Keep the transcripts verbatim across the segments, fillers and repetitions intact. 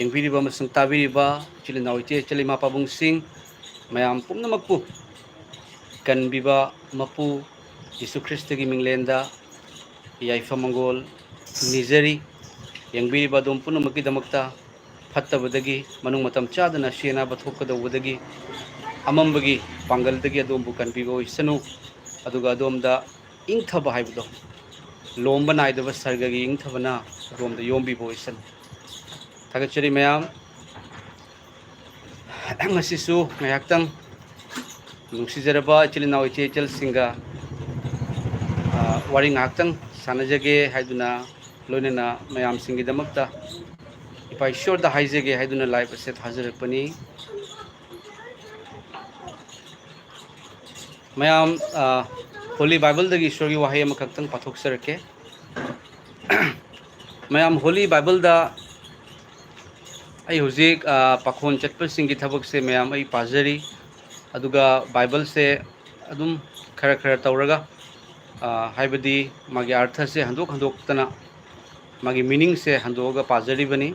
ꯌꯦꯡꯕꯤꯔꯤꯕ ꯑꯃꯁꯨꯡ ꯇꯥꯕꯤꯔꯤꯕ ꯏꯆꯤꯜ ꯏꯅꯥꯎ, ꯏꯆꯦ ꯏꯆꯜ, ꯏꯃꯥ ꯄꯥꯕꯨꯡꯁꯤꯡ, ꯃꯌꯥꯝ ꯄꯨꯝꯅꯃꯛꯄꯨ ꯀꯟꯕꯤꯕ ꯃꯄꯨ ꯖꯤꯁꯨ ꯈ꯭ꯔꯤꯁꯇꯒꯤ ꯃꯤꯡꯂꯦꯟꯗ ꯌꯥꯏꯐ ꯃꯪꯒꯣꯜ ꯅꯤꯖꯔꯤ꯫ ꯌꯦꯡꯕꯤꯔꯤꯕ ꯑꯗꯣꯝ ꯄꯨꯝꯅꯃꯛꯀꯤꯗꯃꯛꯇ ꯐꯠꯇꯕꯗꯒꯤ, ꯃꯅꯨꯡ ꯃꯇꯝ ꯆꯥꯗꯅ ꯑꯁꯤ ꯑꯅꯥꯕ ꯊꯣꯛꯀꯗꯧꯕꯗꯒꯤ, ꯑꯃꯝꯕꯒꯤ ꯄꯥꯡꯒꯜꯗꯒꯤ ꯑꯗꯣꯝꯕꯨ ꯀꯟꯕꯤꯕ ꯑꯣꯏꯁꯅꯨ꯫ ꯑꯗꯨꯒ ꯑꯗꯣꯝꯗ ꯏꯪꯊꯕ ꯍꯥꯏꯕꯗꯣ, ꯂꯣꯝꯕ ꯅꯥꯏꯗꯕ ꯁꯔꯒꯒꯤ ꯏꯪꯊꯕꯅ ꯑꯗꯣꯝꯗ ꯌꯣꯝꯕꯤꯕ ꯑꯣꯏꯁꯅꯨ꯫ ꯊꯥꯒꯠꯆꯔꯤ ꯃꯌꯥꯝ꯫ ꯉꯁꯤꯁꯨ ꯉꯥꯏꯍꯥꯛꯇꯪ ꯅꯨꯡꯁꯤꯖꯔꯕ ꯏꯆꯤꯜ ꯏꯅꯥꯎ, ꯏꯆꯦ ꯏꯆꯜꯁꯤꯡꯒ, ꯑ, ꯋꯥꯔꯤ ꯉꯥꯏꯍꯥꯛꯇꯪ ꯁꯥꯟꯅꯖꯒꯦ ꯍꯥꯏꯗꯨꯅ, ꯂꯣꯏꯅꯅ ꯃꯌꯥꯝꯁꯤꯡꯒꯤꯗꯃꯛꯇ ꯏꯄꯥ ꯏꯁꯣꯔꯗ ꯍꯥꯏꯖꯒꯦ ꯍꯥꯏꯗꯨꯅ live ꯑꯁꯦ ꯊꯥꯖꯔꯛꯄꯅꯤ꯫ ꯃꯌꯥꯝ, ꯑ, Holy Bibleꯗꯒꯤ ꯏꯁꯣꯔꯒꯤ ꯋꯥꯍꯩ ꯑꯃꯈꯛꯇꯪ ꯄꯥꯊꯣꯛꯆꯔꯛꯀꯦ꯫ ꯃꯌꯥꯝ, Holy Bibleꯗ ꯑꯩ ꯍꯧꯖꯤꯛ, ꯑ, ꯄꯥꯈꯣꯟ ꯆꯠꯄꯁꯤꯡꯒꯤ ꯊꯕꯛꯁꯦ ꯃꯌꯥꯝ ꯑꯩ ꯄꯥꯖꯔꯤ, ꯑꯗꯨꯒ Bibleꯁꯦ ꯑꯗꯨꯝ ꯈꯔ ꯈꯔ ꯇꯧꯔꯒ, ꯑ, ꯍꯥꯏꯕꯗꯤ ꯃꯥꯒꯤ ꯑꯔꯊꯁꯦ ꯍꯟꯗꯣꯛ ꯍꯟꯗꯣꯛꯇꯅ, ꯃꯥꯒꯤ meaningꯁꯦ ꯍꯟꯗꯣꯛꯑꯒ ꯄꯥꯖꯔꯤꯕꯅꯤ꯫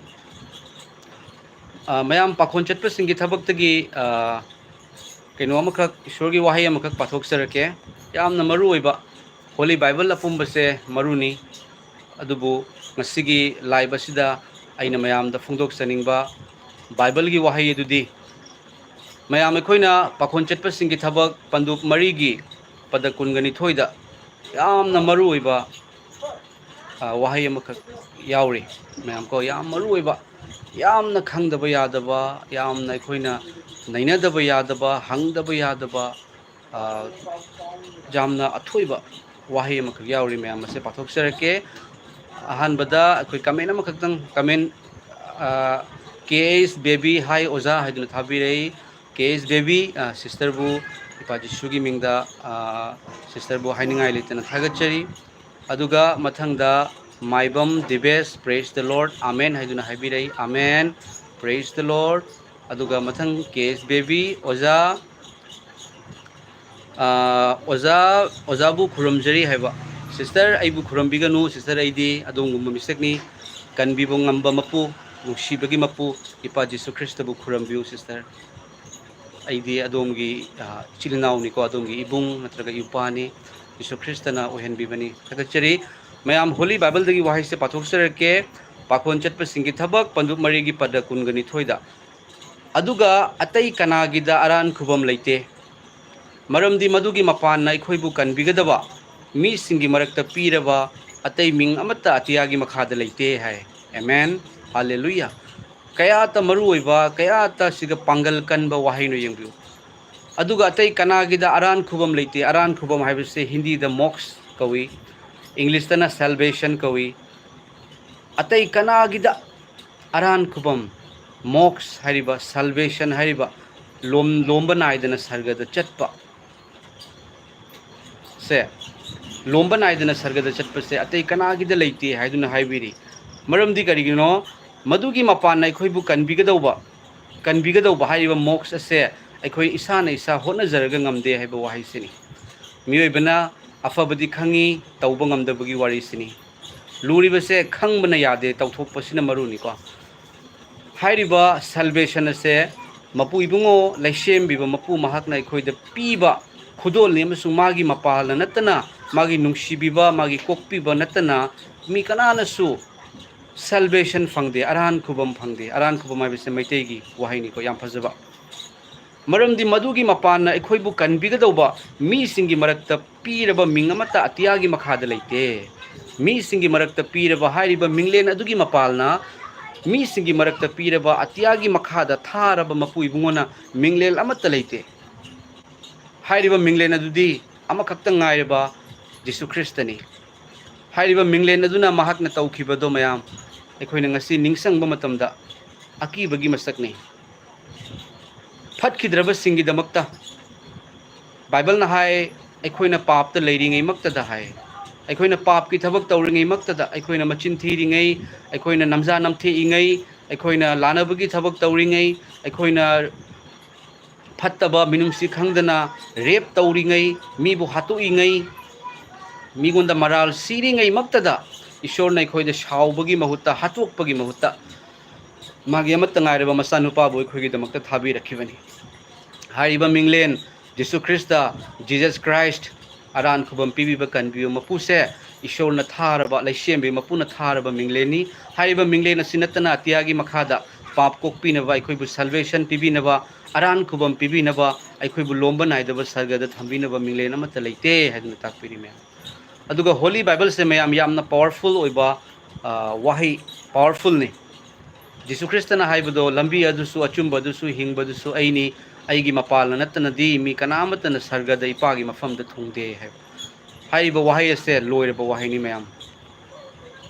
ꯑ, ꯃꯌꯥꯝ, ꯄꯥꯈꯣꯟ ꯆꯠꯄꯁꯤꯡꯒꯤ ꯊꯕꯛꯇꯒꯤ, ꯑ, ꯀꯩꯅꯣ ꯑꯃꯈꯛ, ꯏꯁꯣꯔꯒꯤ ꯋꯥꯍꯩ ꯑꯃꯈꯛ ꯄꯥꯊꯣꯛꯆꯔꯛꯀꯦ꯫ ꯌꯥꯝꯅ ꯃꯔꯨ ꯑꯣꯏꯕ, Holy Bible ꯑꯄꯨꯝꯕꯁꯦ ꯃꯔꯨꯅꯤ, ꯑꯗꯨꯕꯨ ꯉꯁꯤꯒꯤ live ꯑꯁꯤꯗ ꯑꯩꯅ ꯃꯌꯥꯝꯗ ꯐꯣꯡꯗꯣꯛꯆꯅꯤꯡꯕ Bibleꯒꯤ ꯋꯥꯍꯩ ꯑꯗꯨꯗꯤ, ꯃꯌꯥꯝ, ꯑꯩꯈꯣꯏꯅ ꯄꯥꯈꯣꯟ ꯆꯠꯄꯁꯤꯡꯒꯤ ꯊꯕꯛ ꯄꯟꯗꯨꯞ ꯃꯔꯤꯒꯤ ꯄꯗ ꯀꯨꯟꯒ ꯅꯤꯊꯣꯏꯗ ꯌꯥꯝꯅ ꯃꯔꯨ ꯑꯣꯏꯕ, ꯑ, ꯋꯥꯍꯩ ꯑꯃꯈꯛ ꯌꯥꯎꯔꯤ꯫ ꯃꯌꯥꯝ ꯀꯣ, ꯌꯥꯝ ꯃꯔꯨ ꯑꯣꯏꯕ, ꯌꯥꯝꯅ ꯈꯪꯗꯕ ꯌꯥꯗꯕ, ꯌꯥꯝꯅ ꯑꯩꯈꯣꯏꯅ ꯅꯩꯅꯗꯕ ꯌꯥꯗꯕ, ꯍꯪꯗꯕ ꯌꯥꯗꯕ, ꯑ, ꯌꯥꯝꯅ ꯑꯊꯣꯏꯕ ꯋꯥꯍꯩ ꯑꯃꯈꯛ ꯌꯥꯎꯔꯤ꯫ ꯃꯌꯥꯝ ꯑꯁꯦ ꯄꯥꯊꯣꯛꯆꯔꯛꯀꯦ꯫ ꯑꯍꯥꯟꯕꯗ ꯑꯩꯈꯣꯏ comment ꯑꯃꯈꯛꯇꯪ, comment, ꯑ, K H Baby, "Hi ꯑꯣꯖꯥ" ꯍꯥꯏꯗꯨꯅ ꯊꯥꯕꯤꯔꯛꯏ꯫ K H Baby, ꯑ, sisterꯕꯨ ꯏꯄꯥ ꯖꯤꯁꯨꯒꯤ ꯃꯤꯡꯗ, ꯑ, sisterꯕꯨ ꯍꯥꯏꯅꯤꯡꯉꯥꯏ ꯂꯩꯇꯅ ꯊꯥꯒꯠꯆꯔꯤ꯫ ꯑꯗꯨꯒ ꯃꯊꯪꯗ ꯃꯥꯏꯕꯝ ꯗꯤꯕꯦꯁ, "Praise the Lord, Amen" ꯍꯥꯏꯗꯨꯅ ꯍꯥꯏꯕꯤꯔꯛꯏ꯫ Amen, praise the Lord꯫ ꯑꯗꯨꯒ ꯃꯊꯪ K H Baby, "ꯑꯣꯖꯥ, ꯑ, ꯑꯣꯖꯥ, ꯑꯣꯖꯥꯕꯨ ꯈꯨꯔꯨꯝꯖꯔꯤ" ꯍꯥꯏꯕ꯫ Sister, ꯑꯩꯕꯨ ꯈꯨꯔꯨꯝꯕꯤꯒꯅꯨ, sister, ꯑꯩꯗꯤ ꯑꯗꯣꯝꯒꯨꯝꯕ ꯃꯤꯁꯛꯅꯤ꯫ ꯀꯟꯕꯤꯕ ꯉꯝꯕ ꯃꯄꯨ, ꯅꯨꯡꯁꯤꯕꯒꯤ ꯃꯄꯨ ꯏꯄꯥ ꯖꯤꯁꯨ ꯈ꯭ꯔꯤꯁꯇꯕꯨ ꯈꯨꯔꯨꯝꯕꯤꯌꯨ, ꯁꯤꯁꯇꯔ꯫ ꯑꯩꯗꯤ ꯑꯗꯣꯝꯒꯤ, ꯑ, ꯏꯆꯤꯜ ꯏꯅꯥꯎꯅꯤꯀꯣ, ꯑꯗꯣꯝꯒꯤ ꯏꯕꯨꯡ ꯅꯠꯇ꯭ꯔꯒ ꯏꯄ꯭ꯋꯥꯅꯤ꯫ ꯖꯤꯁꯨ ꯈ꯭ꯔꯤꯁꯇꯅ ꯑꯣꯏꯍꯟꯕꯤꯕꯅꯤ꯫ ꯊꯥꯒꯠꯆꯔꯤ꯫ ꯃꯌꯥꯝ ꯍꯣꯂꯤ ꯕꯥꯏꯕꯜꯗꯒꯤ ꯋꯥꯍꯩꯁꯦ ꯄꯥꯊꯣꯛꯆꯔꯛꯀꯦ꯫ ꯄꯥꯈꯣꯟ ꯆꯠꯄꯁꯤꯡꯒꯤ ꯊꯕꯛ, ꯄꯟꯗꯨꯞ ꯃꯔꯤꯒꯤ ꯄꯗ ꯀꯨꯟꯒ ꯅꯤꯊꯣꯏꯗ꯫ ꯑꯗꯨꯒ ꯑꯇꯩ ꯀꯅꯥꯒꯤꯗ ꯑꯔꯥꯟ ꯈꯨꯕꯝ ꯂꯩꯇꯦ, ꯃꯔꯝꯗꯤ ꯃꯗꯨꯒꯤ ꯃꯄꯥꯟꯅ ꯑꯩꯈꯣꯏꯕꯨ ꯀꯟꯕꯤꯒꯗꯕ ꯃꯤꯁꯤꯡꯒꯤ ꯃꯔꯛꯇ ꯄꯤꯔꯕ ꯑꯇꯩ ꯃꯤꯡ ꯑꯃꯠꯇ ꯑꯇꯤꯌꯥꯒꯤ ꯃꯈꯥꯗ ꯂꯩꯇꯦ ꯍꯥꯏ꯫ ꯑꯦꯃꯦꯟ꯫ ꯍꯥꯂꯦꯂꯨꯌꯥ꯫ ꯀꯌꯥꯇ ꯃꯔꯨ ꯑꯣꯏꯕ, ꯀꯌꯥꯇ ꯁꯤꯒ ꯄꯥꯡꯒꯜ ꯀꯟꯕ ꯋꯥꯍꯩꯅꯣ ꯌꯦꯡꯕꯤꯌꯨ꯫ ꯑꯗꯨꯒ ꯑꯇꯩ ꯀꯅꯥꯒꯤꯗ ꯑꯔꯥꯟ ꯈꯨꯕꯝ ꯂꯩꯇꯦ꯫ ꯑꯔꯥꯟ ꯈꯨꯕꯝ ꯍꯥꯏꯕꯁꯦ ꯍꯤꯟꯗꯤꯗ ꯃꯣꯛꯁ ꯀꯧꯏ, ꯏꯪꯂꯤꯁꯇꯅ ꯁꯦꯜꯕꯦꯁꯟ ꯀꯧꯏ꯫ ꯑꯇꯩ ꯀꯅꯥꯒꯤꯗ ꯑꯔꯥꯟ ꯈꯨꯕꯝ, ꯃꯣꯛꯁ ꯍꯥꯏꯔꯤꯕ, ꯁꯦꯜꯕꯦꯁꯟ ꯍꯥꯏꯔꯤꯕ, ꯂꯣꯝ-, ꯂꯣꯝꯕ ꯅꯥꯏꯗꯅ ꯁꯔꯒꯗ ꯆꯠꯄ ꯁꯦ, ꯂꯣꯝꯕ ꯅꯥꯏꯗꯅ ꯁꯔꯒꯗ ꯆꯠꯄꯁꯦ ꯑꯇꯩ ꯀꯅꯥꯒꯤꯗ ꯂꯩꯇꯦ ꯍꯥꯏꯗꯨꯅ ꯍꯥꯏꯕꯤꯔꯤ꯫ ꯃꯔꯝꯗꯤ ꯀꯔꯤꯒꯤꯅꯣ? ꯃꯗꯨꯒꯤ ꯃꯄꯥꯟꯅ ꯑꯩꯈꯣꯏꯕꯨ ꯀꯟꯕꯤꯒꯗꯧꯕ, ꯀꯟꯕꯤꯒꯗꯧꯕ ꯍꯥꯏꯔꯤꯕ ꯃꯣꯛꯁ ꯑꯁꯦ ꯑꯩꯈꯣꯏ ꯏꯁꯥꯅ ꯏꯁꯥ ꯍꯣꯠꯅꯖꯔꯒ ꯉꯝꯗꯦ ꯍꯥꯏꯕ ꯋꯥꯍꯩꯁꯤꯅꯤ꯫ ꯃꯤꯑꯣꯏꯕꯅ ꯑꯐꯕꯗꯤ ꯈꯪꯉꯤ, ꯇꯧꯕ ꯉꯝꯗꯕꯒꯤ ꯋꯥꯔꯤꯁꯤꯅꯤ꯫ ꯂꯨꯔꯤꯕꯁꯦ ꯈꯪꯕꯅ ꯌꯥꯗꯦ, ꯇꯧꯊꯣꯛꯄꯁꯤꯅ ꯃꯔꯨꯅꯤꯀꯣ꯫ ꯍꯥꯏꯔꯤꯕ ꯁꯦꯜꯕꯦꯁꯟ ꯑꯁꯦ ꯃꯄꯨ ꯏꯕꯨꯡꯉꯣ, ꯂꯩꯁꯦꯝꯕꯤꯕ ꯃꯄꯨ ꯃꯍꯥꯛꯅ ꯑꯩꯈꯣꯏꯗ ꯄꯤꯕ ꯈꯨꯗꯣꯜꯅꯤ, ꯑꯃꯁꯨꯡ ꯃꯥꯒꯤ ꯃꯄꯥꯜꯅ ꯅꯠꯇꯅ, ꯃꯥꯒꯤ ꯅꯨꯡꯁꯤꯕꯤꯕ, ꯃꯥꯒꯤ ꯀꯣꯛꯄꯤꯕ ꯅꯠꯇꯅ ꯃꯤ ꯀꯅꯥꯅꯁꯨ ꯁꯦꯜꯕꯦꯁꯟ ꯐꯪꯗꯦ, ꯑꯔꯥꯟ ꯈꯨꯕꯝ ꯐꯪꯗꯦ꯫ ꯑꯔꯥꯟ ꯈꯨꯕꯝ ꯍꯥꯏꯕꯁꯦ ꯃꯩꯇꯩꯒꯤ ꯋꯥꯍꯩꯅꯤꯀꯣ, ꯌꯥꯝ ꯐꯖꯕ꯫ ꯃꯔꯝꯗꯤ ꯃꯗꯨꯒꯤ ꯃꯄꯥꯟꯅ ꯑꯩꯈꯣꯏꯕꯨ ꯀꯟꯕꯤꯒꯗꯧꯕ ꯃꯤꯁꯤꯡꯒꯤ ꯃꯔꯛꯇ ꯄꯤꯔꯕ ꯃꯤꯡ ꯑꯃꯠꯇ ꯑꯇꯤꯌꯥꯒꯤ ꯃꯈꯥꯗ ꯂꯩꯇꯦ꯫ ꯃꯤꯁꯤꯡꯒꯤ ꯃꯔꯛꯇ ꯄꯤꯔꯕ ꯍꯥꯏꯔꯤꯕ ꯃꯤꯡꯂꯦꯟ ꯑꯗꯨꯒꯤ ꯃꯄꯥꯜꯅ ꯃꯤꯁꯤꯡꯒꯤ ꯃꯔꯛꯇ ꯄꯤꯔꯕ ꯑꯇꯤꯌꯥꯒꯤ ꯃꯈꯥꯗ ꯊꯥꯔꯕ ꯃꯄꯨ ꯏꯕꯨꯡꯉꯣꯅ ꯃꯤꯡꯂꯦꯟ ꯑꯃꯠꯇ ꯂꯩꯇꯦ꯫ ꯍꯥꯏꯔꯤꯕ ꯃꯤꯡꯂꯦꯟ ꯑꯗꯨꯗꯤ ꯑꯃꯈꯛꯇ ꯉꯥꯏꯔꯕ ꯖꯤꯁꯨ ꯈ꯭ꯔꯤꯁꯇꯅꯤ꯫ ꯍꯥꯏꯔꯤꯕ ꯃꯤꯡꯂꯦꯟ ꯑꯗꯨꯅ ꯃꯍꯥꯛꯅ ꯇꯧꯈꯤꯕꯗꯣ ꯃꯌꯥꯝ ꯑꯩꯈꯣꯏꯅ ꯉꯁꯤ ꯅꯤꯡꯁꯤꯡꯕ ꯃꯇꯝꯗ ꯑꯀꯤꯕꯒꯤ ꯃꯁꯛꯅꯤ꯫ ꯐꯠꯈꯤꯗ꯭ꯔꯕꯁꯤꯡꯒꯤꯗꯃꯛꯇ ꯕꯥꯏꯕꯜꯅ ꯍꯥꯏ, ꯑꯩꯈꯣꯏꯅ ꯄꯥꯞꯇ ꯂꯩꯔꯤꯉꯩꯃꯛꯇꯗ ꯍꯥꯏ, ꯑꯩꯈꯣꯏꯅ ꯄꯥꯞꯀꯤ ꯊꯕꯛ ꯇꯧꯔꯤꯉꯩꯃꯛꯇꯗ, ꯑꯩꯈꯣꯏꯅ ꯃꯆꯤꯟ ꯊꯤꯔꯤꯉꯩ, ꯑꯩꯈꯣꯏꯅ ꯅꯝꯖꯥ ꯅꯝꯊꯦꯛꯏꯉꯩ, ꯑꯩꯈꯣꯏꯅ ꯂꯥꯟꯅꯕꯒꯤ ꯊꯕꯛ ꯇꯧꯔꯤꯉꯩ, ꯑꯩꯈꯣꯏꯅ ꯐꯠꯇꯕ ꯃꯤꯅꯨꯡꯁꯤ ꯈꯪꯗꯅ ꯔꯦꯞ ꯇꯧꯔꯤꯉꯩ, ꯃꯤꯕꯨ ꯍꯥꯠꯇꯣꯛꯏꯉꯩ, ꯃꯤꯉꯣꯟꯗ ꯃꯔꯥꯜ ꯁꯤꯔꯤꯉꯩꯃꯛꯇꯗ ꯏꯁꯣꯔꯅ ꯑꯩꯈꯣꯏꯗ ꯁꯥꯎꯕꯒꯤ ꯃꯍꯨꯠꯇ, ꯍꯥꯠꯇꯣꯛꯄꯒꯤ ꯃꯍꯨꯠꯇ, ꯃꯥꯒꯤ ꯑꯃꯠꯇ ꯉꯥꯏꯔꯕ ꯃꯆꯥꯅꯨꯄꯥꯕꯨ ꯑꯩꯈꯣꯏꯒꯤꯗꯃꯛꯇ ꯊꯥꯕꯤꯔꯛꯈꯤꯕꯅꯤ꯫ ꯍꯥꯏꯔꯤꯕ ꯃꯤꯡꯂꯦꯟ ꯖꯤꯁꯨ ꯈ꯭ꯔꯤꯁꯇ, Jesus Christ, ꯑꯔꯥꯟ ꯈꯨꯕꯝ ꯄꯤꯕꯤꯕ ꯀꯟꯕꯤꯌꯨ ꯃꯄꯨꯁꯦ ꯏꯁꯣꯔꯅ ꯊꯥꯔꯕ, ꯂꯩꯁꯦꯝꯕꯤ ꯃꯄꯨꯅ ꯊꯥꯔꯕ ꯃꯤꯡꯂꯦꯟꯅꯤ꯫ ꯍꯥꯏꯔꯤꯕ ꯃꯤꯡꯂꯦꯟ ꯑꯁꯤ ꯅꯠꯇꯅ ꯑꯇꯤꯌꯥꯒꯤ ꯃꯈꯥꯗ ꯄꯥꯞ ꯀꯣꯛꯄꯤꯅꯕ, ꯑꯩꯈꯣꯏꯕꯨ salvation ꯄꯤꯕꯤꯅꯕ, ꯑꯔꯥꯟ ꯈꯨꯕꯝ ꯄꯤꯕꯤꯅꯕ, ꯑꯩꯈꯣꯏꯕꯨ ꯂꯣꯝꯕ ꯅꯥꯏꯗꯕ ꯁꯔꯒꯗ ꯊꯝꯕꯤꯅꯕ ꯃꯤꯡꯂꯦꯟ ꯑꯃꯠꯇ ꯂꯩꯇꯦ ꯍꯥꯏꯗꯨꯅ ꯇꯥꯛꯄꯤꯔꯤ ꯃꯌꯥꯝ꯫ ꯑꯗꯨꯒ Holy Bible ꯁꯦ ꯃꯌꯥꯝ ꯌꯥꯝꯅ powerful ꯑꯣꯏꯕ, ꯑ, ꯋꯥꯍꯩ, powerful ꯅꯤ꯫ ꯖꯤꯁꯨ ꯈ꯭ꯔꯤꯁꯇꯅ ꯍꯥꯏꯕꯗꯣ, "ꯂꯝꯕꯤ ꯑꯗꯨꯁꯨ, ꯑꯆꯨꯝꯕ ꯑꯗꯨꯁꯨ, ꯍꯤꯡꯕ ꯑꯗꯨꯁꯨ ꯑꯩꯅꯤ, ꯑꯩꯒꯤ ꯃꯄꯥꯜꯅ ꯅꯠꯇꯅꯗꯤ ꯃꯤ ꯀꯅꯥꯃꯠꯇꯅ ꯁꯔꯒꯗ ꯏꯄꯥꯒꯤ ꯃꯐꯝꯗ ꯊꯨꯡꯗꯦ" ꯍꯥꯏꯕ꯫ ꯍꯥꯏꯔꯤꯕ ꯋꯥꯍꯩ ꯑꯁꯦ ꯂꯣꯏꯔꯕ ꯋꯥꯍꯩꯅꯤ ꯃꯌꯥꯝ꯫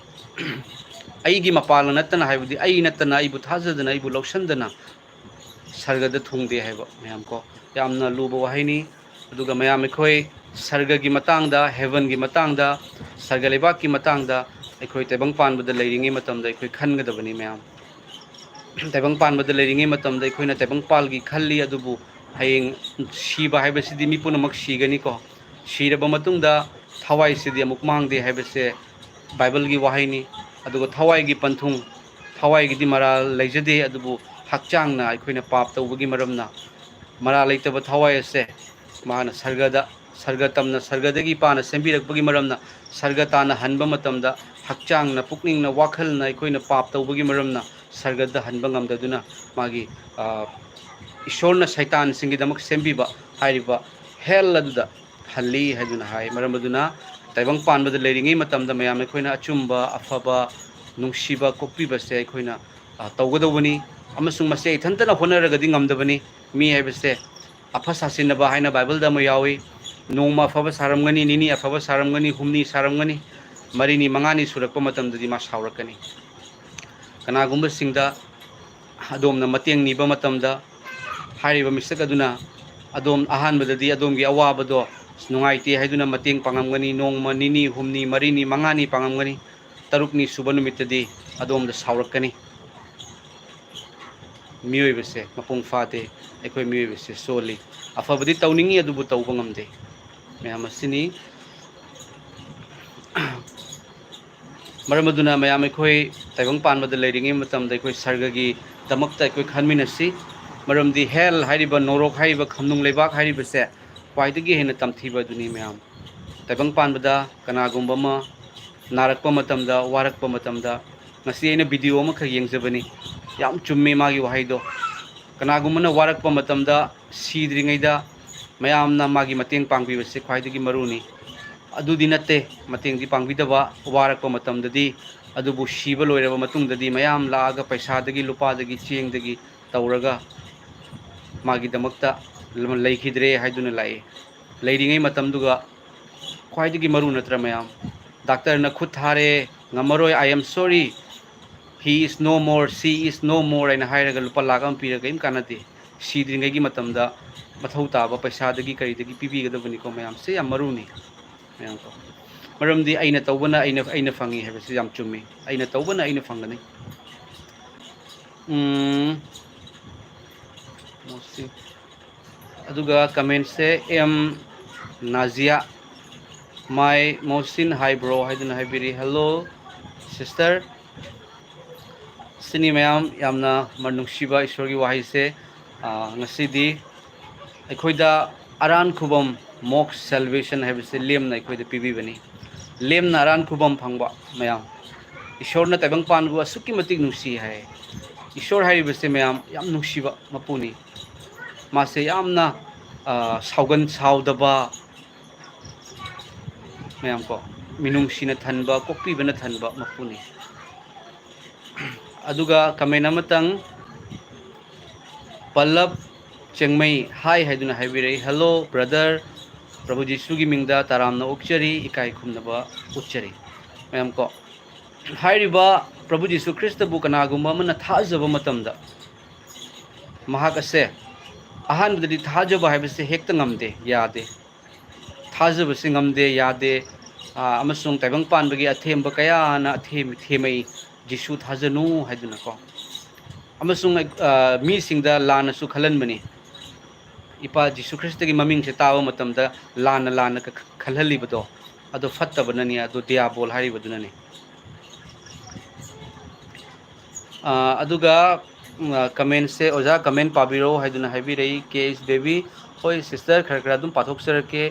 "ꯑꯩꯒꯤ ꯃꯄꯥꯜꯅ ꯅꯠꯇꯅ" ꯍꯥꯏꯕꯗꯤ ꯑꯩ ꯅꯠꯇꯅ, ꯑꯩꯕꯨ ꯊꯥꯖꯗꯅ, ꯑꯩꯕꯨ ꯂꯧꯁꯟꯗꯅ ꯁꯔꯒꯗ ꯊꯨꯡꯗꯦ ꯍꯥꯏꯕ ꯃꯌꯥꯝ ꯀꯣ꯫ ꯌꯥꯝꯅ ꯂꯨꯕ ꯋꯥꯍꯩꯅꯤ꯫ ꯑꯗꯨꯒ ꯃꯌꯥꯝ ꯑꯩꯈꯣꯏ ꯁꯔꯒꯒꯤ ꯃꯇꯥꯡꯗ, heaven ꯒꯤ ꯃꯇꯥꯡꯗ, ꯁꯔꯒ ꯂꯩꯕꯥꯛꯀꯤ ꯃꯇꯥꯡꯗ ꯑꯩꯈꯣꯏ ꯇꯥꯏꯕꯪ ꯄꯥꯟꯕꯗ ꯂꯩꯔꯤꯉꯩ ꯃꯇꯝꯗ ꯑꯩꯈꯣꯏ ꯈꯟꯒꯗꯕꯅꯤ ꯃꯌꯥꯝ꯫ ꯇꯥꯏꯕꯪ ꯄꯥꯟꯕꯗ ꯂꯩꯔꯤꯉꯩ ꯃꯇꯝꯗ ꯑꯩꯈꯣꯏꯅ ꯇꯥꯏꯕꯪ ꯄꯥꯜꯒꯤ ꯈꯜꯂꯤ, ꯑꯗꯨꯕꯨ ꯍꯌꯦꯡ ꯁꯤꯕ ꯍꯥꯏꯕꯁꯤꯗꯤ ꯃꯤ ꯄꯨꯝꯅꯃꯛ ꯁꯤꯒꯅꯤꯀꯣ꯫ ꯁꯤꯔꯕ ꯃꯇꯨꯡꯗ ꯊꯋꯥꯏꯁꯤꯗꯤ ꯑꯃꯨꯛ ꯃꯥꯡꯗꯦ ꯍꯥꯏꯕꯁꯦ ꯕꯥꯏꯕꯜꯒꯤ ꯋꯥꯍꯩꯅꯤ꯫ ꯑꯗꯨꯒ ꯊꯋꯥꯏꯒꯤ ꯄꯟꯊꯨꯡ, ꯊꯋꯥꯏꯒꯤꯗꯤ ꯃꯔꯥꯜ ꯂꯩꯖꯗꯦ, ꯑꯗꯨꯕꯨ ꯍꯛꯆꯥꯡꯅ ꯑꯩꯈꯣꯏꯅ ꯄꯥꯞ ꯇꯧꯕꯒꯤ ꯃꯔꯝꯅ, ꯃꯔꯥꯜ ꯂꯩꯇꯕ ꯊꯋꯥꯏ ꯑꯁꯦ ꯃꯥꯅ ꯁꯔꯒꯗ, ꯁꯔꯒ ꯇꯝꯅ, ꯁꯔꯒꯗꯒꯤ ꯏꯄꯥꯅ ꯁꯦꯝꯕꯤꯔꯛꯄꯒꯤ ꯃꯔꯝꯅ, ꯁꯔꯒ ꯇꯥꯟꯅ ꯍꯟꯕ ꯃꯇꯝꯗ ꯍꯛꯆꯥꯡꯅ, ꯄꯨꯛꯅꯤꯡꯅ, ꯋꯥꯈꯜꯅ ꯑꯩꯈꯣꯏꯅ ꯄꯥꯞ ꯇꯧꯕꯒꯤ ꯃꯔꯝꯅ ꯁꯔꯒꯗ ꯍꯟꯕ ꯉꯝꯗꯗꯨꯅ ꯃꯥꯒꯤ, ꯑ, ꯏꯁꯣꯔꯅ ꯁꯩꯇꯥꯟꯁꯤꯡꯒꯤꯗꯃꯛ ꯁꯦꯝꯕꯤꯕ ꯍꯥꯏꯔꯤꯕ hell ꯑꯗꯨꯗ ꯍꯜꯂꯤ ꯍꯥꯏꯗꯨꯅ ꯍꯥꯏ꯫ ꯃꯔꯝ ꯑꯗꯨꯅ ꯇꯥꯏꯕꯪ ꯄꯥꯟꯕꯗ ꯂꯩꯔꯤꯉꯩ ꯃꯇꯝꯗ ꯃꯌꯥꯝ ꯑꯩꯈꯣꯏꯅ ꯑꯆꯨꯝꯕ, ꯑꯐꯕ, ꯅꯨꯡꯁꯤꯕ, ꯀꯣꯛꯄꯤꯕꯁꯦ ꯑꯩꯈꯣꯏꯅ, ꯑ, ꯇꯧꯒꯗꯧꯕꯅꯤ꯫ ꯑꯃꯁꯨꯡ ꯃꯁꯦ ꯏꯊꯟꯇꯅ ꯍꯣꯠꯅꯔꯒꯗꯤ ꯉꯝꯗꯕꯅꯤ꯫ ꯃꯤ ꯍꯥꯏꯕꯁꯦ ꯑꯐ ꯁꯥꯁꯤꯟꯅꯕ ꯍꯥꯏꯅ ꯕꯥꯏꯕꯜꯗ ꯑꯃ ꯌꯥꯎꯏ꯫ ꯅꯣꯡꯃ ꯑꯐꯕ ꯁꯥꯔꯝꯒꯅꯤ, ꯅꯤꯅꯤ ꯑꯐꯕ ꯁꯥꯔꯝꯒꯅꯤ, ꯍꯨꯝꯅꯤ ꯁꯥꯔꯝꯒꯅꯤ, ꯃꯔꯤꯅꯤ, ꯃꯉꯥꯅꯤ ꯁꯨꯔꯛꯄ ꯃꯇꯝꯗꯗꯤ ꯃꯥ ꯁꯥꯎꯔꯛꯀꯅꯤ꯫ ꯀꯅꯥꯒꯨꯝꯕꯁꯤꯡꯗ ꯑꯗꯣꯝꯅ ꯃꯇꯦꯡ ꯅꯤꯕ ꯃꯇꯝꯗ ꯍꯥꯏꯔꯤꯕ ꯃꯤꯁꯛ ꯑꯗꯨꯅ ꯑꯗꯣꯝ ꯑꯍꯥꯟꯕꯗꯗꯤ ꯑꯗꯣꯝꯒꯤ ꯑꯋꯥꯕꯗꯣ ꯅꯨꯡꯉꯥꯏꯇꯦ ꯍꯥꯏꯗꯨꯅ ꯃꯇꯦꯡ ꯄꯥꯡꯉꯝꯒꯅꯤ꯫ ꯅꯣꯡꯃ ꯅꯤꯅꯤ, ꯍꯨꯝꯅꯤ, ꯃꯔꯤꯅꯤ, ꯃꯉꯥꯅꯤ ꯄꯥꯡꯉꯝꯒꯅꯤ꯫ ꯇꯔꯨꯛꯅꯤ ꯁꯨꯕ ꯅꯨꯃꯤꯠꯇꯗꯤ ꯑꯗꯣꯝꯗ ꯁꯥꯎꯔꯛꯀꯅꯤ꯫ ꯃꯤꯑꯣꯏꯕꯁꯦ ꯃꯄꯨꯡ ꯐꯥꯗꯦ꯫ ꯑꯩꯈꯣꯏ ꯃꯤꯑꯣꯏꯕꯁꯦ ꯁꯣꯜꯂꯤ꯫ ꯑꯐꯕꯗꯤ ꯇꯧꯅꯤꯡꯉꯤ, ꯑꯗꯨꯕꯨ ꯇꯧꯕ ꯉꯝꯗꯦ꯫ ꯃꯌꯥꯝ ꯑꯁꯤꯅꯤ꯫ ꯃꯔꯝ ꯑꯗꯨꯅ ꯃꯌꯥꯝ ꯑꯩꯈꯣꯏ ꯇꯥꯏꯕꯪ ꯄꯥꯟꯕꯗ ꯂꯩꯔꯤꯉꯩ ꯃꯇꯝꯗ ꯑꯩꯈꯣꯏ ꯁꯔꯒꯒꯤꯗꯃꯛꯇ ꯑꯩꯈꯣꯏ ꯈꯟꯃꯤꯟꯅꯁꯤ꯫ ꯃꯔꯝꯗꯤ ꯍꯦꯜ ꯍꯥꯏꯔꯤꯕ, ꯅꯣꯔꯣꯛ ꯍꯥꯏꯔꯤꯕ, ꯈꯝꯅꯨꯡ ꯂꯩꯕꯥꯛ ꯍꯥꯏꯔꯤꯕꯁꯦ ꯈ꯭ꯋꯥꯏꯗꯒꯤ ꯍꯦꯟꯅ ꯇꯝꯊꯤꯕ ꯑꯗꯨꯅꯤ ꯃꯌꯥꯝ꯫ ꯇꯥꯏꯕꯪ ꯄꯥꯟꯕꯗ ꯀꯅꯥꯒꯨꯝꯕ ꯑꯃ ꯅꯥꯔꯛꯄ ꯃꯇꯝꯗ, ꯋꯥꯔꯛꯄ ꯃꯇꯝꯗ, ꯉꯁꯤ ꯑꯩꯅ ꯚꯤꯗꯤꯑꯣ ꯑꯃꯈꯛ ꯌꯦꯡꯖꯕꯅꯤ, ꯌꯥꯝ ꯆꯨꯝꯃꯤ ꯃꯥꯒꯤ ꯋꯥꯍꯩꯗꯣ꯫ ꯀꯅꯥꯒꯨꯝꯕꯅ ꯋꯥꯔꯛꯄ ꯃꯇꯝꯗ, ꯁꯤꯗ꯭ꯔꯤꯉꯩꯗ ꯃꯌꯥꯝꯅ ꯃꯥꯒꯤ ꯃꯇꯦꯡ ꯄꯥꯡꯕꯤꯕꯁꯦ ꯈ꯭ꯋꯥꯏꯗꯒꯤ ꯃꯔꯨꯅꯤ꯫ ꯑꯗꯨꯗꯤ ꯅꯠꯇꯦ, ꯃꯇꯦꯡꯗꯤ ꯄꯥꯡꯕꯤꯗꯕ, ꯋꯥꯔꯛꯄ ꯃꯇꯝꯗꯗꯤ, ꯑꯗꯨꯕꯨ ꯁꯤꯕ ꯂꯣꯏꯔꯕ ꯃꯇꯨꯡꯗꯗꯤ ꯃꯌꯥꯝ ꯂꯥꯛꯑꯒ ꯄꯩꯁꯥꯗꯒꯤ, ꯂꯨꯄꯥꯗꯒꯤ, ꯆꯦꯡꯗꯒꯤ ꯇꯧꯔꯒ ꯃꯥꯒꯤꯗꯃꯛꯇ ꯂꯩꯈꯤꯗ꯭ꯔꯦ ꯍꯥꯏꯗꯨꯅ ꯂꯥꯛꯏ꯫ ꯂꯩꯔꯤꯉꯩ ꯃꯇꯝꯗꯨꯒ ꯈ꯭ꯋꯥꯏꯗꯒꯤ ꯃꯔꯨ ꯅꯠꯇ꯭ꯔꯥ ꯃꯌꯥꯝ? ꯗꯥꯛꯇꯔꯅ ꯈꯨꯠ ꯊꯥꯔꯦ, ꯉꯝꯃꯔꯣꯏ, "I am sorry, he is no more, she is no more" ꯍꯥꯏꯅ ꯍꯥꯏꯔꯒ ꯂꯨꯄꯥ ꯂꯥꯛ ꯑꯃ ꯄꯤꯔꯒ ꯀꯔꯤꯝ ꯀꯥꯟꯅꯗꯦ꯫ ꯁꯤꯗ꯭ꯔꯤꯉꯩꯒꯤ ꯃꯇꯝꯗ ꯃꯊꯧ ꯇꯥꯕ ꯄꯩꯁꯥꯗꯒꯤ ꯀꯔꯤꯗꯒꯤ ꯄꯤꯕꯤꯒꯗꯕꯅꯤꯀꯣ ꯃꯌꯥꯝ꯫ ꯁꯤ ꯌꯥꯝ ꯃꯔꯨꯅꯤ ꯃꯌꯥꯝ ꯀꯣ꯫ ꯃꯔꯝꯗꯤ ꯑꯩꯅ ꯇꯧꯕꯅ ꯑꯩꯅ, ꯑꯩꯅ ꯐꯪꯉꯤ ꯍꯥꯏꯕꯁꯤ ꯌꯥꯝ ꯆꯨꯝꯃꯤ꯫ ꯑꯩꯅ ꯇꯧꯕꯅ ꯑꯩꯅ ꯐꯪꯒꯅꯤ꯫ ꯎꯝ, ꯃꯣꯁꯤ꯫ ꯑꯗꯨꯒ ꯀꯃꯦꯟꯁꯦ M Nazia, "My Mohsin, hi bro" ꯍꯥꯏꯗꯨꯅ ꯍꯥꯏꯕꯤꯔꯤ꯫ "Hello sister"꯫ ꯁꯤꯅꯤ ꯃꯌꯥꯝ, ꯌꯥꯝꯅ ꯃ-, ꯅꯨꯡꯁꯤꯕ ꯏꯁꯣꯔꯒꯤ ꯋꯥꯍꯩꯁꯦ꯫ ꯑꯥ, ꯉꯁꯤꯗꯤ ꯑꯩꯈꯣꯏꯗ ꯑꯔꯥꯟ ꯈꯨꯕꯝ, ꯃꯣꯛꯁ, salvation ꯍꯥꯏꯕꯁꯦ ꯂꯦꯝꯅ ꯑꯩꯈꯣꯏꯗ ꯄꯤꯕꯤꯕꯅꯤ꯫ ꯂꯦꯝꯅ ꯑꯔꯥꯟ ꯈꯨꯕꯝ ꯐꯪꯕ ꯃꯌꯥꯝ꯫ ꯏꯁꯣꯔꯅ ꯇꯥꯏꯕꯪ ꯄꯥꯟꯕꯕꯨ ꯑꯁꯨꯛꯀꯤ ꯃꯇꯤꯛ ꯅꯨꯡꯁꯤ ꯍꯥꯏ꯫ ꯏꯁꯣꯔ ꯍꯥꯏꯔꯤꯕꯁꯦ ꯃꯌꯥꯝ ꯌꯥꯝ ꯅꯨꯡꯁꯤꯕ ꯃꯄꯨꯅꯤ꯫ ꯃꯥꯁꯦ ꯌꯥꯝꯅ, ꯑ, ꯁꯥꯎꯒꯟ ꯁꯥꯎꯗꯕ ꯃꯌꯥꯝ ꯀꯣ, ꯃꯤꯅꯨꯡꯁꯤꯅ ꯊꯟꯕ, ꯀꯣꯛꯄꯤꯕꯅ ꯊꯟꯕ ꯃꯄꯨꯅꯤ꯫ ꯑꯗꯨꯒ ꯀꯃꯦꯟ ꯑꯃꯇꯪ, ꯄꯜꯂꯕ ꯆꯦꯡꯃꯩ, "Hi" ꯍꯥꯏꯗꯨꯅ ꯍꯥꯏꯕꯤꯔꯛꯏ꯫ "Hello brother, ꯄ꯭ꯔꯚꯨ ꯖꯤꯁꯨꯒꯤ ꯃꯤꯡꯗ ꯇꯔꯥꯝꯅ ꯑꯣꯛꯆꯔꯤ, ꯏꯀꯥꯏ ꯈꯨꯝꯅꯕ ꯎꯠꯆꯔꯤ"꯫ ꯃꯌꯥꯝ ꯀꯣ, ꯍꯥꯏꯔꯤꯕ ꯄ꯭ꯔꯚꯨ ꯖꯤꯁꯨ ꯈ꯭ꯔꯤꯁꯇꯕꯨ ꯀꯅꯥꯒꯨꯝꯕ ꯑꯃꯅ ꯊꯥꯖꯕ ꯃꯇꯝꯗ, ꯃꯍꯥꯛ ꯑꯁꯦ ꯑꯍꯥꯟꯕꯗꯗꯤ ꯊꯥꯖꯕ ꯍꯥꯏꯕꯁꯦ ꯍꯦꯛꯇ ꯉꯝꯗꯦ, ꯌꯥꯗꯦ꯫ ꯊꯥꯖꯕꯁꯤ ꯉꯝꯗꯦ, ꯌꯥꯗꯦ꯫ ꯑꯥ, ꯑꯃꯁꯨꯡ ꯇꯥꯏꯕꯪ ꯄꯥꯟꯕꯒꯤ ꯑꯊꯦꯝꯕ ꯀꯌꯥꯅ ꯑꯊꯦꯝ-, ꯊꯦꯝꯃꯛꯏ, "ꯖꯤꯁꯨ ꯊꯥꯖꯅꯨ" ꯍꯥꯏꯗꯨꯅꯀꯣ꯫ ꯑꯃꯁꯨꯡ, ꯑꯥ, ꯃꯤꯁꯤꯡꯗ ꯂꯥꯟꯅꯁꯨ ꯈꯜꯍꯟꯕꯅꯤ꯫ ꯏꯄꯥ ꯖꯤꯁꯨ ꯈ꯭ꯔꯤꯁꯇꯒꯤ ꯃꯃꯤꯡꯁꯦ ꯇꯥꯕ ꯃꯇꯝꯗ ꯂꯥꯟꯅ, ꯂꯥꯟꯅ ꯈ-, ꯈꯜꯍꯜꯂꯤꯕꯗꯣ, ꯑꯗꯣ ꯐꯠꯇꯕꯅꯅꯤ, ꯑꯗꯣ ꯗꯤꯌꯥꯕꯣꯜ ꯍꯥꯏꯔꯤꯕꯗꯨꯅꯅꯤ꯫ ꯑꯥ, ꯑꯗꯨꯒ, ꯎꯝ, ꯑꯥ, ꯀꯃꯦꯟꯁꯦ ꯑꯣꯖꯥ ꯀꯃꯦꯟ ꯄꯥꯕꯤꯔꯛꯎ ꯍꯥꯏꯗꯨꯅ ꯍꯥꯏꯕꯤꯔꯛꯏ, ꯀꯦ ꯑꯦꯁ ꯕꯦꯕꯤ꯫ ꯍꯣꯏ ꯁꯤꯁꯇꯔ, ꯈꯔ ꯈꯔ ꯑꯗꯨꯝ ꯄꯥꯊꯣꯛꯆꯔꯛꯀꯦ꯫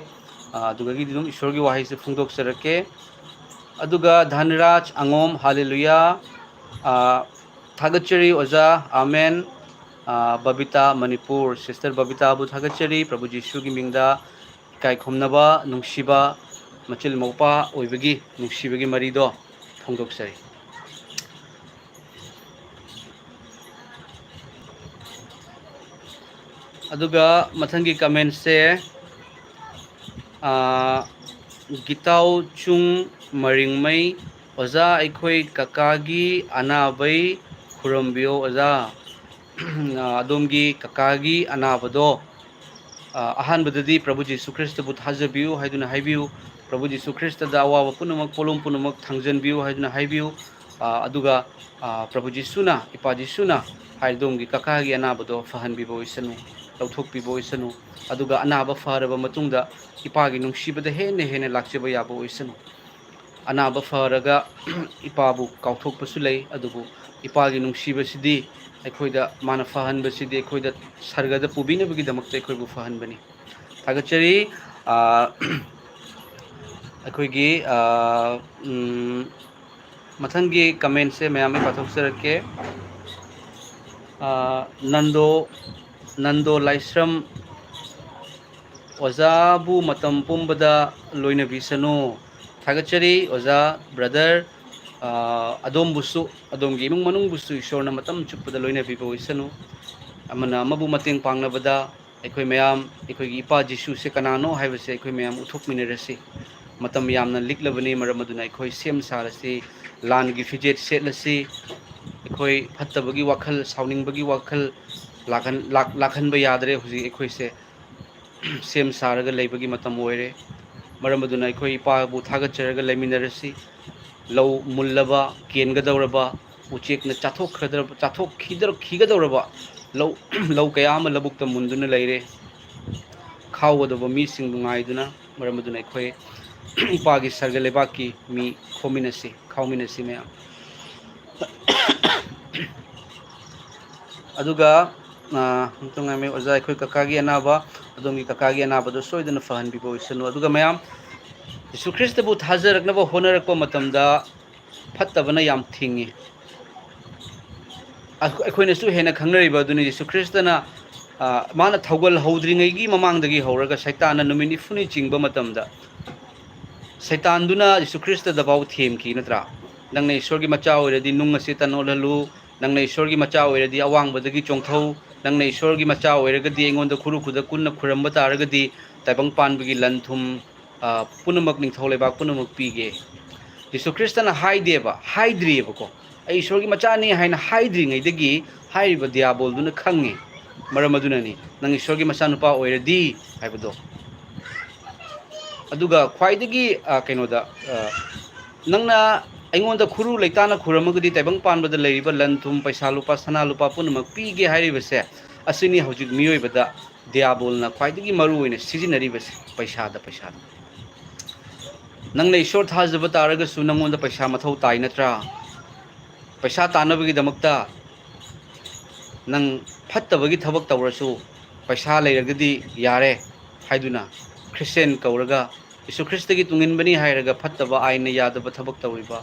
ꯑꯥ, ꯑꯗꯨꯗꯒꯤꯗꯤ ꯑꯗꯨꯝ ꯏꯁꯣꯔꯒꯤ ꯋꯥꯍꯩꯁꯦ ꯐꯣꯡꯗꯣꯛꯆꯔꯛꯀꯦ꯫ ꯑꯗꯨꯒ ꯙꯟꯔꯥꯖ ꯑꯉꯣꯝ, ꯍꯥꯂꯦꯂꯨꯌꯥ꯫ ꯑꯥ, ꯊꯥꯒꯠꯆꯔꯤ ꯑꯣꯖꯥ, ꯑꯥꯃꯦꯟ꯫ ꯑꯥ, ꯕꯕꯤꯇꯥ ꯃꯅꯤꯄꯨꯔ, ꯁꯤꯁꯇꯔ ꯕꯕꯤꯇꯥꯕꯨ ꯊꯥꯒꯠꯆꯔꯤ, ꯄ꯭ꯔꯚꯨ ꯖꯤꯁꯨꯒꯤ ꯃꯤꯡꯗ ꯏꯀꯥꯏ ꯈꯨꯝꯅꯕ, ꯅꯨꯡꯁꯤꯕ, ꯃꯆꯤꯜ ꯃꯧꯄꯥ ꯑꯣꯏꯕꯒꯤ ꯅꯨꯡꯁꯤꯕꯒꯤ ꯃꯔꯤꯗꯣ ꯐꯣꯡꯗꯣꯛꯆꯔꯤ꯫ ꯑꯗꯨꯒ ꯃꯊꯪꯒꯤ ꯀꯃꯦꯟꯁꯦ, ꯑꯥ, ꯒꯤꯇꯥꯎ ꯆꯨꯡ ꯃꯔꯤꯡꯃꯩ, "ꯑꯣꯖꯥ, ꯑꯩꯈꯣꯏ ꯀꯀꯥꯒꯤ ꯑꯅꯥꯕꯩ ꯈꯨꯔꯨꯝꯕꯤꯌꯣ ꯑꯣꯖꯥ꯫" ꯑꯥ, ꯑꯗꯣꯝꯒꯤ ꯀꯀꯥꯒꯤ ꯑꯅꯥꯕꯗꯣ, ꯑꯥ, ꯑꯍꯥꯟꯕꯗꯗꯤ ꯄ꯭ꯔꯚꯨ ꯖꯤꯁꯨ ꯈ꯭ꯔꯤꯁꯇꯕꯨ ꯊꯥꯖꯕꯤꯌꯨ ꯍꯥꯏꯗꯨꯅ ꯍꯥꯏꯕꯤꯌꯨ꯫ ꯄ꯭ꯔꯚꯨ ꯖꯤꯁꯨ ꯈ꯭ꯔꯤꯁꯇꯗ ꯑꯋꯥꯕ ꯄꯨꯝꯅꯃꯛ, ꯄꯣꯠꯂꯨꯝ ꯄꯨꯝꯅꯃꯛ ꯊꯥꯡꯖꯟꯕꯤꯌꯨ ꯍꯥꯏꯗꯨꯅ ꯍꯥꯏꯕꯤꯌꯨ꯫ ꯑꯥ, ꯑꯗꯨꯒ, ꯑꯥ, ꯄ꯭ꯔꯚꯨ ꯖꯤꯁꯨꯅ, ꯏꯄꯥ ꯖꯤꯁꯨꯅ ꯍꯥꯏꯗꯣꯝꯒꯤ ꯀꯀꯥꯒꯤ ꯑꯅꯥꯕꯗꯣ ꯐꯍꯟꯕꯤꯕ ꯑꯣꯏꯁꯅꯨ, ꯂꯧꯊꯣꯛꯄꯤꯕ ꯑꯣꯏꯁꯅꯨ꯫ ꯑꯗꯨꯒ ꯑꯅꯥꯕ ꯐꯔꯕ ꯃꯇꯨꯡꯗ ꯏꯄꯥꯒꯤ ꯅꯨꯡꯁꯤꯕꯗ ꯍꯦꯟꯅ ꯍꯦꯟꯅ ꯂꯥꯛꯆꯕ ꯌꯥꯕ ꯑꯣꯏꯁꯅꯨ꯫ ꯑꯅꯥꯕ ꯐꯔꯒ ꯏꯄꯥꯕꯨ ꯀꯥꯎꯊꯣꯛꯄꯁꯨ ꯂꯩ, ꯑꯗꯨꯕꯨ ꯏꯄꯥꯒꯤ ꯅꯨꯡꯁꯤꯕꯁꯤꯗꯤ ꯑꯩꯈꯣꯏꯗ, ꯃꯥꯅ ꯐꯍꯟꯕꯁꯤꯗꯤ ꯑꯩꯈꯣꯏꯗ ꯁꯔꯒꯗ ꯄꯨꯕꯤꯅꯕꯒꯤꯗꯃꯛꯇ ꯑꯩꯈꯣꯏꯕꯨ ꯐꯍꯟꯕꯅꯤ꯫ ꯊꯥꯒꯠꯆꯔꯤ꯫ ꯑꯥ, ꯑꯩꯈꯣꯏꯒꯤ, ꯑꯥ, ꯎꯝ, ꯃꯊꯪꯒꯤ ꯀꯃꯦꯟꯁꯦ ꯃꯌꯥꯝ ꯑꯩ ꯄꯥꯊꯣꯛꯆꯔꯛꯀꯦ꯫ ꯑꯥ, ꯅꯟꯗꯣ, ꯅꯟꯗꯣ ꯂꯥꯏꯁ꯭ꯔꯝ, "ꯑꯣꯖꯥꯕꯨ ꯃꯇꯝ ꯄꯨꯝꯕꯗ ꯂꯣꯏꯅꯕꯤꯁꯅꯨ꯫" ꯊꯥꯒꯠꯆꯔꯤ ꯑꯣꯖꯥ, ꯕ꯭ꯔꯗꯔ꯫ ꯑꯥ, ꯑꯗꯣꯝꯕꯨꯁꯨ, ꯑꯗꯣꯝꯒꯤ ꯏꯃꯨꯡ ꯃꯅꯨꯡꯕꯨꯁꯨ ꯏꯁꯣꯔꯅ ꯃꯇꯝ ꯆꯨꯞꯄꯗ ꯂꯣꯏꯅꯕꯤꯕ ꯑꯣꯏꯁꯅꯨ꯫ ꯑꯃꯅ ꯑꯃꯕꯨ ꯃꯇꯦꯡ ꯄꯥꯡꯅꯕꯗ ꯑꯩꯈꯣꯏ ꯃꯌꯥꯝ, ꯑꯩꯈꯣꯏꯒꯤ ꯏꯄꯥ ꯖꯤꯁꯨꯁꯦ ꯀꯅꯥꯅꯣ ꯍꯥꯏꯕꯁꯦ ꯑꯩꯈꯣꯏ ꯃꯌꯥꯝ ꯎꯠꯊꯣꯛꯃꯤꯟꯅꯔꯁꯤ꯫ ꯃꯇꯝ ꯌꯥꯝꯅ ꯂꯤꯛꯂꯕꯅꯤ, ꯃꯔꯝ ꯑꯗꯨꯅ ꯑꯩꯈꯣꯏ ꯁꯦꯝ ꯁꯥꯔꯁꯤ, ꯂꯥꯟꯒꯤ ꯐꯤꯖꯦꯠ ꯁꯦꯠꯂꯁꯤ꯫ ꯑꯩꯈꯣꯏ ꯐꯠꯇꯕꯒꯤ ꯋꯥꯈꯜ, ꯁꯥꯎꯅꯤꯡꯕꯒꯤ ꯋꯥꯈꯜ ꯂꯥꯛꯍꯟ-, ꯂꯥꯛ-, ꯂꯥꯛꯍꯟꯕ ꯌꯥꯗ꯭ꯔꯦ꯫ ꯍꯧꯖꯤꯛ ꯑꯩꯈꯣꯏꯁꯦ ꯁꯦꯝ ꯁꯥꯔꯒ ꯂꯩꯕꯒꯤ ꯃꯇꯝ ꯑꯣꯏꯔꯦ꯫ ꯃꯔꯝ ꯑꯗꯨꯅ ꯑꯩꯈꯣꯏ ꯏꯄꯥꯕꯨ ꯊꯥꯒꯠꯆꯔꯒ ꯂꯩꯃꯤꯟꯅꯔꯁꯤ꯫ ꯂꯧ ꯃꯨꯜꯂꯕ, ꯀꯦꯟꯒꯗꯧꯔꯕ, ꯎꯆꯦꯛꯅ ꯆꯥꯊꯣꯛꯈ꯭ꯔꯗ-, ꯆꯥꯊꯣꯛꯈꯤꯗ-, ꯈꯤꯒꯗꯧꯔꯕ ꯂꯧ, ꯂꯧ ꯀꯌꯥ ꯑꯃ ꯂꯧꯕꯨꯛꯇ ꯃꯨꯟꯗꯨꯅ ꯂꯩꯔꯦ꯫ ꯈꯥꯎꯒꯗꯧꯕ ꯃꯤꯁꯤꯡꯕꯨ ꯉꯥꯏꯗꯨꯅ, ꯃꯔꯝ ꯑꯗꯨꯅ ꯑꯩꯈꯣꯏ ꯏꯄꯥꯒꯤ ꯁꯔꯒ ꯂꯩꯕꯥꯛꯀꯤ ꯃꯤ ꯈꯣꯝꯃꯤꯟꯅꯁꯤ, ꯈꯥꯎꯃꯤꯟꯅꯁꯤ ꯃꯌꯥꯝ꯫ ꯑꯗꯨꯒ ꯑꯃꯨꯛꯇ ꯉꯥꯏꯃꯤ ꯑꯣꯖꯥ, ꯑꯩꯈꯣꯏ ꯀꯀꯥꯒꯤ ꯑꯅꯥꯕ, ꯑꯗꯣꯝꯒꯤ ꯀꯀꯥꯒꯤ ꯑꯅꯥꯕꯗꯣ ꯁꯣꯏꯗꯅ ꯐꯍꯟꯕꯤꯕ ꯑꯣꯏꯁꯅꯨ꯫ ꯑꯗꯨꯒ ꯃꯌꯥꯝ, ꯌꯤꯁꯨ ꯈ꯭ꯔꯤꯁꯇꯕꯨ ꯊꯥꯖꯔꯛꯅꯕ ꯍꯣꯠꯅꯔꯛꯄ ꯃꯇꯝꯗ ꯐꯠꯇꯕꯅ ꯌꯥꯝ ꯊꯤꯡꯉꯤ꯫ ꯑꯩꯈꯣꯏꯅꯁꯨ ꯍꯦꯟꯅ ꯈꯪꯅꯔꯤꯕ ꯑꯗꯨꯅꯤ, ꯌꯤꯁꯨ ꯈ꯭ꯔꯤꯁꯇꯅ ꯃꯥꯅ ꯊꯧꯒꯜ ꯍꯧꯗ꯭ꯔꯤꯉꯩꯒꯤ ꯃꯃꯥꯡꯗꯒꯤ ꯍꯧꯔꯒ ꯁꯩꯇꯥꯟꯅ ꯅꯨꯃꯤꯠ ꯅꯤꯐꯨꯅꯤ ꯆꯤꯡꯕ ꯃꯇꯝꯗ, ꯁꯩꯇꯥꯟꯗꯨꯅ ꯌꯤꯁꯨ ꯈ꯭ꯔꯤꯁꯇꯗꯐꯥꯎ ꯊꯦꯝꯈꯤ ꯅꯠꯇ꯭ꯔꯥ? "ꯅꯪꯅ ꯏꯁꯣꯔꯒꯤ ꯃꯆꯥ ꯑꯣꯏꯔꯗꯤ ꯅꯨꯡ ꯑꯁꯤ ꯇꯟ ꯑꯣꯜꯍꯜꯂꯨ, ꯅꯪꯅ ꯏꯁꯣꯔꯒꯤ ꯃꯆꯥ ꯑꯣꯏꯔꯗꯤ ꯑꯋꯥꯡꯕꯗꯒꯤ ꯆꯣꯡꯊꯧ, ꯅꯪꯅ ꯏꯁꯣꯔꯒꯤ ꯃꯆꯥ ꯑꯣꯏꯔꯒꯗꯤ ꯑꯩꯉꯣꯟꯗ ꯈꯨꯔꯨ ꯈꯨꯗ ꯀꯨꯟꯅ ꯈꯨꯔꯝꯕ ꯇꯥꯔꯒꯗꯤ ꯇꯥꯏꯕꯪ ꯄꯥꯟꯕꯒꯤ ꯂꯟ ꯊꯨꯝ ꯄꯨꯝꯅꯃꯛ ꯅꯤꯡꯊꯧ ꯂꯩꯕꯥꯛ ꯄꯨꯝꯅꯃꯛ ꯄꯤꯒꯦ"꯫ ꯌꯤꯁꯨ ꯈ꯭ꯔꯤꯁꯇꯅ ꯍꯥꯏꯗꯦꯕ, ꯍꯥꯏꯗ꯭ꯔꯤꯑꯕꯀꯣ꯫ "ꯑꯩ ꯏꯁꯣꯔꯒꯤ ꯃꯆꯥꯅꯤ" ꯍꯥꯏꯅ ꯍꯥꯏꯗ꯭ꯔꯤꯉꯩꯗꯒꯤ ꯍꯥꯏꯔꯤꯕ ꯗꯤꯌꯥꯕꯣꯜꯗꯨꯅ ꯈꯪꯉꯤ꯫ ꯃꯔꯝ ꯑꯗꯨꯅꯅꯤ, "ꯅꯪ ꯏꯁꯣꯔꯒꯤ ꯃꯆꯥꯅꯨꯄꯥ ꯑꯣꯏꯔꯗꯤ" ꯍꯥꯏꯕꯗꯣ꯫ ꯑꯗꯨꯒ ꯈ꯭ꯋꯥꯏꯗꯒꯤ ꯀꯩꯅꯣꯗ, "ꯅꯪꯅ ꯑꯩꯉꯣꯟꯗ ꯈꯨꯔꯨ ꯂꯩꯇꯥꯅ ꯈꯨꯔꯝꯃꯒꯗꯤ ꯇꯥꯏꯕꯪ ꯄꯥꯟꯕꯗ ꯂꯩꯔꯤꯕ ꯂꯟ ꯊꯨꯝ, ꯄꯩꯁꯥ ꯂꯨꯄꯥ, ꯁꯅꯥ ꯂꯨꯄꯥ ꯄꯨꯝꯅꯃꯛ ꯄꯤꯒꯦ" ꯍꯥꯏꯔꯤꯕꯁꯦ, ꯑꯁꯤꯅꯤ ꯍꯧꯖꯤꯛ ꯃꯤꯑꯣꯏꯕꯗ ꯗꯤꯌꯥꯕꯣꯜꯅ ꯈ꯭ꯋꯥꯏꯗꯒꯤ ꯃꯔꯨ ꯑꯣꯏꯅ ꯁꯤꯖꯤꯟꯅꯔꯤꯕꯁꯦ, ꯄꯩꯁꯥꯗ, ꯄꯩꯁꯥꯗ꯫ ꯅꯪꯅ ꯏꯁꯣꯔ ꯊꯥꯖꯕ ꯇꯥꯔꯒꯁꯨ ꯅꯪꯉꯣꯟꯗ ꯄꯩꯁꯥ ꯃꯊꯧ ꯇꯥꯏ ꯅꯠꯇ꯭ꯔꯥ? ꯄꯩꯁꯥ ꯇꯥꯟꯅꯕꯒꯤꯗꯃꯛꯇ ꯅꯪ ꯐꯠꯇꯕꯒꯤ ꯊꯕꯛ ꯇꯧꯔꯁꯨ ꯄꯩꯁꯥ ꯂꯩꯔꯒꯗꯤ ꯌꯥꯔꯦ ꯍꯥꯏꯗꯨꯅ ꯈ꯭ꯔꯤꯁꯇꯦꯟ ꯀꯧꯔꯒ, ꯌꯤꯁꯨ ꯈ꯭ꯔꯤꯁꯇꯒꯤ ꯇꯨꯡꯏꯟꯕꯅꯤ ꯍꯥꯏꯔꯒ ꯐꯠꯇꯕ, ꯑꯥꯏꯟꯅ ꯌꯥꯗꯕ ꯊꯕꯛ ꯇꯧꯔꯤꯕ,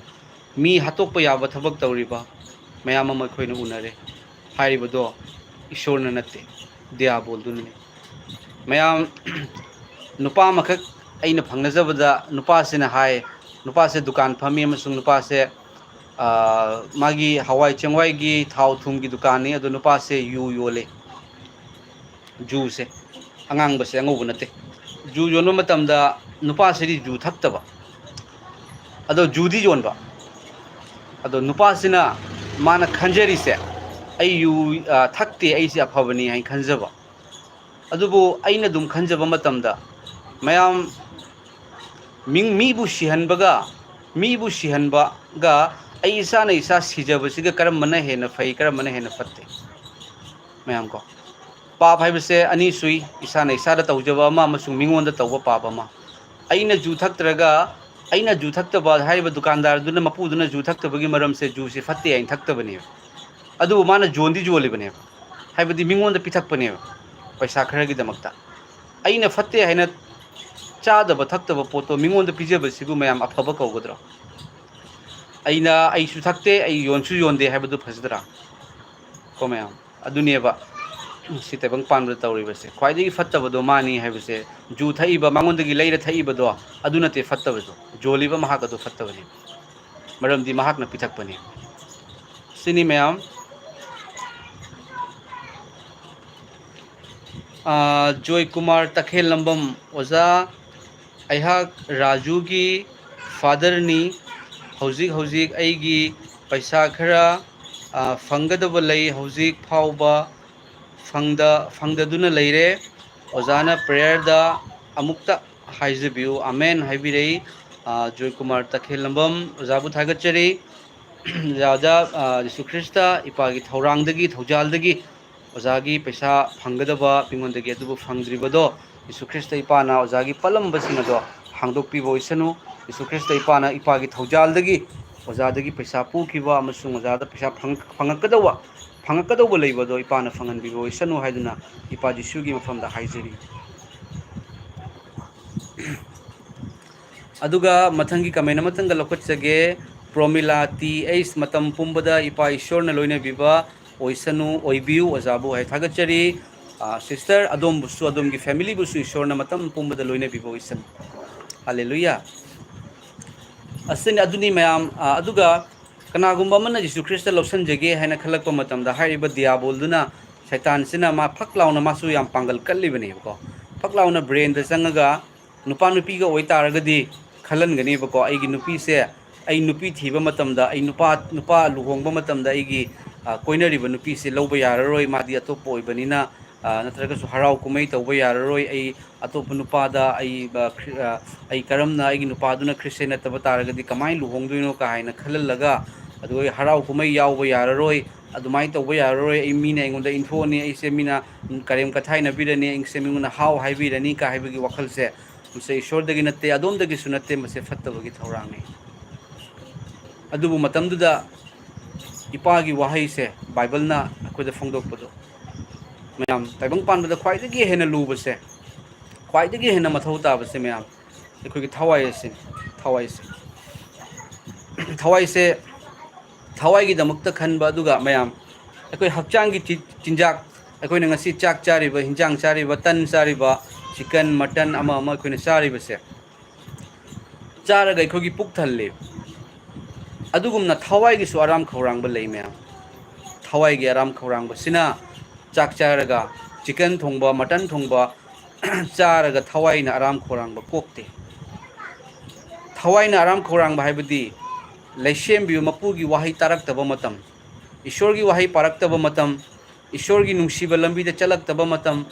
ꯃꯤ ꯍꯥꯠꯇꯣꯛꯄ ꯌꯥꯕ ꯊꯕꯛ ꯇꯧꯔꯤꯕ ꯃꯌꯥꯝ ꯑꯃ ꯑꯩꯈꯣꯏꯅ ꯎꯅꯔꯦ꯫ ꯍꯥꯏꯔꯤꯕꯗꯣ ꯏꯁꯣꯔꯅ ꯅꯠꯇꯦ, ꯗꯤꯌꯥꯕꯣꯜꯗꯨꯅꯅꯤ꯫ ꯃꯌꯥꯝ, ꯅꯨꯄꯥ ꯑꯃꯈꯛ ꯑꯩꯅ ꯐꯪꯅꯖꯕꯗ, ꯅꯨꯄꯥꯁꯤꯅ ꯍꯥꯏ, ꯅꯨꯄꯥꯁꯦ ꯗꯨꯀꯥꯟ ꯐꯝꯃꯤ ꯑꯃꯁꯨꯡ ꯅꯨꯄꯥꯁꯦ, ꯑ, ꯃꯥꯒꯤ ꯍꯋꯥꯏ ꯆꯦꯡꯋꯥꯏꯒꯤ ꯊꯥꯎ ꯊꯨꯝꯒꯤ ꯗꯨꯀꯥꯟꯅꯤ, ꯑꯗꯣ ꯅꯨꯄꯥꯁꯦ ꯌꯨ ꯌꯣꯜꯂꯤ꯫ ꯖꯨꯁꯦ, ꯑꯉꯥꯡꯕꯁꯦ, ꯑꯉꯧꯕ ꯅꯠꯇꯦ꯫ ꯖꯨ ꯌꯣꯟꯕ ꯃꯇꯝꯗ ꯅꯨꯄꯥꯁꯤꯗꯤ ꯖꯨ ꯊꯛꯇꯕ, ꯑꯗꯣ ꯖꯨꯗꯤ ꯌꯣꯟꯕ꯫ ꯑꯗꯣ ꯅꯨꯄꯥꯁꯤꯅ, ꯃꯥꯅ ꯈꯟꯖꯔꯤꯁꯦ, "ꯑꯩ ꯌꯨ, ꯑ, ꯊꯛꯇꯦ, ꯑꯩꯁꯦ ꯑꯐꯕꯅꯤ" ꯍꯥꯏꯅ ꯈꯟꯖꯕ꯫ ꯑꯗꯨꯕꯨ ꯑꯩꯅ ꯑꯗꯨꯝ ꯈꯟꯖꯕ ꯃꯇꯝꯗ, ꯃꯌꯥꯝ, ꯃꯤ-, ꯃꯤꯕꯨ ꯁꯤꯍꯟꯕꯒ, ꯃꯤꯕꯨ ꯁꯤꯍꯟꯕꯒ ꯑꯩ ꯏꯁꯥꯅ ꯏꯁꯥ ꯁꯤꯖꯕꯁꯤꯒ ꯀꯔꯝꯕꯅ ꯍꯦꯟꯅ ꯐꯩ, ꯀꯔꯝꯕꯅ ꯍꯦꯟꯅ ꯐꯠꯇꯦ? ꯃꯌꯥꯝ ꯀꯣ, ꯄꯥꯞ ꯍꯥꯏꯕꯁꯦ ꯑꯅꯤ ꯁꯨꯏ: ꯏꯁꯥꯅ ꯏꯁꯥꯗ ꯇꯧꯖꯕ ꯑꯃ ꯑꯃꯁꯨꯡ ꯃꯤꯉꯣꯟꯗ ꯇꯧꯕ ꯄꯥꯞ ꯑꯃ꯫ ꯑꯩꯅ ꯖꯨ ꯊꯛꯇ꯭ꯔꯒ, ꯑꯩꯅ ꯖꯨ ꯊꯛꯇꯕ ꯍꯥꯏꯔꯤꯕ ꯗꯨꯀꯥꯟꯗꯥꯔꯗꯨꯅ, ꯃꯄꯨꯗꯨꯅ ꯖꯨ ꯊꯛꯇꯕꯒꯤ ꯃꯔꯝꯁꯦ ꯖꯨꯁꯦ ꯐꯠꯇꯦ ꯍꯥꯏꯅ ꯊꯛꯇꯕꯅꯦꯕ꯫ ꯑꯗꯨꯕꯨ ꯃꯥꯅ ꯌꯣꯟꯗꯤ ꯌꯣꯜꯂꯤꯕꯅꯦꯕ, ꯍꯥꯏꯕꯗꯤ ꯃꯤꯉꯣꯟꯗ ꯄꯤꯊꯛꯄꯅꯦꯕ ꯄꯩꯁꯥ ꯈꯔꯒꯤꯗꯃꯛꯇ꯫ ꯑꯩꯅ ꯐꯠꯇꯦ ꯍꯥꯏꯅ ꯆꯥꯗꯕ ꯊꯛꯇꯕ ꯄꯣꯠꯇꯣ ꯃꯤꯉꯣꯟꯗ ꯄꯤꯖꯕꯁꯤꯕꯨ ꯃꯌꯥꯝ ꯑꯐꯕ ꯀꯧꯒꯗ꯭ꯔꯣ? ꯑꯩꯅ, "ꯑꯩꯁꯨ ꯊꯛꯇꯦ, ꯑꯩ ꯌꯣꯟꯁꯨ ꯌꯣꯟꯗꯦ" ꯍꯥꯏꯕꯗꯨ ꯐꯖꯗ꯭ꯔꯥ? ꯀꯣ ꯃꯌꯥꯝ, ꯑꯗꯨꯅꯦꯕ ꯁꯤ ꯇꯥꯏꯕꯪ ꯄꯥꯟꯕꯗ ꯇꯧꯔꯤꯕꯁꯦ꯫ ꯈ꯭ꯋꯥꯏꯗꯒꯤ ꯐꯠꯇꯕꯗꯣ ꯃꯥꯅꯤ ꯍꯥꯏꯕꯁꯦ, ꯖꯨ ꯊꯛꯏꯕ, ꯃꯉꯣꯟꯗꯒꯤ ꯂꯩꯔ ꯊꯛꯏꯕꯗꯣ, ꯑꯗꯨ ꯅꯠꯇꯦ ꯐꯠꯇꯕꯗꯣ, ꯌꯣꯜꯂꯤꯕ ꯃꯍꯥꯛ ꯑꯗꯨ ꯐꯠꯇꯕꯅꯤ, ꯃꯔꯝꯗꯤ ꯃꯍꯥꯛꯅ ꯄꯤꯊꯛꯄꯅꯤ꯫ ꯁꯤꯅꯤ ꯃꯌꯥꯝ꯫ ꯑꯥ, ꯖꯣꯏ ꯀꯨꯃꯥꯔ ꯇꯈꯦꯜꯂꯝꯕꯝ, ꯑꯣꯖꯥ, ꯑꯩꯍꯥꯛ ꯔꯥꯖꯨꯒꯤ ꯐꯥꯗꯔꯅꯤ꯫ ꯍꯧꯖꯤꯛ ꯍꯧꯖꯤꯛ ꯑꯩꯒꯤ ꯄꯩꯁꯥ ꯈꯔ, ꯑꯥ, ꯐꯪꯒꯗꯕ ꯂꯩ, ꯍꯧꯖꯤꯛ ꯐꯥꯎꯕ ꯐꯪꯗ-, ꯐꯪꯗꯗꯨꯅ ꯂꯩꯔꯦ꯫ ꯑꯣꯖꯥꯅ ꯄ꯭ꯔꯦꯌꯔꯗ ꯑꯃꯨꯛꯇ ꯍꯥꯏꯖꯕꯤꯌꯨ, ꯑꯃꯦꯟ ꯍꯥꯏꯕꯤꯔꯛꯏ꯫ ꯑꯥ, ꯖꯣꯏ ꯀꯨꯃꯥꯔ ꯇꯈꯦꯜꯂꯝꯕꯝ, ꯑꯣꯖꯥꯕꯨ ꯊꯥꯒꯠꯆꯔꯤ꯫ ꯑꯣꯖꯥ, ꯑꯥ, ꯖꯤꯁꯨ ꯈ꯭ꯔꯤꯁꯇ ꯏꯄꯥꯒꯤ ꯊꯧꯔꯥꯡꯗꯒꯤ, ꯊꯧꯖꯥꯜꯗꯒꯤ ꯑꯣꯖꯥꯒꯤ ꯄꯩꯁꯥ ꯐꯪꯒꯗꯕ ꯃꯤꯉꯣꯟꯗꯒꯤ ꯑꯗꯨꯕꯨ ꯐꯪꯗ꯭ꯔꯤꯕꯗꯣ, ꯖꯤꯁꯨ ꯈ꯭ꯔꯤꯁꯇ ꯏꯄꯥꯅ ꯑꯣꯖꯥꯒꯤ ꯄꯜꯂꯝꯕꯁꯤꯡ ꯑꯗꯣ ꯍꯥꯡꯗꯣꯛꯄꯤꯕ ꯑꯣꯏꯁꯅꯨ꯫ ꯖꯤꯁꯨ ꯈ꯭ꯔꯤꯁꯇ ꯏꯄꯥꯅ ꯏꯄꯥꯒꯤ ꯊꯧꯖꯥꯜꯗꯒꯤ ꯑꯣꯖꯥꯗꯒꯤ ꯄꯩꯁꯥ ꯄꯨꯈꯤꯕ ꯑꯃꯁꯨꯡ ꯑꯣꯖꯥꯗ ꯄꯩꯁꯥ ꯐꯪ-, ꯐꯪꯉꯛꯀꯗꯧꯕ, ꯐꯪꯉꯛꯀꯗꯧꯕ ꯂꯩꯕꯗꯣ ꯏꯄꯥꯅ ꯐꯪꯍꯟꯕꯤꯕ ꯑꯣꯏꯁꯅꯨ ꯍꯥꯏꯗꯨꯅ ꯏꯄꯥ ꯖꯤꯁꯨꯒꯤ ꯃꯐꯝꯗ ꯍꯥꯏꯖꯔꯤ꯫ ꯑꯗꯨꯒ ꯃꯊꯪꯒꯤ ꯀꯃꯦꯟ ꯑꯃꯇꯪꯒ ꯂꯧꯈꯠꯆꯒꯦ꯫ ꯄ꯭ꯔꯣꯃꯤꯂꯥ ꯇꯤ ꯑꯩꯆ, "ꯃꯇꯝ ꯄꯨꯝꯕꯗ ꯏꯄꯥ ꯏꯁꯣꯔꯅ ꯂꯣꯏꯅꯕꯤꯕ ꯑꯣꯏꯁꯅꯨ, ꯑꯣꯏꯕꯤꯌꯨ ꯑꯣꯖꯥꯕꯨ" ꯍꯥꯏ ꯊꯥꯒꯠꯆꯔꯤ꯫ ꯑ, ꯁꯤꯁꯇꯔ, ꯑꯗꯣꯝꯕꯨꯁꯨ, ꯑꯗꯣꯝꯒꯤ ꯐꯦꯃꯤꯂꯤꯕꯨꯁꯨ ꯏꯁꯣꯔꯅ ꯃꯇꯝ ꯄꯨꯝꯕꯗ ꯂꯣꯏꯅꯕꯤꯕ ꯑꯣꯏꯁꯅꯨ꯫ ꯍꯥꯂꯦꯂꯨꯌꯥ꯫ ꯑꯁꯤꯅꯤ, ꯑꯗꯨꯅꯤ ꯃꯌꯥꯝ, ꯑ, ꯑꯗꯨꯒ ꯀꯅꯥꯒꯨꯝꯕ ꯑꯃꯅ ꯖꯤꯁꯨ ꯈ꯭ꯔꯤꯁꯇ ꯂꯧꯁꯟꯖꯒꯦ ꯍꯥꯏꯅ ꯈꯜꯂꯛꯄ ꯃꯇꯝꯗ ꯍꯥꯏꯔꯤꯕ ꯗꯤꯌꯥꯕꯣꯜꯗꯨꯅ, ꯁꯩꯇꯥꯟꯁꯤꯅ ꯃꯥ ꯐꯛ ꯂꯥꯎꯅ, ꯃꯥꯁꯨ ꯌꯥꯝ ꯄꯥꯡꯒꯜ ꯀꯜꯂꯤꯕꯅꯦꯕꯀꯣ꯫ ꯐꯛ ꯂꯥꯎꯅ ꯕ꯭ꯔꯦꯟꯗ ꯆꯪꯉꯒ ꯅꯨꯄꯥ ꯅꯨꯄꯤꯒ ꯑꯣꯏꯇꯥꯔꯒꯗꯤ ꯈꯜꯍꯟꯒꯅꯦꯕꯀꯣ, "ꯑꯩꯒꯤ ꯅꯨꯄꯤꯁꯦ, ꯑꯩ ꯅꯨꯄꯤ ꯊꯤꯕ ꯃꯇꯝꯗ, ꯑꯩ ꯅꯨꯄꯥ, ꯅꯨꯄꯥ ꯂꯨꯍꯣꯡꯕ ꯃꯇꯝꯗ ꯑꯩꯒꯤ, ꯑ, ꯀꯣꯏꯅꯔꯤꯕ ꯅꯨꯄꯤꯁꯦ ꯂꯧꯕ ꯌꯥꯔꯔꯣꯏ, ꯃꯥꯗꯤ ꯑꯇꯣꯞꯄ ꯑꯣꯏꯕꯅꯤꯅ, ꯑ, ꯅꯠꯇ꯭ꯔꯒꯁꯨ ꯍꯔꯥꯎ ꯀꯨꯝꯍꯩ ꯇꯧꯕ ꯌꯥꯔꯔꯣꯏ, ꯑꯩ ꯑꯇꯣꯞꯄ ꯅꯨꯄꯥꯗ ꯑꯩ, ꯑ, ꯈ꯭ꯔꯤ-, ꯑ, ꯑꯩ ꯀꯔꯝꯅ ꯑꯩꯒꯤ ꯅꯨꯄꯥꯗꯨꯅ ꯈ꯭ꯔꯤꯁꯇꯦꯟ ꯅꯠꯇꯕ ꯇꯥꯔꯒꯗꯤ ꯀꯃꯥꯏꯅ ꯂꯨꯍꯣꯡꯗꯣꯏꯅꯣ?" ꯀꯥ ꯍꯥꯏꯅ ꯈꯜꯍꯜꯂꯒ, ꯑꯗꯨꯒ ꯑꯩ ꯍꯔꯥꯎ ꯀꯨꯝꯍꯩ ꯌꯥꯎꯕ ꯌꯥꯔꯔꯣꯏ, ꯑꯗꯨꯃꯥꯏꯅ ꯇꯧꯕ ꯌꯥꯔꯔꯣꯏ, ꯑꯩ ꯃꯤꯅ ꯑꯩꯉꯣꯟꯗ ꯏꯟꯊꯣꯛꯑꯅꯤ, ꯑꯩꯁꯦ ꯃꯤꯅ ꯀꯔꯦꯝ ꯀꯊꯥꯏꯅꯕꯤꯔꯅꯤ, ꯑꯩꯁꯦ ꯃꯤꯉꯣꯟꯗ ꯍꯥꯎ ꯍꯥꯏꯕꯤꯔꯅꯤ ꯀꯥ ꯍꯥꯏꯕꯒꯤ ꯋꯥꯈꯜꯁꯦ, ꯃꯁꯦ ꯏꯁꯣꯔꯗꯒꯤ ꯅꯠꯇꯦ, ꯑꯗꯣꯝꯗꯒꯤꯁꯨ ꯅꯠꯇꯦ, ꯃꯁꯦ ꯐꯠꯇꯕꯒꯤ ꯊꯧꯔꯥꯡꯅꯤ꯫ ꯑꯗꯨꯕꯨ ꯃꯇꯝꯗꯨꯗ ꯏꯄꯥꯒꯤ ꯋꯥꯍꯩꯁꯦ, ꯕꯥꯏꯕꯜꯅ ꯑꯩꯈꯣꯏꯗ ꯐꯣꯡꯗꯣꯛꯄꯗꯣ, ꯃꯌꯥꯝ, ꯇꯥꯏꯕꯪ ꯄꯥꯟꯕꯗ ꯈ꯭ꯋꯥꯏꯗꯒꯤ ꯍꯦꯟꯅ ꯂꯨꯕꯁꯦ, ꯈ꯭ꯋꯥꯏꯗꯒꯤ ꯍꯦꯟꯅ ꯃꯊꯧ ꯇꯥꯕꯁꯦ, ꯃꯌꯥꯝ, ꯑꯩꯈꯣꯏꯒꯤ ꯊꯋꯥꯏ ꯑꯁꯤꯅꯤ꯫ ꯊꯋꯥꯏꯁꯦ, ꯊꯋꯥꯏꯁꯦ, ꯊꯋꯥꯏꯒꯤꯗꯃꯛꯇ ꯈꯟꯕ, ꯑꯗꯨꯒ, ꯃꯌꯥꯝ, ꯑꯩꯈꯣꯏ ꯍꯛꯆꯥꯡꯒꯤ ꯆꯤ-, ꯆꯤꯟꯖꯥꯛ, ꯑꯩꯈꯣꯏꯅ ꯉꯁꯤ ꯆꯥꯛ ꯆꯥꯔꯤꯕ, ꯍꯤꯟꯖꯥꯡ ꯆꯥꯔꯤꯕ, ꯇꯟ ꯆꯥꯔꯤꯕ, ꯆꯤꯀꯟ, ꯃꯇꯟ, ꯑꯃ ꯑꯃ ꯑꯩꯈꯣꯏꯅ ꯆꯥꯔꯤꯕꯁꯦ, ꯆꯥꯔꯒ ꯑꯩꯈꯣꯏꯒꯤ ꯄꯨꯛ ꯊꯜꯂꯤ꯫ ꯑꯗꯨꯒꯨꯝꯅ ꯊꯋꯥꯏꯒꯤꯁꯨ ꯑꯔꯥꯝ ꯈꯧꯔꯥꯡꯕ ꯂꯩ, ꯃꯌꯥꯝ꯫ ꯊꯋꯥꯏꯒꯤ ꯑꯔꯥꯝ ꯈꯧꯔꯥꯡꯕꯁꯤꯅ ꯆꯥꯛ ꯆꯥꯔꯒ ꯆꯤꯀꯟ ꯊꯣꯡꯕ, ꯃꯇꯟ ꯊꯣꯡꯕ ꯆꯥꯔꯒ ꯊꯋꯥꯏꯅ ꯑꯔꯥꯝ ꯈꯧꯔꯥꯡꯕ ꯀꯣꯛꯇꯦ꯫ ꯊꯋꯥꯏꯅ ꯑꯔꯥꯝ ꯈꯧꯔꯥꯡꯕ ꯍꯥꯏꯕꯗꯤ ꯂꯩꯁꯦꯝꯕꯤꯕ ꯃꯄꯨꯒꯤ ꯋꯥꯍꯩ ꯇꯥꯔꯛꯇꯕ ꯃꯇꯝ, ꯏꯁꯣꯔꯒꯤ ꯋꯥꯍꯩ ꯄꯥꯔꯛꯇꯕ ꯃꯇꯝ, ꯏꯁꯣꯔꯒꯤ ꯅꯨꯡꯁꯤꯕ ꯂꯝꯕꯤꯗ ꯆꯠꯂꯛꯇꯕ ꯃꯇꯝ,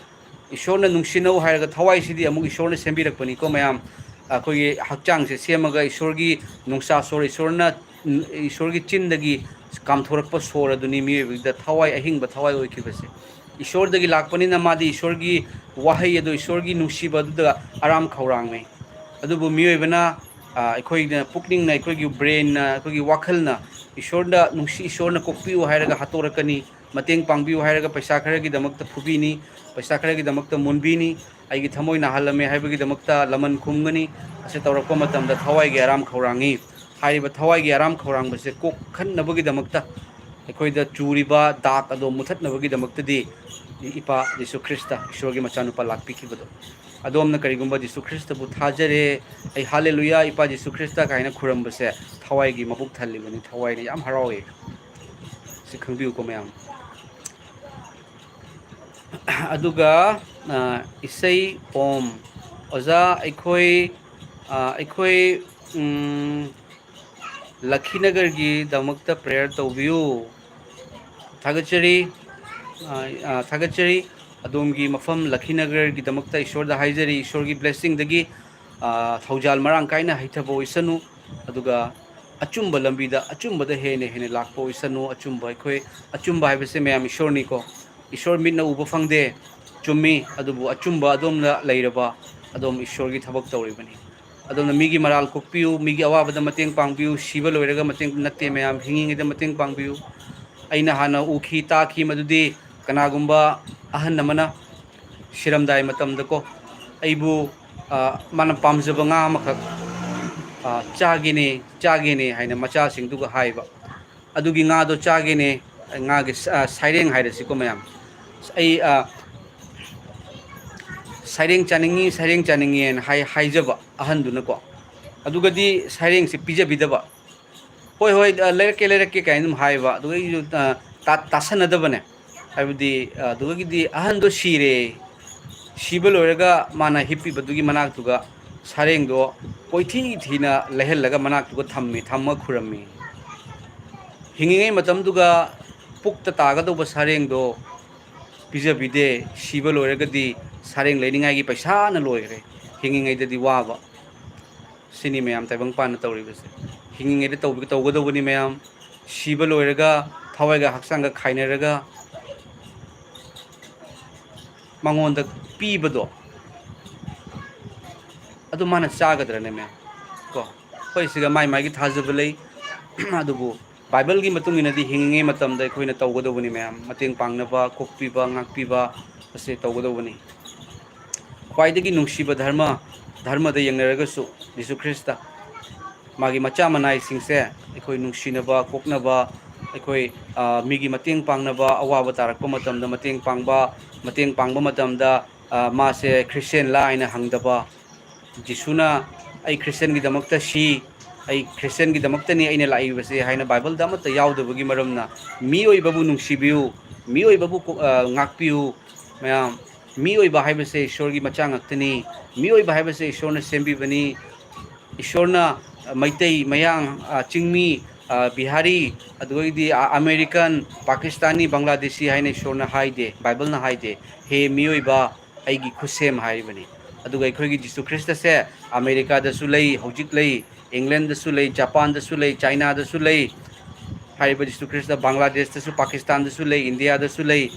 ꯏꯁꯣꯔꯅ ꯅꯨꯡꯁꯤꯅꯧ ꯍꯥꯏꯔꯒ, ꯊꯋꯥꯏꯁꯤꯗꯤ ꯑꯃꯨꯛ ꯏꯁꯣꯔꯅ ꯁꯦꯝꯕꯤꯔꯛꯄꯅꯤꯀꯣ, ꯃꯌꯥꯝ꯫ ꯑꯩꯈꯣꯏꯒꯤ ꯍꯛꯆꯥꯡꯁꯦ ꯁꯦꯝꯃꯒ ꯏꯁꯣꯔꯒꯤ ꯅꯨꯡꯁꯥ ꯁꯣꯔ, ꯏꯁꯣꯔꯅ, ꯏꯁꯣꯔꯒꯤ ꯆꯤꯟꯗꯒꯤ ꯀꯥꯝꯊꯣꯔꯛꯄ ꯁꯣꯔ ꯑꯗꯨꯅꯤ ꯃꯤꯑꯣꯏꯕꯗ ꯊꯋꯥꯏ, ꯑꯍꯤꯡꯕ ꯊꯋꯥꯏ ꯑꯣꯏꯈꯤꯕꯁꯦ꯫ ꯏꯁꯣꯔꯗꯒꯤ ꯂꯥꯛꯄꯅꯤꯅ ꯃꯥꯗꯤ ꯏꯁꯣꯔꯒꯤ ꯋꯥꯍꯩ ꯑꯗꯨ, ꯏꯁꯣꯔꯒꯤ ꯅꯨꯡꯁꯤꯕ ꯑꯗꯨꯗ ꯑꯔꯥꯝ ꯈꯧꯔꯥꯡꯅꯩ꯫ ꯑꯗꯨꯕꯨ ꯃꯤꯑꯣꯏꯕꯅ, ꯑ, ꯑꯩꯈꯣꯏꯅ, ꯄꯨꯛꯅꯤꯡꯅ, ꯑꯩꯈꯣꯏꯒꯤ ꯕ꯭ꯔꯦꯟꯅ, ꯑꯩꯈꯣꯏꯒꯤ ꯋꯥꯈꯜꯅ ꯏꯁꯣꯔꯗ ꯅꯨꯡꯁꯤ, ꯏꯁꯣꯔꯅ ꯀꯣꯛꯄꯤꯌꯨ ꯍꯥꯏꯔꯒ ꯍꯥꯠꯇꯣꯔꯛꯀꯅꯤ, ꯃꯇꯦꯡ ꯄꯥꯡꯕꯤꯌꯨ ꯍꯥꯏꯔꯒ ꯄꯩꯁꯥ ꯈꯔꯒꯤꯗꯃꯛꯇ ꯐꯨꯕꯤꯅꯤ, ꯄꯩꯁꯥ ꯈꯔꯒꯤꯗꯃꯛꯇ ꯃꯨꯟꯕꯤꯅꯤ, ꯑꯩꯒꯤ ꯊꯃꯣꯏ ꯅꯥꯍꯜꯂꯝꯃꯦ ꯍꯥꯏꯕꯒꯤꯗꯃꯛꯇ ꯂꯃꯟ ꯈꯨꯝꯒꯅꯤ꯫ ꯑꯁꯤ ꯇꯧꯔꯛꯄ ꯃꯇꯝꯗ ꯊꯋꯥꯏꯒꯤ ꯑꯔꯥꯝ ꯈꯧꯔꯥꯡꯉꯤ꯫ ꯍꯥꯏꯔꯤꯕ ꯊꯋꯥꯏꯒꯤ ꯑꯔꯥꯝ ꯈꯧꯔꯥꯡꯕꯁꯦ ꯀꯣꯛꯍꯟꯅꯕꯒꯤꯗꯃꯛꯇ, ꯑꯩꯈꯣꯏꯗ ꯆꯨꯔꯤꯕ ꯗꯥꯛ ꯑꯗꯣ ꯃꯨꯊꯠꯅꯕꯒꯤꯗꯃꯛꯇꯗꯤ ꯏꯄꯥ ꯖꯤꯁꯨ ꯈ꯭ꯔꯤꯁꯇ, ꯏꯁꯣꯔꯒꯤ ꯃꯆꯥꯅꯨꯄꯥ ꯂꯥꯛꯄꯤꯈꯤꯕꯗꯣ꯫ ꯑꯗꯣꯝꯅ ꯀꯔꯤꯒꯨꯝꯕ ꯖꯤꯁꯨ ꯈ꯭ꯔꯤꯁꯇꯕꯨ ꯊꯥꯖꯔꯦ, ꯑꯩ ꯍꯥꯂꯦꯂꯨꯌꯥ ꯏꯄꯥ ꯖꯤꯁꯨ ꯈ꯭ꯔꯤꯁꯇ ꯀꯥꯏꯅ ꯈꯨꯔꯝꯕꯁꯦ, ꯊꯋꯥꯏꯒꯤ ꯃꯕꯨꯛ ꯊꯜꯂꯤꯕꯅꯤ, ꯊꯋꯥꯏꯅ ꯌꯥꯝ ꯍꯔꯥꯎꯋꯦ꯫ ꯁꯤ ꯈꯪꯕꯤꯌꯨꯀꯣ, ꯃꯌꯥꯝ꯫ ꯑꯗꯨꯒ, ꯑ, ꯏꯁꯩ ꯄꯣꯝ꯫ ꯑꯣꯖꯥ, ꯑꯩꯈꯣꯏ, ꯑ, ꯑꯩꯈꯣꯏ, ꯎꯝ, ꯂꯈꯤꯅꯒꯔꯒꯤꯗꯃꯛꯇ prayer ꯇꯧꯕꯤꯌꯨ꯫ ꯊꯥꯒꯠꯆꯔꯤ, ꯑ, ꯑ, ꯊꯥꯒꯠꯆꯔꯤ꯫ ꯑꯗꯣꯝꯒꯤ ꯃꯐꯝ ꯂꯈꯤꯅꯒꯔꯒꯤꯗꯃꯛꯇ ꯏꯁꯣꯔꯗ ꯍꯥꯏꯖꯔꯤ, ꯏꯁꯣꯔꯒꯤ blessingꯗꯒꯤ, ꯑ, ꯊꯧꯖꯥꯜ ꯃꯔꯥꯡ ꯀꯥꯏꯅ ꯍꯩꯊꯕ ꯑꯣꯏꯁꯅꯨ꯫ ꯑꯗꯨꯒ ꯑꯆꯨꯝꯕ ꯂꯝꯕꯤꯗ, ꯑꯆꯨꯝꯕꯗ ꯍꯦꯟꯅ ꯍꯦꯟꯅ ꯂꯥꯛꯄ ꯑꯣꯏꯁꯅꯨ꯫ ꯑꯆꯨꯝꯕ ꯑꯩꯈꯣꯏ, ꯑꯆꯨꯝꯕ ꯍꯥꯏꯕꯁꯦ, ꯃꯌꯥꯝ, ꯏꯁꯣꯔꯅꯤꯀꯣ꯫ ꯏꯁꯣꯔ ꯃꯤꯠꯅ ꯎꯕ ꯐꯪꯗꯦ, ꯆꯨꯝꯃꯤ, ꯑꯗꯨꯕꯨ ꯑꯆꯨꯝꯕ ꯑꯗꯣꯝꯅ ꯂꯩꯔꯕ, ꯑꯗꯣꯝ ꯏꯁꯣꯔꯒꯤ ꯊꯕꯛ ꯇꯧꯔꯤꯕꯅꯤ꯫ ꯑꯗꯨꯅ ꯃꯤꯒꯤ ꯃꯔꯥꯜ ꯀꯣꯛꯄꯤꯌꯨ, ꯃꯤꯒꯤ ꯑꯋꯥꯕꯗ ꯃꯇꯦꯡ ꯄꯥꯡꯕꯤꯌꯨ, ꯁꯤꯕ ꯂꯣꯏꯔꯒ ꯃꯇꯦꯡ ꯅꯠꯇꯦ ꯃꯌꯥꯝ, ꯍꯤꯡꯉꯤꯉꯩꯗ ꯃꯇꯦꯡ ꯄꯥꯡꯕꯤꯌꯨ꯫ ꯑꯩꯅ ꯍꯥꯟꯅ ꯎꯈꯤ, ꯇꯥꯈꯤ, ꯃꯗꯨꯗꯤ ꯀꯅꯥꯒꯨꯝꯕ ꯑꯍꯟ ꯑꯃꯅ ꯁꯤꯔꯝꯗꯥꯏ ꯃꯇꯝꯗꯀꯣ, ꯑꯩꯕꯨ, ꯑ, ꯃꯥꯅ ꯄꯥꯝꯖꯕ ꯉꯥ ꯑꯃꯈꯛ, ꯑ, "ꯆꯥꯒꯦꯅꯦ, ꯆꯥꯒꯦꯅꯦ" ꯍꯥꯏꯅ ꯃꯆꯥꯁꯤꯡꯗꯨꯒ ꯍꯥꯏꯕ꯫ ꯑꯗꯨꯒꯤ ꯉꯥꯗꯣ ꯆꯥꯒꯦꯅꯦ, ꯉꯥꯒꯤ ꯁ-, ꯑ, ꯁꯩꯔꯦꯡ ꯍꯥꯏꯔꯁꯤꯀꯣ ꯃꯌꯥꯝ꯫ ꯑꯩ, ꯑ, "ꯁꯩꯔꯦꯡ ꯆꯥꯅꯤꯡꯉꯤ, ꯁꯩꯔꯦꯡ ꯆꯥꯅꯤꯡꯉꯤ" ꯍꯥꯏꯅ ꯍꯥꯏ-, ꯍꯥꯏꯖꯕ ꯑꯍꯟꯗꯨꯅꯀꯣ꯫ ꯑꯗꯨꯒꯗꯤ ꯁꯩꯔꯦꯡꯁꯦ ꯄꯤꯖꯕꯤꯗꯕ꯫ "ꯍꯣꯏ, ꯍꯣꯏ, ꯑ, ꯂꯩꯔꯛꯀꯦ, ꯂꯩꯔꯛꯀꯦ" ꯀꯥꯏꯅ ꯑꯗꯨꯝ ꯍꯥꯏꯌꯦꯕ꯫ ꯑꯗꯨꯒ ꯑꯩꯁꯨ, ꯑ, ꯇꯥ-, ꯇꯥꯁꯟꯅꯗꯕꯅꯦ꯫ ꯍꯥꯏꯕꯗꯤ, ꯑ, ꯑꯗꯨꯗꯒꯤꯗꯤ ꯑꯍꯟꯗꯣ ꯁꯤꯔꯦ꯫ ꯁꯤꯕ ꯂꯣꯏꯔꯒ ꯃꯥꯅ ꯍꯤꯞꯄꯤꯕꯗꯨꯒꯤ ꯃꯅꯥꯛꯇꯨꯒ ꯁꯔꯦꯡꯗꯣ ꯀꯣꯏꯊꯤ ꯊꯤꯅ ꯂꯩꯍꯜꯂꯒ ꯃꯅꯥꯛꯇꯨꯒ ꯊꯝꯃꯤ, ꯊꯝꯃ ꯈꯨꯔꯝꯃꯤ꯫ ꯍꯤꯡꯉꯤꯉꯩ ꯃꯇꯝꯗꯨꯒ ꯄꯨꯛꯇ ꯇꯥꯒꯗꯧꯕ ꯁꯔꯦꯡꯗꯣ ꯄꯤꯖꯕꯤꯗꯦ꯫ ꯁꯤꯕ ꯂꯣꯏꯔꯒꯗꯤ ꯁꯔꯦꯡ ꯂꯩꯅꯤꯡꯉꯥꯏꯒꯤ ꯄꯩꯁꯥꯅ ꯂꯣꯏꯈ꯭ꯔꯦ꯫ ꯍꯤꯡꯉꯤꯉꯩꯗꯗꯤ ꯋꯥꯕ꯫ ꯁꯤꯅꯤ ꯃꯌꯥꯝ ꯇꯥꯏꯕꯪꯄꯥꯟꯅ ꯇꯧꯔꯤꯕꯁꯦ꯫ ꯍꯤꯡꯉꯤꯉꯩꯗ ꯇꯧꯕ-, ꯇꯧꯒꯗꯧꯕꯅꯤ ꯃꯌꯥꯝ꯫ ꯁꯤꯕ ꯂꯣꯏꯔꯒ ꯊꯋꯥꯏꯒ ꯍꯛꯆꯥꯡꯒ ꯈꯥꯏꯅꯔꯒ ꯃꯉꯣꯟꯗ ꯄꯤꯕꯗꯣ, ꯑꯗꯨ ꯃꯥꯅ ꯆꯥꯒꯗ꯭ꯔꯅꯦ ꯃꯌꯥꯝ? ꯀꯣ, ꯑꯩꯈꯣꯏ ꯁꯤꯒ ꯃꯥꯏ ꯃꯥꯏꯒꯤ ꯊꯥꯖꯕ ꯂꯩ꯫ ꯑꯗꯨꯕꯨ ꯕꯥꯏꯕꯜꯒꯤ ꯃꯇꯨꯡ ꯏꯟꯅꯗꯤ ꯍꯤꯡꯉꯤꯉꯩ ꯃꯇꯝꯗ ꯑꯩꯈꯣꯏꯅ ꯇꯧꯒꯗꯧꯕꯅꯤ ꯃꯌꯥꯝ꯫ ꯃꯇꯦꯡ ꯄꯥꯡꯅꯕ, ꯀꯣꯛꯄꯤꯕ, ꯉꯥꯛꯄꯤꯕ ꯑꯁꯤ ꯇꯧꯒꯗꯧꯕꯅꯤ꯫ ꯈ꯭ꯋꯥꯏꯗꯒꯤ ꯅꯨꯡꯁꯤꯕ ꯙꯔꯃ, ꯙꯔꯃꯗ ꯌꯦꯡꯅꯔꯒꯁꯨ ꯖꯤꯁꯨ ꯈ꯭ꯔꯤꯁꯇ ꯃꯥꯒꯤ ꯃꯆꯥ ꯃꯅꯥꯏꯁꯤꯡꯁꯦ ꯑꯩꯈꯣꯏ ꯅꯨꯡꯁꯤꯅꯕ, ꯀꯣꯛꯅꯕ, ꯑꯩꯈꯣꯏ, ꯑ, ꯃꯤꯒꯤ ꯃꯇꯦꯡ ꯄꯥꯡꯅꯕ, ꯑꯋꯥꯕ ꯇꯥꯔꯛꯄ ꯃꯇꯝꯗ ꯃꯇꯦꯡ ꯄꯥꯡꯕ, ꯃꯇꯦꯡ ꯄꯥꯡꯕ ꯃꯇꯝꯗ, ꯑ, ꯃꯥꯁꯦ ꯈ꯭ꯔꯤꯁꯇꯦꯟꯂꯥ ꯍꯥꯏꯅ ꯍꯪꯗꯕ, ꯖꯤꯁꯨꯅ "ꯑꯩ ꯈ꯭ꯔꯤꯁꯇꯦꯟꯒꯤꯗꯃꯛꯇ ꯁꯤ, ꯑꯩ ꯈ꯭ꯔꯤꯁꯇꯦꯟꯒꯤꯗꯃꯛꯇꯅꯤ ꯑꯩꯅ ꯂꯥꯛꯏꯕꯁꯦ" ꯍꯥꯏꯅ ꯕꯥꯏꯕꯜꯗ ꯑꯃꯠꯇ ꯌꯥꯎꯗꯕꯒꯤ ꯃꯔꯝꯅ, ꯃꯤꯑꯣꯏꯕꯕꯨ ꯅꯨꯡꯁꯤꯕꯤꯌꯨ, ꯃꯤꯑꯣꯏꯕꯕꯨ ꯀꯣ-, ꯑ, ꯉꯥꯛꯄꯤꯌꯨ꯫ ꯃꯌꯥꯝ, ꯃꯤꯑꯣꯏꯕ ꯍꯥꯏꯕꯁꯦ ꯏꯁꯣꯔꯒꯤ ꯃꯆꯥ ꯉꯥꯛꯇꯅꯤ꯫ ꯃꯤꯑꯣꯏꯕ ꯍꯥꯏꯕꯁꯦ ꯏꯁꯣꯔꯅ ꯁꯦꯝꯕꯤꯕꯅꯤ꯫ ꯏꯁꯣꯔꯅ ꯃꯩꯇꯩ, ꯃꯌꯥꯡ, ꯑ, ꯆꯤꯡꯃꯤ, ꯑ, ꯕꯤꯍꯥꯔꯤ, ꯑꯗꯨꯗꯒꯤꯗꯤ, ꯑ, ꯑꯃꯦꯔꯤꯀꯟ, ꯄꯥꯀꯤꯁꯇꯥꯅꯤ, ꯕꯪꯒ꯭ꯂꯥꯗꯦꯁꯤ ꯍꯥꯏꯅ ꯏꯁꯣꯔꯅ ꯍꯥꯏꯗꯦ, ꯕꯥꯏꯕꯜꯅ ꯍꯥꯏꯗꯦ꯫ "ꯍꯦ ꯃꯤꯑꯣꯏꯕ, ꯑꯩꯒꯤ ꯈꯨꯠꯁꯦꯝ" ꯍꯥꯏꯔꯤꯕꯅꯤ꯫ ꯑꯗꯨꯒ ꯑꯩꯈꯣꯏꯒꯤ ꯖꯤꯁꯨ ꯈ꯭ꯔꯤꯁꯇꯁꯦ ꯑꯃꯦꯔꯤꯀꯥꯗꯁꯨ ꯂꯩ, ꯍꯧꯖꯤꯛ ꯂꯩ, ꯏꯪꯂꯦꯟꯗꯁꯨ ꯂꯩ, ꯖꯄꯥꯟꯗꯁꯨ ꯂꯩ, ꯆꯥꯏꯅꯥꯗꯁꯨ ꯂꯩ꯫ ꯍꯥꯏꯔꯤꯕ ꯖꯤꯁꯨ ꯈ꯭ꯔꯤꯁꯇ ꯕꯪꯒ꯭ꯂꯥꯗꯦꯁꯇꯁꯨ, ꯄꯥꯀꯤꯁꯇꯥꯟꯗꯁꯨ ꯂꯩ, ꯏꯟꯗꯤꯌꯥꯗꯁꯨ ꯂꯩ꯫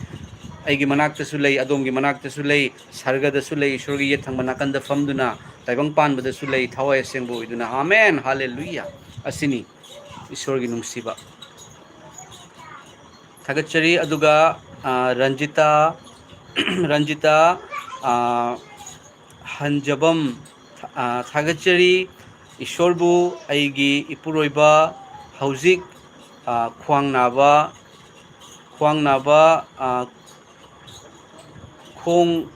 ꯑꯩꯒꯤ ꯃꯅꯥꯛꯇꯁꯨ ꯂꯩ, ꯑꯗꯣꯝꯒꯤ ꯃꯅꯥꯛꯇꯁꯨ ꯂꯩ, ꯁꯔꯒꯗꯁꯨ ꯂꯩ, ꯏꯁꯣꯔꯒꯤ ꯌꯦꯠ ꯊꯪꯕ ꯅꯥꯀꯟꯗ ꯐꯝꯗꯨꯅ, ꯇꯥꯏꯕꯪ ꯄꯥꯟꯕꯗꯁꯨ ꯂꯩ, ꯊꯋꯥꯏ ꯑꯁꯦꯡꯕ ꯑꯣꯏꯗꯨꯅ꯫ ꯑꯥꯃꯦꯟ, ꯍꯥꯂꯦꯂꯨꯌꯥ꯫ ꯑꯁꯤꯅꯤ ꯏꯁꯣꯔꯒꯤ ꯅꯨꯡꯁꯤꯕ꯫ ꯊꯥꯒꯠꯆꯔꯤ꯫ ꯑꯗꯨꯒ, ꯑ, ꯔꯟꯖꯤꯇꯥ, ꯔꯟꯖꯤꯇꯥ, ꯑ, ꯍꯟꯖꯕꯝ, ꯑ, ꯊꯥꯒꯠꯆꯔꯤ꯫ ꯏꯁꯣꯔꯕꯨ ꯑꯩꯒꯤ ꯏꯄꯨꯔꯣꯏꯕ ꯍꯧꯖꯤꯛ, ꯑ, ꯈ꯭ꯋꯥꯡ ꯅꯥꯕ, ꯈ꯭ꯋꯥꯡ ꯅꯥꯕ, ꯑ, ꯈꯣꯡ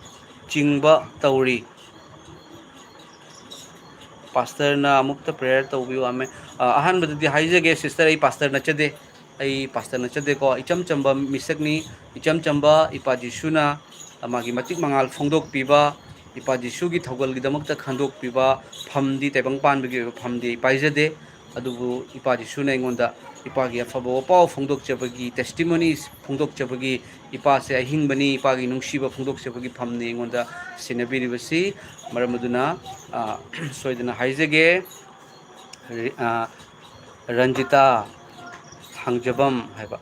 ꯆꯤꯡꯕ ꯇꯧꯔꯤ꯫ ꯄꯥꯁꯇꯔꯅ ꯑꯃꯨꯛꯇ prayer ꯇꯧꯕꯤꯌꯨ꯫ ꯑꯃꯦ-, ꯑ, ꯑꯍꯥꯟꯕꯗꯗꯤ ꯍꯥꯏꯖꯒꯦ, sister, ꯑꯩ ꯄꯥꯁꯇꯔ ꯅꯠꯆꯗꯦ꯫ ꯑꯩ ꯄꯥꯁꯇꯔ ꯅꯠꯆꯗꯦꯀꯣ꯫ ꯏꯆꯝ ꯆꯝꯕ ꯃꯤꯁꯛꯅꯤ꯫ ꯏꯆꯝ ꯆꯝꯕ ꯏꯄꯥ ꯖꯤꯁꯨꯅ ꯃꯥꯒꯤ ꯃꯇꯤꯛ ꯃꯉꯥꯜ ꯐꯣꯡꯗꯣꯛꯄꯤꯕ, ꯏꯄꯥ ꯖꯤꯁꯨꯒꯤ ꯊꯧꯒꯜꯒꯤꯗꯃꯛꯇ ꯈꯟꯗꯣꯛꯄꯤꯕ ꯐꯝꯗꯤ, ꯇꯥꯏꯕꯪ ꯄꯥꯟꯕꯒꯤ ꯑꯣꯏꯕ ꯐꯝꯗꯤ ꯑꯩ ꯄꯥꯏꯖꯗꯦ꯫ ꯑꯗꯨꯕꯨ ꯏꯄꯥ ꯖꯤꯁꯨꯅ ꯑꯩꯉꯣꯟꯗ ꯏꯄꯥꯒꯤ ꯑꯐꯕ ꯋꯥꯄꯥꯎ ꯐꯣꯡꯗꯣꯛꯆꯕꯒꯤ, testimonies ꯐꯣꯡꯗꯣꯛꯆꯕꯒꯤ, ꯏꯄꯥꯁꯦ ꯑꯍꯤꯡꯕꯅꯤ, ꯏꯄꯥꯒꯤ ꯅꯨꯡꯁꯤꯕ ꯐꯣꯡꯗꯣꯛꯆꯕꯒꯤ ꯐꯝꯅꯤ ꯑꯩꯉꯣꯟꯗ ꯁꯤꯟꯅꯕꯤꯔꯤꯕꯁꯤ꯫ ꯃꯔꯝ ꯑꯗꯨꯅ, ꯑ, ꯁꯣꯏꯗꯅ ꯍꯥꯏꯖꯒꯦ, ꯔꯤ-, ꯑ, ꯔꯟꯖꯤꯇꯥ ꯊꯥꯡꯖꯕꯝ ꯍꯥꯏꯕ,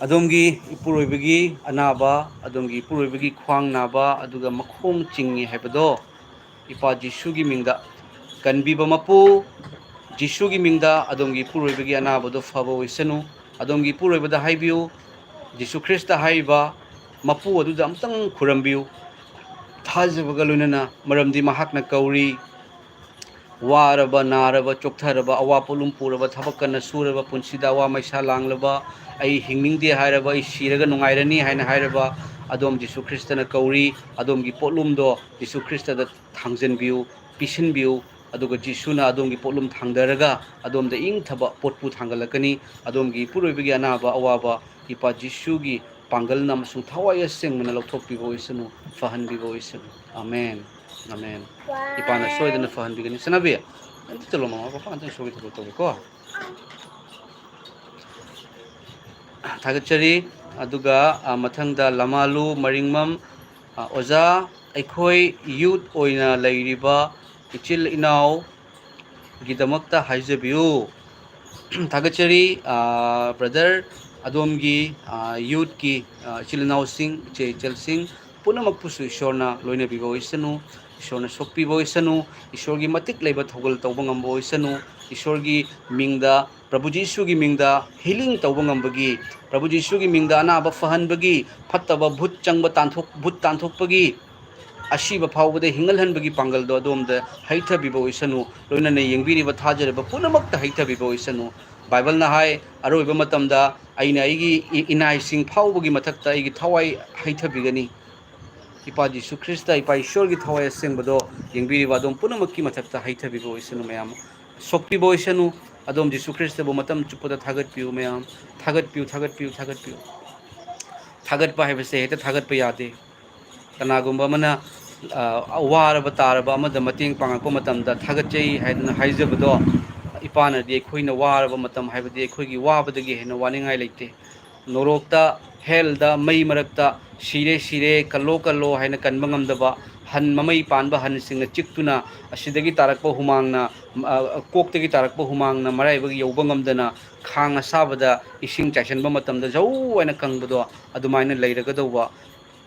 ꯑꯗꯣꯝꯒꯤ ꯏꯄꯨꯔꯣꯏꯕꯒꯤ ꯑꯅꯥꯕ, ꯑꯗꯣꯝꯒꯤ ꯏꯄꯨꯔꯣꯏꯕꯒꯤ ꯈ꯭ꯋꯥꯡ ꯅꯥꯕ, ꯑꯗꯨꯒ ꯃꯈꯣꯡ ꯆꯤꯡꯉꯤ ꯍꯥꯏꯕꯗꯣ, ꯏꯄꯥ ꯖꯤꯁꯨꯒꯤ ꯃꯤꯡꯗ ꯀꯟꯕꯤꯕ ꯃꯄꯨ, ꯖꯤꯁꯨꯒꯤ ꯃꯤꯡꯗ ꯑꯗꯣꯝꯒꯤ ꯏꯄꯨꯔꯣꯏꯕꯒꯤ ꯑꯅꯥꯕꯗꯣ ꯐꯕ ꯑꯣꯏꯁꯅꯨ꯫ ꯑꯗꯣꯝꯒꯤ ꯏꯄꯨꯔꯣꯏꯕꯗ ꯍꯥꯏꯕꯤꯌꯨ, ꯖꯤꯁꯨ ꯈ꯭ꯔꯤꯁꯇ ꯍꯥꯏꯔꯤꯕ ꯃꯄꯨ ꯑꯗꯨꯗ ꯑꯃꯨꯛꯇꯪ ꯈꯨꯔꯝꯕꯤꯌꯨ, ꯊꯥꯖꯕꯒ ꯂꯣꯏꯅꯅ, ꯃꯔꯝꯗꯤ ꯃꯍꯥꯛꯅ ꯀꯧꯔꯤ꯫ ꯋꯥꯔꯕ, ꯅꯥꯔꯕ, ꯆꯣꯛꯊꯔꯕ, ꯑꯋꯥ ꯄꯣꯠꯂꯨꯝ ꯄꯨꯔꯕ, ꯊꯕꯛ ꯀꯟꯅ ꯁꯨꯔꯕ, ꯄꯨꯟꯁꯤꯗ ꯑꯋꯥ ꯃꯩꯁꯥ ꯂꯥꯡꯂꯕ, "ꯑꯩ ꯍꯤꯡꯅꯤꯡꯗꯦ" ꯍꯥꯏꯔꯕ, "ꯑꯩ ꯁꯤꯔꯒ ꯅꯨꯡꯉꯥꯏꯔꯅꯤ" ꯍꯥꯏꯅ ꯍꯥꯏꯔꯕ, ꯑꯗꯣꯝ ꯖꯤꯁꯨ ꯈ꯭ꯔꯤꯁꯇꯅ ꯀꯧꯔꯤ꯫ ꯑꯗꯣꯝꯒꯤ ꯄꯣꯠꯂꯨꯝꯗꯣ ꯖꯤꯁꯨ ꯈ꯭ꯔꯤꯁꯇꯗ ꯊꯥꯡꯖꯟꯕꯤꯌꯨ, ꯄꯤꯁꯤꯟꯕꯤꯌꯨ꯫ ꯑꯗꯨꯒ ꯖꯤꯁꯨꯅ ꯑꯗꯣꯝꯒꯤ ꯄꯣꯠꯂꯨꯝ ꯊꯥꯡꯗꯔꯒ ꯑꯗꯣꯝꯗ ꯏꯪꯊꯕ ꯄꯣꯠꯄꯨ ꯊꯥꯡꯒꯠꯂꯛꯀꯅꯤ꯫ ꯑꯗꯣꯝꯒꯤ ꯏꯄꯨꯔꯣꯏꯕꯒꯤ ꯑꯅꯥꯕ ꯑꯋꯥꯕ ꯏꯄꯥ ꯖꯤꯁꯨꯒꯤ ꯄꯥꯡꯒꯜꯅ ꯑꯃꯁꯨꯡ ꯊꯋꯥꯏ ꯑꯁꯦꯡꯕꯅ ꯂꯧꯊꯣꯛꯄꯤꯕ ꯑꯣꯏꯁꯅꯨ, ꯐꯍꯟꯕꯤꯕ ꯑꯣꯏꯁꯅꯨ꯫ Amen, amen. ꯏꯄꯥꯅ ꯁꯣꯏꯗꯅ ꯐꯍꯟꯕꯤꯒꯅꯤ꯫ ꯆꯠꯅꯕꯤ, ꯑꯝꯇ ꯆꯠꯂꯣ, ꯃꯃꯥ ꯄꯄꯥ ꯑꯝꯇ ꯏꯁꯣꯔꯒꯤ ꯊꯕꯛ ꯇꯧꯒꯦꯀꯣ꯫ ꯊꯥꯒꯠꯆꯔꯤ꯫ ꯑꯗꯨꯒ, ꯑ, ꯃꯊꯪꯗ ꯂꯃꯥꯂꯨ ꯃꯔꯤꯡꯃꯝ, ꯑ, ꯑꯣꯖꯥ, ꯑꯩꯈꯣꯏ youth ꯑꯣꯏꯅ ꯂꯩꯔꯤꯕ ꯏꯆꯤꯜ ꯏꯅꯥꯎꯒꯤꯗꯃꯛꯇ ꯍꯥꯏꯖꯕꯤꯌꯨ꯫ ꯊꯥꯒꯠꯆꯔꯤ, ꯑ, brother꯫ ꯑꯗꯣꯝꯒꯤ, ꯑ, youthꯀꯤ, ꯑ, ꯏꯆꯤꯜ ꯏꯅꯥꯎꯁꯤꯡ, ꯏꯆꯦ ꯏꯆꯜꯁꯤꯡ ꯄꯨꯝꯅꯃꯛꯄꯨꯁꯨ ꯏꯁꯣꯔꯅ ꯂꯣꯏꯅꯕꯤꯕ ꯑꯣꯏꯁꯅꯨ, ꯏꯁꯣꯔꯅ ꯁꯣꯛꯄꯤꯕ ꯑꯣꯏꯁꯅꯨ, ꯏꯁꯣꯔꯒꯤ ꯃꯇꯤꯛ ꯂꯩꯕ ꯊꯧꯒꯜ ꯇꯧꯕ ꯉꯝꯕ ꯑꯣꯏꯁꯅꯨ, ꯏꯁꯣꯔꯒꯤ ꯃꯤꯡꯗ, ꯄ꯭ꯔꯚꯨ ꯖꯤꯁꯨꯒꯤ ꯃꯤꯡꯗ healing ꯇꯧꯕ ꯉꯝꯕꯒꯤ, ꯄ꯭ꯔꯚꯨ ꯖꯤꯁꯨꯒꯤ ꯃꯤꯡꯗ ꯑꯅꯥꯕ ꯐꯍꯟꯕꯒꯤ, ꯐꯠꯇꯕ ꯚꯨꯠ ꯆꯪꯕ ꯇꯥꯟꯊꯣꯛ-, ꯚꯨꯠ ꯇꯥꯟꯊꯣꯛꯄꯒꯤ, ꯑꯁꯤꯕ ꯐꯥꯎꯕꯗ ꯍꯤꯡꯍꯜꯍꯟꯕꯒꯤ ꯄꯥꯡꯒꯜꯗꯣ ꯑꯗꯣꯝꯗ ꯍꯩꯊꯕꯤꯕ ꯑꯣꯏꯁꯅꯨ, ꯂꯣꯏꯅꯅ ꯌꯦꯡꯕꯤꯔꯤꯕ ꯊꯥꯖꯔꯤꯕ ꯄꯨꯝꯅꯃꯛꯇ ꯍꯩꯊꯕꯤꯕ ꯑꯣꯏꯁꯅꯨ꯫ ꯕꯥꯏꯕꯜꯅ ꯍꯥꯏ, ꯑꯔꯣꯏꯕ ꯃꯇꯝꯗ ꯑꯩꯅ ꯑꯩꯒꯤ ꯏ-, ꯏꯅꯥꯏꯁꯤꯡ ꯐꯥꯎꯕꯒꯤ ꯃꯊꯛꯇ ꯑꯩꯒꯤ ꯊꯋꯥꯏ ꯍꯩꯊꯕꯤꯒꯅꯤ꯫ ꯏꯄꯥ ꯖꯤꯁꯨ ꯈ꯭ꯔꯤꯁꯇ, ꯏꯄꯥ ꯏꯁꯣꯔꯒꯤ ꯊꯋꯥꯏ ꯑꯁꯦꯡꯕꯗꯣ ꯌꯦꯡꯕꯤꯔꯤꯕ ꯑꯗꯣꯝ ꯄꯨꯝꯅꯃꯛꯀꯤ ꯃꯊꯛꯇ ꯍꯩꯊꯕꯤꯕ ꯑꯣꯏꯁꯅꯨ ꯃꯌꯥꯝ꯫ ꯁꯣꯛꯄꯤꯕ ꯑꯣꯏꯁꯅꯨ꯫ ꯑꯗꯣꯝ ꯖꯤꯁꯨ ꯈ꯭ꯔꯤꯁꯇꯕꯨ ꯃꯇꯝ ꯆꯨꯞꯄꯗ ꯊꯥꯒꯠꯄꯤꯌꯨ ꯃꯌꯥꯝ꯫ ꯊꯥꯒꯠꯄꯤꯌꯨ, ꯊꯥꯒꯠꯄꯤꯌꯨ, ꯊꯥꯒꯠꯄꯤꯌꯨ꯫ ꯊꯥꯒꯠꯄ ꯍꯥꯏꯕꯁꯦ ꯍꯦꯛꯇ ꯊꯥꯒꯠꯄ ꯌꯥꯗꯦ꯫ ꯀꯅꯥꯒꯨꯝꯕ ꯑꯃꯅ, ꯑ, ꯋꯥꯔꯕ ꯇꯥꯔꯕ ꯑꯃꯗ ꯃꯇꯦꯡ ꯄꯥꯡꯉꯛꯄ ꯃꯇꯝꯗ ꯊꯥꯒꯠꯆꯩ ꯍꯥꯏꯗꯨꯅ ꯍꯥꯏꯖꯕꯗꯣ, ꯏꯄꯥꯅꯗꯤ ꯑꯩꯈꯣꯏꯅ ꯋꯥꯔꯕ ꯃꯇꯝ ꯍꯥꯏꯕꯗꯤ ꯑꯩꯈꯣꯏꯒꯤ ꯋꯥꯕꯗꯒꯤ ꯍꯦꯟꯅ ꯋꯥꯅꯤꯡꯉꯥꯏ ꯂꯩꯇꯦ꯫ ꯅꯣꯔꯣꯛꯇ, ꯍꯦꯜꯗ, ꯃꯩ ꯃꯔꯛꯇ ꯁꯤꯔꯦ, ꯁꯤꯔꯦ, ꯀꯜꯂꯣ, ꯀꯜꯂꯣ ꯍꯥꯏꯅ ꯀꯟꯕ ꯉꯝꯗꯕ ꯍꯟ, ꯃꯃꯩ ꯄꯥꯟꯕ ꯍꯟꯁꯤꯡꯅ ꯆꯤꯛꯇꯨꯅ ꯑꯁꯤꯗꯒꯤ ꯇꯥꯔꯛꯄ ꯍꯨꯃꯥꯡꯅ, ꯑ, ꯀꯣꯛꯇꯒꯤ ꯇꯥꯔꯛꯄ ꯍꯨꯃꯥꯡꯅ ꯃꯔꯥꯏꯕꯛ ꯌꯧꯕ ꯉꯝꯗꯅ ꯈꯥꯡ ꯑꯁꯥꯕꯗ ꯏꯁꯤꯡ ꯆꯥꯏꯁꯤꯟꯕ ꯃꯇꯝꯗ ꯖꯧ ꯍꯥꯏꯅ ꯀꯪꯕꯗꯣ ꯑꯗꯨꯃꯥꯏꯅ ꯂꯩꯔꯒꯗꯧꯕ꯫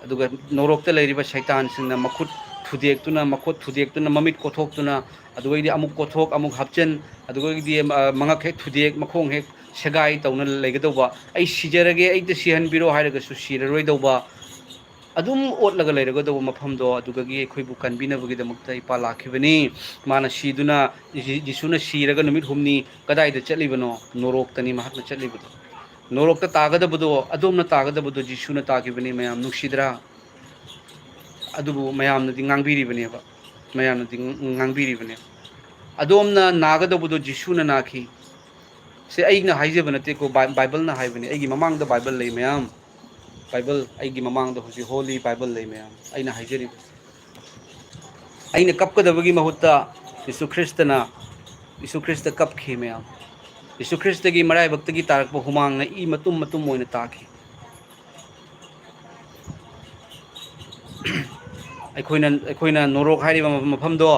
ꯑꯗꯨꯒ ꯅꯣꯔꯣꯛꯇ ꯂꯩꯔꯤꯕ ꯁꯩꯇꯥꯟꯁꯤꯡꯅ ꯃꯈꯨꯠ ꯊꯨꯗꯦꯛꯇꯨꯅ, ꯃꯈꯨꯠ ꯊꯨꯗꯦꯛꯇꯨꯅ, ꯃꯃꯤꯠ ꯀꯣꯊꯣꯛꯇꯨꯅ, ꯑꯗꯨꯒꯩꯗꯤ ꯑꯃꯨꯛ ꯀꯣꯊꯣꯛ, ꯑꯃꯨꯛ ꯍꯥꯞꯆꯤꯟ, ꯑꯗꯨꯒꯩꯗꯤ, ꯑ, ꯃꯉꯛ ꯍꯦꯛ ꯊꯨꯗꯦꯛ, ꯃꯈꯣꯡ ꯍꯦꯛ ꯁꯦꯒꯥꯏ ꯇꯧꯅ ꯂꯩꯒꯗꯧꯕ, "ꯑꯩ ꯁꯤꯖꯔꯒꯦ, ꯑꯩꯇ ꯁꯤꯍꯟꯕꯤꯔꯣ" ꯍꯥꯏꯔꯒꯁꯨ ꯁꯤꯔꯔꯣꯏꯗꯧꯕ, ꯑꯗꯨꯝ ꯑꯣꯠꯂꯒ ꯂꯩꯔꯒꯗꯧꯕ ꯃꯐꯝꯗꯣ, ꯑꯗꯨꯗꯒꯤ ꯑꯩꯈꯣꯏꯕꯨ ꯀꯟꯕꯤꯅꯕꯒꯤꯗꯃꯛꯇ ꯏꯄꯥ ꯂꯥꯛꯈꯤꯕꯅꯤ꯫ ꯃꯥꯅ ꯁꯤꯗꯨꯅ, ꯖꯤ-, ꯖꯤꯁꯨꯅ ꯁꯤꯔꯒ ꯅꯨꯃꯤꯠ ꯍꯨꯝꯅꯤ ꯀꯗꯥꯏꯗ ꯆꯠꯂꯤꯕꯅꯣ? ꯅꯣꯔꯣꯛꯇꯅꯤ ꯃꯍꯥꯛꯅ ꯆꯠꯂꯤꯕꯗꯣ꯫ ꯅꯣꯔꯣꯛꯇ ꯇꯥꯒꯗꯕꯗꯣ, ꯑꯗꯣꯝꯅ ꯇꯥꯒꯗꯕꯗꯣ ꯖꯤꯁꯨꯅ ꯇꯥꯈꯤꯕꯅꯤ꯫ ꯃꯌꯥꯝ ꯅꯨꯡꯁꯤꯗ꯭ꯔꯥ? ꯑꯗꯨꯕꯨ ꯃꯌꯥꯝꯅꯗꯤ ꯉꯥꯡꯕꯤꯔꯤꯕꯅꯦꯕ꯫ ꯃꯌꯥꯝꯅꯗꯤ ꯉ-, ꯉꯥꯡꯕꯤꯔꯤꯕꯅꯦꯕ꯫ ꯑꯗꯣꯝꯅ ꯅꯥꯒꯗꯧꯕꯗꯣ ꯖꯤꯁꯨꯅ ꯅꯥꯈꯤ꯫ ꯁꯤ ꯑꯩꯅ ꯍꯥꯏꯖꯕ ꯅꯠꯇꯦꯀꯣ, ꯕꯥꯏ-, ꯕꯥꯏꯕꯜꯅ ꯍꯥꯏꯕꯅꯤ꯫ ꯑꯩꯒꯤ ꯃꯃꯥꯡꯗ ꯕꯥꯏꯕꯜ ꯂꯩ ꯃꯌꯥꯝ꯫ ꯕꯥꯏꯕꯜ, ꯑꯩꯒꯤ ꯃꯃꯥꯡꯗ ꯍꯧꯖꯤꯛ ꯍꯣꯂꯤ ꯕꯥꯏꯕꯜ ꯂꯩ ꯃꯌꯥꯝ꯫ ꯑꯩꯅ ꯍꯥꯏꯖꯔꯤꯕ꯫ ꯑꯩꯅ ꯀꯞꯀꯗꯕꯒꯤ ꯃꯍꯨꯠꯇ ꯖꯤꯁꯨ ꯈ꯭ꯔꯤꯁꯇꯅ, ꯖꯤꯁꯨ ꯈ꯭ꯔꯤꯁꯇ ꯀꯞꯈꯤ ꯃꯌꯥꯝ꯫ ꯖꯤꯁꯨ ꯈ꯭ꯔꯤꯁꯇꯒꯤ ꯃꯔꯥꯏꯕꯛꯇꯒꯤ ꯇꯥꯔꯛꯄ ꯍꯨꯃꯥꯡꯅ ꯏ ꯃꯇꯨꯝ ꯃꯇꯨꯝ ꯑꯣꯏꯅ ꯇꯥꯈꯤ꯫ ꯑꯩꯈꯣꯏꯅ, ꯑꯩꯈꯣꯏꯅ ꯅꯣꯔꯣꯛ ꯍꯥꯏꯔꯤꯕ ꯃꯐꯝꯗꯣ,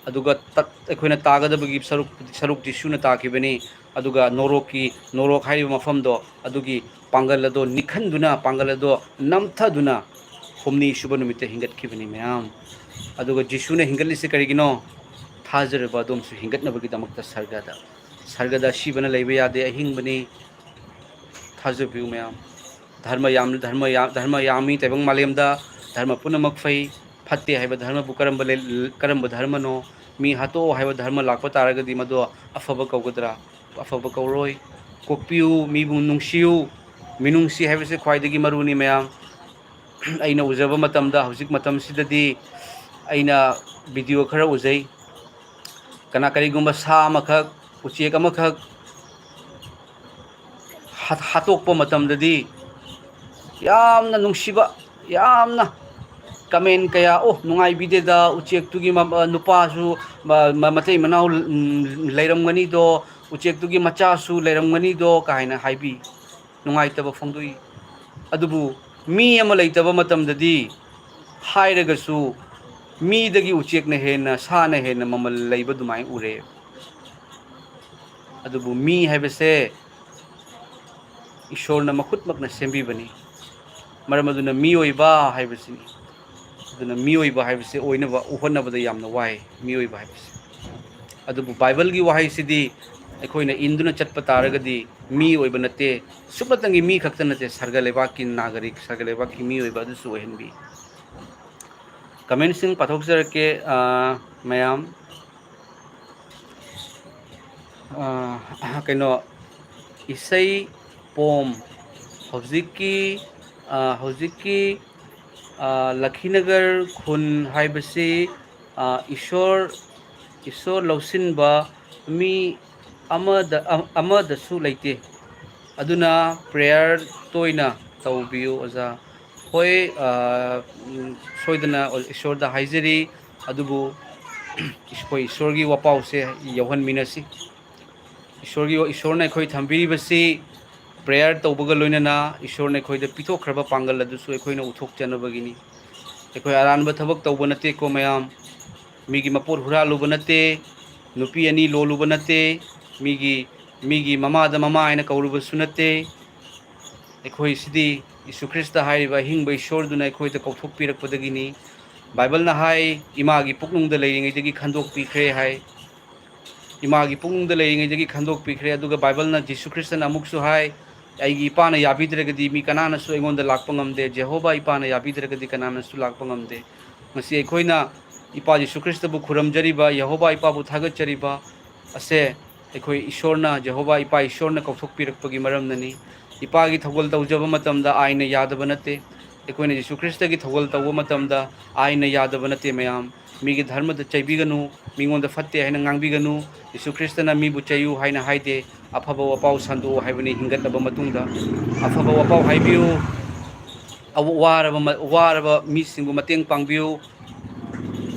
ꯑꯗꯨꯒ ꯇꯠ-, ꯑꯩꯈꯣꯏꯅ ꯇꯥꯒꯗꯕꯒꯤ ꯁꯔꯨꯛ, ꯁꯔꯨꯛ ꯖꯤꯁꯨꯅ ꯇꯥꯈꯤꯕꯅꯤ꯫ ꯑꯗꯨꯒ ꯅꯣꯔꯣꯛꯀꯤ, ꯅꯣꯔꯣꯛ ꯍꯥꯏꯔꯤꯕ ꯃꯐꯝꯗꯣ, ꯑꯗꯨꯒꯤ ꯄꯥꯡꯒꯜ ꯑꯗꯣ ꯅꯤꯛꯍꯟꯗꯨꯅ, ꯄꯥꯡꯒꯜ ꯑꯗꯣ ꯅꯝꯊꯗꯨꯅ ꯍꯨꯝꯅꯤ ꯁꯨꯕ ꯅꯨꯃꯤꯠꯇ ꯍꯤꯡꯒꯠꯈꯤꯕꯅꯤ ꯃꯌꯥꯝ꯫ ꯑꯗꯨꯒ ꯖꯤꯁꯨꯅ ꯍꯤꯡꯒꯠꯂꯤꯁꯦ ꯀꯔꯤꯒꯤꯅꯣ? ꯊꯥꯖꯔꯕ ꯑꯗꯣꯝꯁꯨ ꯍꯤꯡꯒꯠꯅꯕꯒꯤꯗꯃꯛꯇ ꯁꯔꯒꯗ꯫ ꯁꯔꯒꯗ ꯑꯁꯤꯕꯅ ꯂꯩꯕ ꯌꯥꯗꯦ, ꯑꯍꯤꯡꯕꯅꯤ꯫ ꯊꯥꯖꯕꯤꯌꯨ ꯃꯌꯥꯝ꯫ ꯙꯔꯃ ꯌꯥꯝ, ꯙꯔꯃ ꯌꯥꯝ, ꯙꯔꯃ ꯌꯥꯝꯃꯤ ꯇꯥꯏꯕꯪ ꯃꯥꯂꯦꯝꯗ꯫ ꯙꯔꯃ ꯄꯨꯝꯅꯃꯛ ꯐꯩ꯫ ꯐꯠꯇꯦ ꯍꯥꯏꯕ ꯙꯔꯃꯕꯨ ꯀꯔꯝꯕ ꯂꯩ-, ꯀꯔꯝꯕ ꯙꯔꯃꯅꯣ? ꯃꯤ ꯍꯥꯠꯇꯣꯛꯑꯣ ꯍꯥꯏꯕ ꯙꯔꯃ ꯂꯥꯛꯄ ꯇꯥꯔꯒꯗꯤ ꯃꯗꯨ ꯑꯐꯕ ꯀꯧꯒꯗ꯭ꯔꯥ? ꯑꯐꯕ ꯀꯧꯔꯣꯏ꯫ ꯀꯣꯛꯄꯤꯌꯨ, ꯃꯤꯕꯨ ꯅꯨꯡꯁꯤꯌꯨ꯫ ꯃꯤꯅꯨꯡꯁꯤ ꯍꯥꯏꯕꯁꯤ ꯈ꯭ꯋꯥꯏꯗꯒꯤ ꯃꯔꯨꯅꯤ ꯃꯌꯥꯝ꯫ ꯑꯩꯅ ꯎꯖꯕ ꯃꯇꯝꯗ, ꯍꯧꯖꯤꯛ ꯃꯇꯝꯁꯤꯗꯗꯤ ꯑꯩꯅ ꯚꯤꯗꯤꯑꯣ ꯈꯔ ꯎꯖꯩ꯫ ꯀꯅꯥ, ꯀꯔꯤꯒꯨꯝꯕ ꯁꯥ ꯑꯃꯈꯛ, ꯎꯆꯦꯛ ꯑꯃꯈꯛ ꯍꯥꯠ-, ꯍꯥꯠꯇꯣꯛꯄ ꯃꯇꯝꯗꯗꯤ ꯌꯥꯝꯅ ꯅꯨꯡꯁꯤꯕ, ꯌꯥꯝꯅ ꯀꯃꯦꯟ ꯀꯌꯥ, "ꯑꯣ, ꯅꯨꯡꯉꯥꯏꯕꯤꯗꯦꯗ, ꯎꯆꯦꯛꯇꯨꯒꯤ ꯃ-, ꯅꯨꯄꯥꯁꯨ ꯃ-, ꯃ-, ꯃꯇꯩ ꯃꯅꯥꯎ, ꯎꯝ, ꯂꯩꯔꯝꯒꯅꯤꯗꯣ, ꯎꯆꯦꯛꯇꯨꯒꯤ ꯃꯆꯥꯁꯨ ꯂꯩꯔꯝꯒꯅꯤꯗꯣ" ꯀꯥꯏꯅ ꯍꯥꯏꯕꯤ, ꯅꯨꯡꯉꯥꯏꯇꯕ ꯐꯣꯡꯗꯣꯛꯏ꯫ ꯑꯗꯨꯕꯨ ꯃꯤ ꯑꯃ ꯂꯩꯇꯕ ꯃꯇꯝꯗꯗꯤ ꯍꯥꯏꯔꯒꯁꯨ ꯃꯤꯗꯒꯤ ꯎꯆꯦꯛꯅ ꯍꯦꯟꯅ, ꯁꯥꯅ ꯍꯦꯟꯅ ꯃꯃꯜ ꯂꯩꯕ ꯑꯗꯨꯃꯥꯏꯅ ꯎꯔꯦ꯫ ꯑꯗꯨꯕꯨ ꯃꯤ ꯍꯥꯏꯕꯁꯦ ꯏꯁꯣꯔꯅ ꯃꯈꯨꯠꯃꯛꯅ ꯁꯦꯝꯕꯤꯕꯅꯤ꯫ ꯃꯔꯝ ꯑꯗꯨꯅ ꯃꯤꯑꯣꯏꯕ ꯍꯥꯏꯕꯁꯤꯅꯤ꯫ ꯑꯗꯨꯅ ꯃꯤꯑꯣꯏꯕ ꯍꯥꯏꯕꯁꯦ ꯑꯣꯏꯅꯕ ꯍꯣꯠꯅꯕꯗ ꯌꯥꯝꯅ ꯋꯥꯏ, ꯃꯤꯑꯣꯏꯕ ꯍꯥꯏꯕꯁꯦ꯫ ꯑꯗꯨꯕꯨ ꯕꯥꯏꯕꯜꯒꯤ ꯋꯥꯍꯩꯁꯤꯗꯤ ꯑꯩꯈꯣꯏꯅ ꯏꯟꯗꯨꯅ ꯆꯠꯄ ꯇꯥꯔꯒꯗꯤ ꯃꯤ ꯑꯣꯏꯕ ꯅꯠꯇꯦ, ꯁꯨꯞꯅꯇꯪꯒꯤ ꯃꯤ ꯈꯛꯇ ꯅꯠꯇꯦ, ꯁꯔꯒ ꯂꯩꯕꯥꯛꯀꯤ ꯅꯥꯒꯔꯤꯛ, ꯁꯔꯒ ꯂꯩꯕꯥꯛꯀꯤ ꯃꯤꯑꯣꯏꯕ ꯑꯗꯨꯁꯨ ꯑꯣꯏꯍꯟꯕꯤ꯫ ꯀꯃꯦꯟꯁꯤꯡ ꯄꯥꯊꯣꯛꯆꯔꯛꯀꯦ, ꯑ, ꯃꯌꯥꯝ꯫ ꯑ, ꯀꯩꯅꯣ, ꯏꯁꯩ ꯄꯣꯝ, ꯍꯧꯖꯤꯛꯀꯤ, ꯑ, ꯍꯧꯖꯤꯛꯀꯤ, ꯑ, ꯂꯈꯤꯅꯒꯔ ꯈꯨꯟ ꯍꯥꯏꯕꯁꯤ, ꯑ, ꯏꯁꯣꯔ, ꯏꯁꯣꯔ ꯂꯧꯁꯤꯟꯕ ꯃꯤ ꯑꯃꯗ, ꯑ-, ꯑꯃꯗꯁꯨ ꯂꯩꯇꯦ꯫ ꯑꯗꯨꯅ prayer ꯇꯣꯏꯅ ꯇꯧꯕꯤꯌꯨ, ꯑꯣꯖꯥ꯫ ꯍꯣꯏ, ꯑ, ꯎꯝ, ꯁꯣꯏꯗꯅ ꯏꯁꯣꯔꯗ ꯍꯥꯏꯖꯔꯤ, ꯑꯗꯨꯕꯨ ꯑꯩꯈꯣꯏ ꯏꯁꯣꯔꯒꯤ ꯋꯥꯄꯥꯎꯁꯦ ꯌꯧꯍꯟꯃꯤꯟꯅꯁꯤ꯫ ꯏꯁꯣꯔꯒꯤ, ꯏꯁꯣꯔꯅ ꯑꯩꯈꯣꯏ ꯊꯝꯕꯤꯔꯤꯕꯁꯤ prayer ꯇꯧꯕꯒ ꯂꯣꯏꯅꯅ ꯏꯁꯣꯔꯅ ꯑꯩꯈꯣꯏꯗ ꯄꯤꯊꯣꯛꯈ꯭ꯔꯕ ꯄꯥꯡꯒꯜ ꯑꯗꯨꯁꯨ ꯑꯩꯈꯣꯏꯅ ꯎꯠꯊꯣꯛꯆꯅꯕꯒꯤꯅꯤ꯫ ꯑꯩꯈꯣꯏ ꯑꯔꯥꯟꯕ ꯊꯕꯛ ꯇꯧꯕ ꯅꯠꯇꯦꯀꯣ ꯃꯌꯥꯝ꯫ ꯃꯤꯒꯤ ꯃꯄꯣꯠ ꯍꯨꯔꯥꯜꯂꯨꯕ ꯅꯠꯇꯦ, ꯅꯨꯄꯤ ꯑꯅꯤ ꯂꯣꯜꯂꯨꯕ ꯅꯠꯇꯦ, ꯃꯤꯒꯤ ꯃꯤꯒꯤ ꯃꯃꯥꯗ ꯃꯃꯥ ꯍꯥꯏꯅ ꯀꯧꯔꯨꯕꯁꯨ ꯅꯠꯇꯦ꯫ ꯑꯩꯈꯣꯏꯁꯤꯗꯤ ꯌꯤꯁꯨ ꯈ꯭ꯔꯤꯁꯇ ꯍꯥꯏꯔꯤꯕ ꯑꯍꯤꯡꯕ ꯏꯁꯣꯔꯗꯨꯅ ꯑꯩꯈꯣꯏꯗ ꯀꯧꯊꯣꯛꯄꯤꯔꯛꯄꯗꯒꯤꯅꯤ꯫ ꯕꯥꯏꯕꯜꯅ ꯍꯥꯏ, "ꯏꯃꯥꯒꯤ ꯄꯨꯛꯅꯨꯡꯗ ꯂꯩꯔꯤꯉꯩꯗꯒꯤ ꯈꯟꯗꯣꯛꯄꯤꯈ꯭ꯔꯦ" ꯍꯥꯏ꯫ ꯏꯃꯥꯒꯤ ꯄꯨꯛꯅꯨꯡꯗ ꯂꯩꯔꯤꯉꯩꯗꯒꯤ ꯈꯟꯗꯣꯛꯄꯤꯈ꯭ꯔꯦ꯫ ꯑꯗꯨꯒ ꯕꯥꯏꯕꯜꯅ, ꯖꯤꯁꯨ ꯈ꯭ꯔꯤꯁꯇꯅ ꯑꯃꯨꯛꯁꯨ ꯍꯥꯏ, "ꯑꯩꯒꯤ ꯏꯄꯥꯅ ꯌꯥꯕꯤꯗ꯭ꯔꯒꯗꯤ ꯃꯤ ꯀꯅꯥꯅꯁꯨ ꯑꯩꯉꯣꯟꯗ ꯂꯥꯛꯄ ꯉꯝꯗꯦ, ꯖꯦꯍꯣꯕꯥ ꯏꯄꯥꯅ ꯌꯥꯕꯤꯗ꯭ꯔꯒꯗꯤ ꯀꯅꯥꯅꯁꯨ ꯂꯥꯛꯄ ꯉꯝꯗꯦ"꯫ ꯉꯁꯤ ꯑꯩꯈꯣꯏꯅ ꯏꯄꯥ ꯖꯤꯁꯨ ꯈ꯭ꯔꯤꯁꯇꯕꯨ ꯈꯨꯔꯨꯝꯖꯔꯤꯕ, ꯌꯦꯍꯣꯕꯥ ꯏꯄꯥꯕꯨ ꯊꯥꯒꯠꯆꯔꯤꯕ ꯑꯁꯦ, ꯑꯩꯈꯣꯏ ꯏꯁꯣꯔꯅ, ꯖꯦꯍꯣꯕꯥ ꯏꯄꯥ ꯏꯁꯣꯔꯅ ꯀꯧꯊꯣꯛꯄꯤꯔꯛꯄꯒꯤ ꯃꯔꯝꯅꯅꯤ꯫ ꯏꯄꯥꯒꯤ ꯊꯧꯒꯜ ꯇꯧꯖꯕ ꯃꯇꯝꯗ ꯑꯥꯏꯟꯅ ꯌꯥꯗꯕ ꯅꯠꯇꯦ꯫ ꯑꯩꯈꯣꯏꯅ ꯖꯤꯁꯨ ꯈ꯭ꯔꯤꯁꯇꯒꯤ ꯊꯧꯒꯜ ꯇꯧꯕ ꯃꯇꯝꯗ ꯑꯥꯏꯟꯅ ꯌꯥꯗꯕ ꯅꯠꯇꯦ, ꯃꯌꯥꯝ꯫ ꯃꯤꯒꯤ ꯙꯔꯃꯗ ꯆꯩꯕꯤꯒꯅꯨ, ꯃꯤꯉꯣꯟꯗ ꯐꯠꯇꯦ ꯍꯥꯏꯅ ꯉꯥꯡꯕꯤꯒꯅꯨ꯫ ꯖꯤꯁꯨ ꯈ꯭ꯔꯤꯁꯇꯅ ꯃꯤꯕꯨ ꯆꯩꯌꯨ ꯍꯥꯏꯅ ꯍꯥꯏꯗꯦ꯫ ꯑꯐꯕ ꯋꯥꯄꯥꯎ ꯁꯟꯗꯣꯛꯎ ꯍꯥꯏꯕꯅꯤ, ꯍꯤꯡꯒꯠꯂꯕ ꯃꯇꯨꯡꯗ꯫ ꯑꯐꯕ ꯋꯥꯄꯥꯎ ꯍꯥꯏꯕꯤꯌꯨ, ꯑꯋ-, ꯋꯥꯔꯕ ꯃ-, ꯋꯥꯔꯕ ꯃꯤꯁꯤꯡꯕꯨ ꯃꯇꯦꯡ ꯄꯥꯡꯕꯤꯌꯨ꯫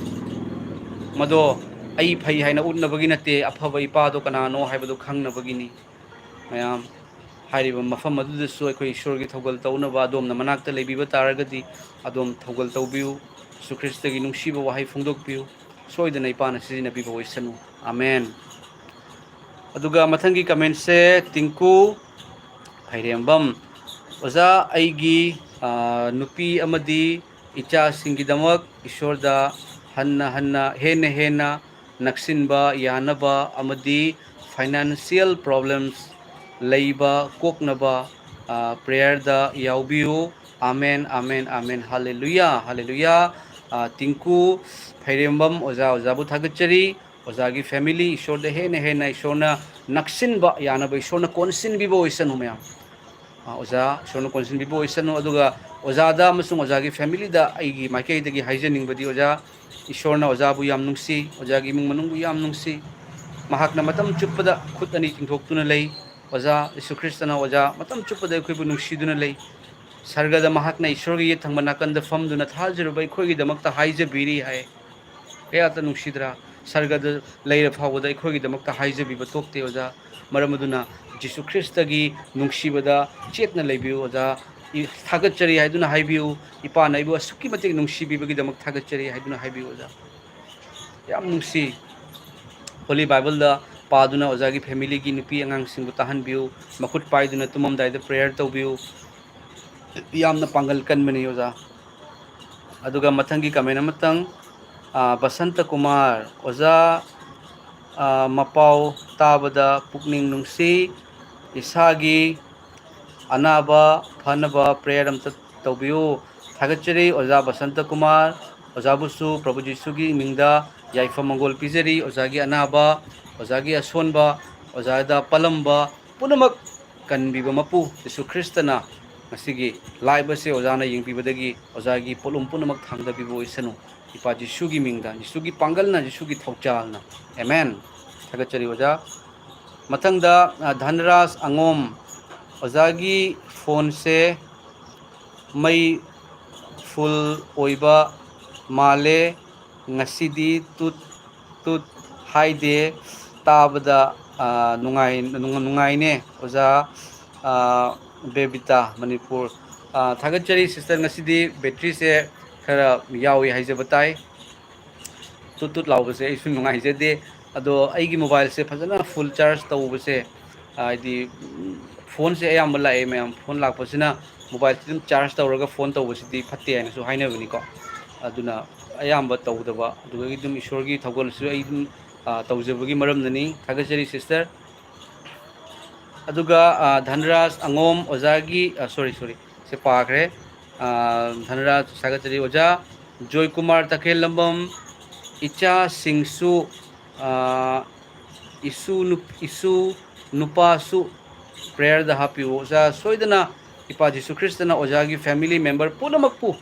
ꯃꯗꯣ ꯑꯩ ꯐꯩ ꯍꯥꯏꯅ ꯎꯠꯅꯕꯒꯤ ꯅꯠꯇꯦ, ꯑꯐꯕ ꯏꯄꯥꯗꯣ ꯀꯅꯥꯅꯣ ꯍꯥꯏꯕꯗꯨ ꯈꯪꯅꯕꯒꯤꯅꯤ꯫ ꯃꯌꯥꯝ, ꯍꯥꯏꯔꯤꯕ ꯃꯐꯝ ꯑꯗꯨꯗꯁꯨ ꯑꯩꯈꯣꯏ ꯏꯁꯣꯔꯒꯤ ꯊꯧꯒꯜ ꯇꯧꯅꯕ ꯑꯗꯣꯝꯅ ꯃꯅꯥꯛꯇ ꯂꯩꯕꯤꯕ ꯇꯥꯔꯒꯗꯤ, ꯑꯗꯣꯝ ꯊꯧꯒꯜ ꯇꯧꯕꯤꯌꯨ꯫ ꯖꯤꯁꯨ ꯈ꯭ꯔꯤꯁꯇꯒꯤ ꯅꯨꯡꯁꯤꯕ ꯋꯥꯍꯩ ꯐꯣꯡꯗꯣꯛꯄꯤꯌꯨ꯫ ꯁꯣꯏꯗꯅ ꯏꯄꯥꯅ ꯁꯤꯖꯤꯟꯅꯕꯤꯕ ꯑꯣꯏꯁꯅꯨ꯫ ꯑꯃꯦꯟ꯫ ꯑꯗꯨꯒ ꯃꯊꯪꯒꯤ ꯀꯃꯦꯟꯁꯦ ꯇꯤꯡꯀꯨ ꯐꯩꯔꯦꯝꯕꯝ꯫ "ꯑꯣꯖꯥ, ꯑꯩꯒꯤ, ꯑ, ꯅꯨꯄꯤ ꯑꯃꯗꯤ ꯏꯆꯥꯁꯤꯡꯒꯤꯗꯃꯛ ꯏꯁꯣꯔꯗ ꯍꯟꯅ ꯍꯟꯅ, ꯍꯦꯟꯅ ꯍꯦꯟꯅ ꯅꯛꯁꯤꯟꯕ ꯌꯥꯅꯕ ꯑꯃꯗꯤ financial problems ꯂꯩꯕ ꯀꯣꯛꯅꯕ, ꯑ, prayer ꯗ ꯌꯥꯎꯕꯤꯌꯨ꯫ Amen, amen, amen. Hallelujah, hallelujah. ꯑ, ꯇꯤꯡꯀꯨ ꯐꯩꯔꯦꯝꯕꯝ ꯑꯣꯖꯥ, ꯑꯣꯖꯥꯕꯨ ꯊꯥꯒꯠꯆꯔꯤ꯫ ꯑꯣꯖꯥꯒꯤ family ꯏꯁꯣꯔꯗ ꯍꯦꯟꯅ ꯍꯦꯟꯅ ꯏꯁꯣꯔꯅ ꯅꯛꯁꯤꯟꯕ ꯌꯥꯅꯕ ꯏꯁꯣꯔꯅ ꯀꯣꯟꯁꯤꯟꯕꯤꯕ ꯑꯣꯏꯁꯅꯨ, ꯃꯌꯥꯝ꯫ ꯑ, ꯑꯣꯖꯥ, ꯏꯁꯣꯔꯅ ꯀꯣꯟꯁꯤꯟꯕꯤꯕ ꯑꯣꯏꯁꯅꯨ꯫ ꯑꯗꯨꯒ ꯑꯣꯖꯥꯗ ꯑꯃꯁꯨꯡ ꯑꯣꯖꯥꯒꯤ family ꯗ ꯑꯩꯒꯤ ꯃꯥꯏꯀꯩꯗꯒꯤ ꯍꯥꯏꯖꯅꯤꯡꯕꯗꯤ, ꯑꯣꯖꯥ, ꯏꯁꯣꯔꯅ ꯑꯣꯖꯥꯕꯨ ꯌꯥꯝ ꯅꯨꯡꯁꯤ, ꯑꯣꯖꯥꯒꯤ ꯏꯃꯨꯡ ꯃꯅꯨꯡꯕꯨ ꯌꯥꯝ ꯅꯨꯡꯁꯤ꯫ ꯃꯍꯥꯛꯅ ꯃꯇꯝ ꯆꯨꯞꯄꯗ ꯈꯨꯠ ꯑꯅꯤ ꯇꯤꯡꯊꯣꯛꯇꯨꯅ ꯂꯩ꯫ ꯑꯣꯖꯥ, ꯖꯤꯁꯨ ꯈ꯭ꯔꯤꯁꯇꯅ ꯑꯣꯖꯥ ꯃꯇꯝ ꯆꯨꯞꯄꯗ ꯑꯩꯈꯣꯏꯕꯨ ꯅꯨꯡꯁꯤꯗꯨꯅ ꯂꯩ꯫ ꯁꯔꯒꯗ ꯃꯍꯥꯛꯅ ꯏꯁꯣꯔꯒꯤ ꯌꯦꯠ ꯊꯪꯕ ꯅꯥꯀꯟꯗ ꯐꯝꯗꯨꯅ ꯊꯥꯖꯔꯨꯕ ꯑꯩꯈꯣꯏꯒꯤꯗꯃꯛꯇ ꯍꯥꯏꯖꯕꯤꯔꯤ ꯍꯥꯏ꯫ ꯀꯌꯥꯇ ꯅꯨꯡꯁꯤꯗ꯭ꯔꯥ? ꯁꯔꯒꯗ ꯂꯩꯔ ꯐꯥꯎꯕꯗ ꯑꯩꯈꯣꯏꯒꯤꯗꯃꯛꯇ ꯍꯥꯏꯖꯕꯤꯕ ꯇꯣꯛꯇꯦ, ꯑꯣꯖꯥ꯫ ꯃꯔꯝ ꯑꯗꯨꯅ ꯖꯤꯁꯨ ꯈ꯭ꯔꯤꯁꯇꯒꯤ ꯅꯨꯡꯁꯤꯕꯗ ꯆꯦꯠꯅ ꯂꯩꯕꯤꯌꯨ, ꯑꯣꯖꯥ꯫ ꯏ-, ꯊꯥꯒꯠꯆꯔꯤ ꯍꯥꯏꯗꯨꯅ ꯍꯥꯏꯕꯤꯌꯨ꯫ "ꯏꯄꯥꯅ ꯑꯩꯕꯨ ꯑꯁꯨꯛꯀꯤ ꯃꯇꯤꯛ ꯅꯨꯡꯁꯤꯕꯤꯕꯒꯤꯗꯃꯛ ꯊꯥꯒꯠꯆꯔꯤ" ꯍꯥꯏꯗꯨꯅ ꯍꯥꯏꯕꯤꯌꯨ, ꯑꯣꯖꯥ꯫ ꯌꯥꯝ ꯅꯨꯡꯁꯤ꯫ Holy Bible ꯗ ꯄꯥꯗꯨꯅ ꯑꯣꯖꯥꯒꯤ ꯐꯦꯃꯤꯂꯤꯒꯤ ꯅꯨꯄꯤ ꯑꯉꯥꯡꯁꯤꯡꯕꯨ ꯇꯥꯍꯟꯕꯤꯌꯨ꯫ ꯃꯈꯨꯠ ꯄꯥꯏꯗꯨꯅ ꯇꯨꯝꯃꯝꯗꯥꯏꯗ ꯄ꯭ꯔꯦꯌꯔ ꯇꯧꯕꯤꯌꯨ꯫ ꯌꯥꯝꯅ ꯄꯥꯡꯒꯜ ꯀꯟꯕꯅꯤ ꯑꯣꯖꯥ꯫ ꯑꯗꯨꯒ ꯃꯊꯪꯒꯤ ꯀꯃꯦꯟ ꯑꯃꯇꯪ, ꯑ, ꯕꯁꯟꯇ ꯀꯨꯃꯥꯔ, ꯑꯣꯖꯥ, ꯑ, ꯃꯄꯥꯎ ꯇꯥꯕꯗ ꯄꯨꯛꯅꯤꯡ ꯅꯨꯡꯁꯤ, ꯏꯁꯥꯒꯤ ꯑꯅꯥꯕ ꯐꯅꯕ ꯄ꯭ꯔꯦꯌꯔ ꯑꯝꯇ ꯇꯧꯕꯤꯌꯨ꯫ ꯊꯥꯒꯠꯆꯔꯤ ꯑꯣꯖꯥ ꯕꯁꯟꯇ ꯀꯨꯃꯥꯔ, ꯑꯣꯖꯥꯕꯨꯁꯨ ꯄ꯭ꯔꯚꯨ ꯖꯤꯁꯨꯒꯤ ꯃꯤꯡꯗ ꯌꯥꯏꯐ ꯃꯪꯒꯣꯜ ꯄꯤꯖꯔꯤ꯫ ꯑꯣꯖꯥꯒꯤ ꯑꯅꯥꯕ, ꯑꯣꯖꯥꯒꯤ ꯑꯁꯣꯟꯕ, ꯑꯣꯖꯥꯗ ꯄꯜꯂꯝꯕ ꯄꯨꯝꯅꯃꯛ ꯀꯟꯕꯤꯕ ꯃꯄꯨ ꯖꯤꯁꯨ ꯈ꯭ꯔꯤꯁꯇꯅ ꯉꯁꯤꯒꯤ ꯂꯥꯏꯕ ꯑꯁꯤ ꯑꯣꯖꯥꯅ ꯌꯦꯡꯕꯤꯕꯗꯒꯤ ꯑꯣꯖꯥꯒꯤ ꯄꯣꯠꯂꯨꯝ ꯄꯨꯝꯅꯃꯛ ꯊꯥꯡꯗꯕꯤꯕ ꯑꯣꯏꯁꯅꯨ꯫ ꯏꯄꯥ ꯖꯤꯁꯨꯒꯤ ꯃꯤꯡꯗ, ꯖꯤꯁꯨꯒꯤ ꯄꯥꯡꯒꯜꯅ, ꯖꯤꯁꯨꯒꯤ ꯊꯧꯖꯥꯜꯅ꯫ ꯑꯦꯃꯦꯟ꯫ ꯊꯥꯒꯠꯆꯔꯤ ꯑꯣꯖꯥ꯫ ꯃꯊꯪꯗ, ꯑ, ꯙꯟꯔꯥꯖ ꯑꯉꯣꯝ, ꯑꯣꯖꯥꯒꯤ ꯐꯣꯟꯁꯦ ꯃꯩ ꯐꯨꯜ ꯑꯣꯏꯕ ꯃꯥꯜꯂꯦ, ꯉꯁꯤꯗꯤ ꯇꯨꯠ ꯇꯨꯠ ꯍꯥꯏꯗꯦ, ꯇꯥꯕꯗ, ꯑ, ꯅꯨꯡꯉꯥꯏ-, ꯅꯨꯡ-, ꯅꯨꯡꯉꯥꯏꯅꯦ ꯑꯣꯖꯥ, ꯑ, ꯕꯦꯕꯤꯇꯥ ꯃꯅꯤꯄꯨꯔ꯫ ꯑ, ꯊꯥꯒꯠꯆꯔꯤ ꯁꯤꯁꯇꯔ, ꯉꯁꯤꯗꯤ ꯕꯦꯇ꯭ꯔꯤꯁꯦ ꯈꯔ ꯌꯥꯎꯏ ꯍꯥꯏꯖꯕ ꯇꯥꯏ꯫ ꯇꯨꯠ ꯇꯨꯠ ꯂꯥꯎꯕꯁꯦ ꯑꯩꯁꯨ ꯅꯨꯡꯉꯥꯏꯖꯗꯦ꯫ ꯑꯗꯣ ꯑꯩꯒꯤ ꯃꯣꯕꯥꯏꯜꯁꯦ ꯐꯖꯅ ꯐꯨꯜ ꯆꯥꯔꯖ ꯇꯧꯕꯁꯦ, ꯍꯥꯏꯗꯤ, ꯎꯝ, ꯐꯣꯟꯁꯦ ꯑꯌꯥꯝꯕ ꯂꯥꯛꯑꯦ ꯃꯌꯥꯝ, ꯐꯣꯟ ꯂꯥꯛꯄꯁꯤꯅ ꯃꯣꯕꯥꯏꯜꯁꯤ ꯑꯗꯨꯝ ꯆꯥꯔꯖ ꯇꯧꯔꯒ ꯐꯣꯟ ꯇꯧꯕꯁꯤꯗꯤ ꯐꯠꯇꯦ ꯍꯥꯏꯅꯁꯨ ꯍꯥꯏꯅꯕꯅꯤꯀꯣ꯫ ꯑꯗꯨꯅ ꯑꯌꯥꯝꯕ ꯇꯧꯗꯕ, ꯑꯗꯨꯗꯒꯤ ꯑꯗꯨꯝ ꯏꯁꯣꯔꯒꯤ ꯊꯧꯒꯜꯁꯨ ꯑꯩ ꯑꯗꯨꯝ, ꯑ, ꯇꯧꯖꯕꯒꯤ ꯃꯔꯝꯅꯅꯤ꯫ ꯊꯥꯒꯠꯆꯔꯤ ꯁꯤꯁꯇꯔ꯫ ꯑꯗꯨꯒ, ꯑ, ꯙꯟꯔꯥꯖ ꯑꯉꯣꯝ ꯑꯣꯖꯥꯒꯤ, ꯑ, ꯁꯣꯔꯤ, ꯁꯣꯔꯤ, ꯁꯦ ꯄꯥꯈ꯭ꯔꯦ꯫ ꯑ, ꯙꯟꯔꯥꯖ ꯊꯥꯒꯠꯆꯔꯤ ꯑꯣꯖꯥ꯫ ꯖꯣꯏꯀꯨꯃꯥꯔ ꯇꯈꯦꯜꯂꯝꯕꯝ, ꯏꯆꯥꯁꯤꯡꯁꯨ, ꯑ, ꯏꯁꯨ ꯅꯨꯞ-, ꯏꯁꯨ ꯅꯨꯄꯥꯁꯨ ꯄ꯭ꯔꯦꯌꯔꯗ ꯍꯥꯞꯄꯤꯌꯨ꯫ ꯑꯣꯖꯥ, ꯁꯣꯏꯗꯅ ꯏꯄꯥ ꯖꯤꯁꯨ ꯈ꯭ꯔꯤꯁꯇꯅ ꯑꯣꯖꯥꯒꯤ ꯐꯦꯃꯤꯂꯤ ꯃꯦꯝꯕꯔ ꯄꯨꯝꯅꯃꯛꯄꯨ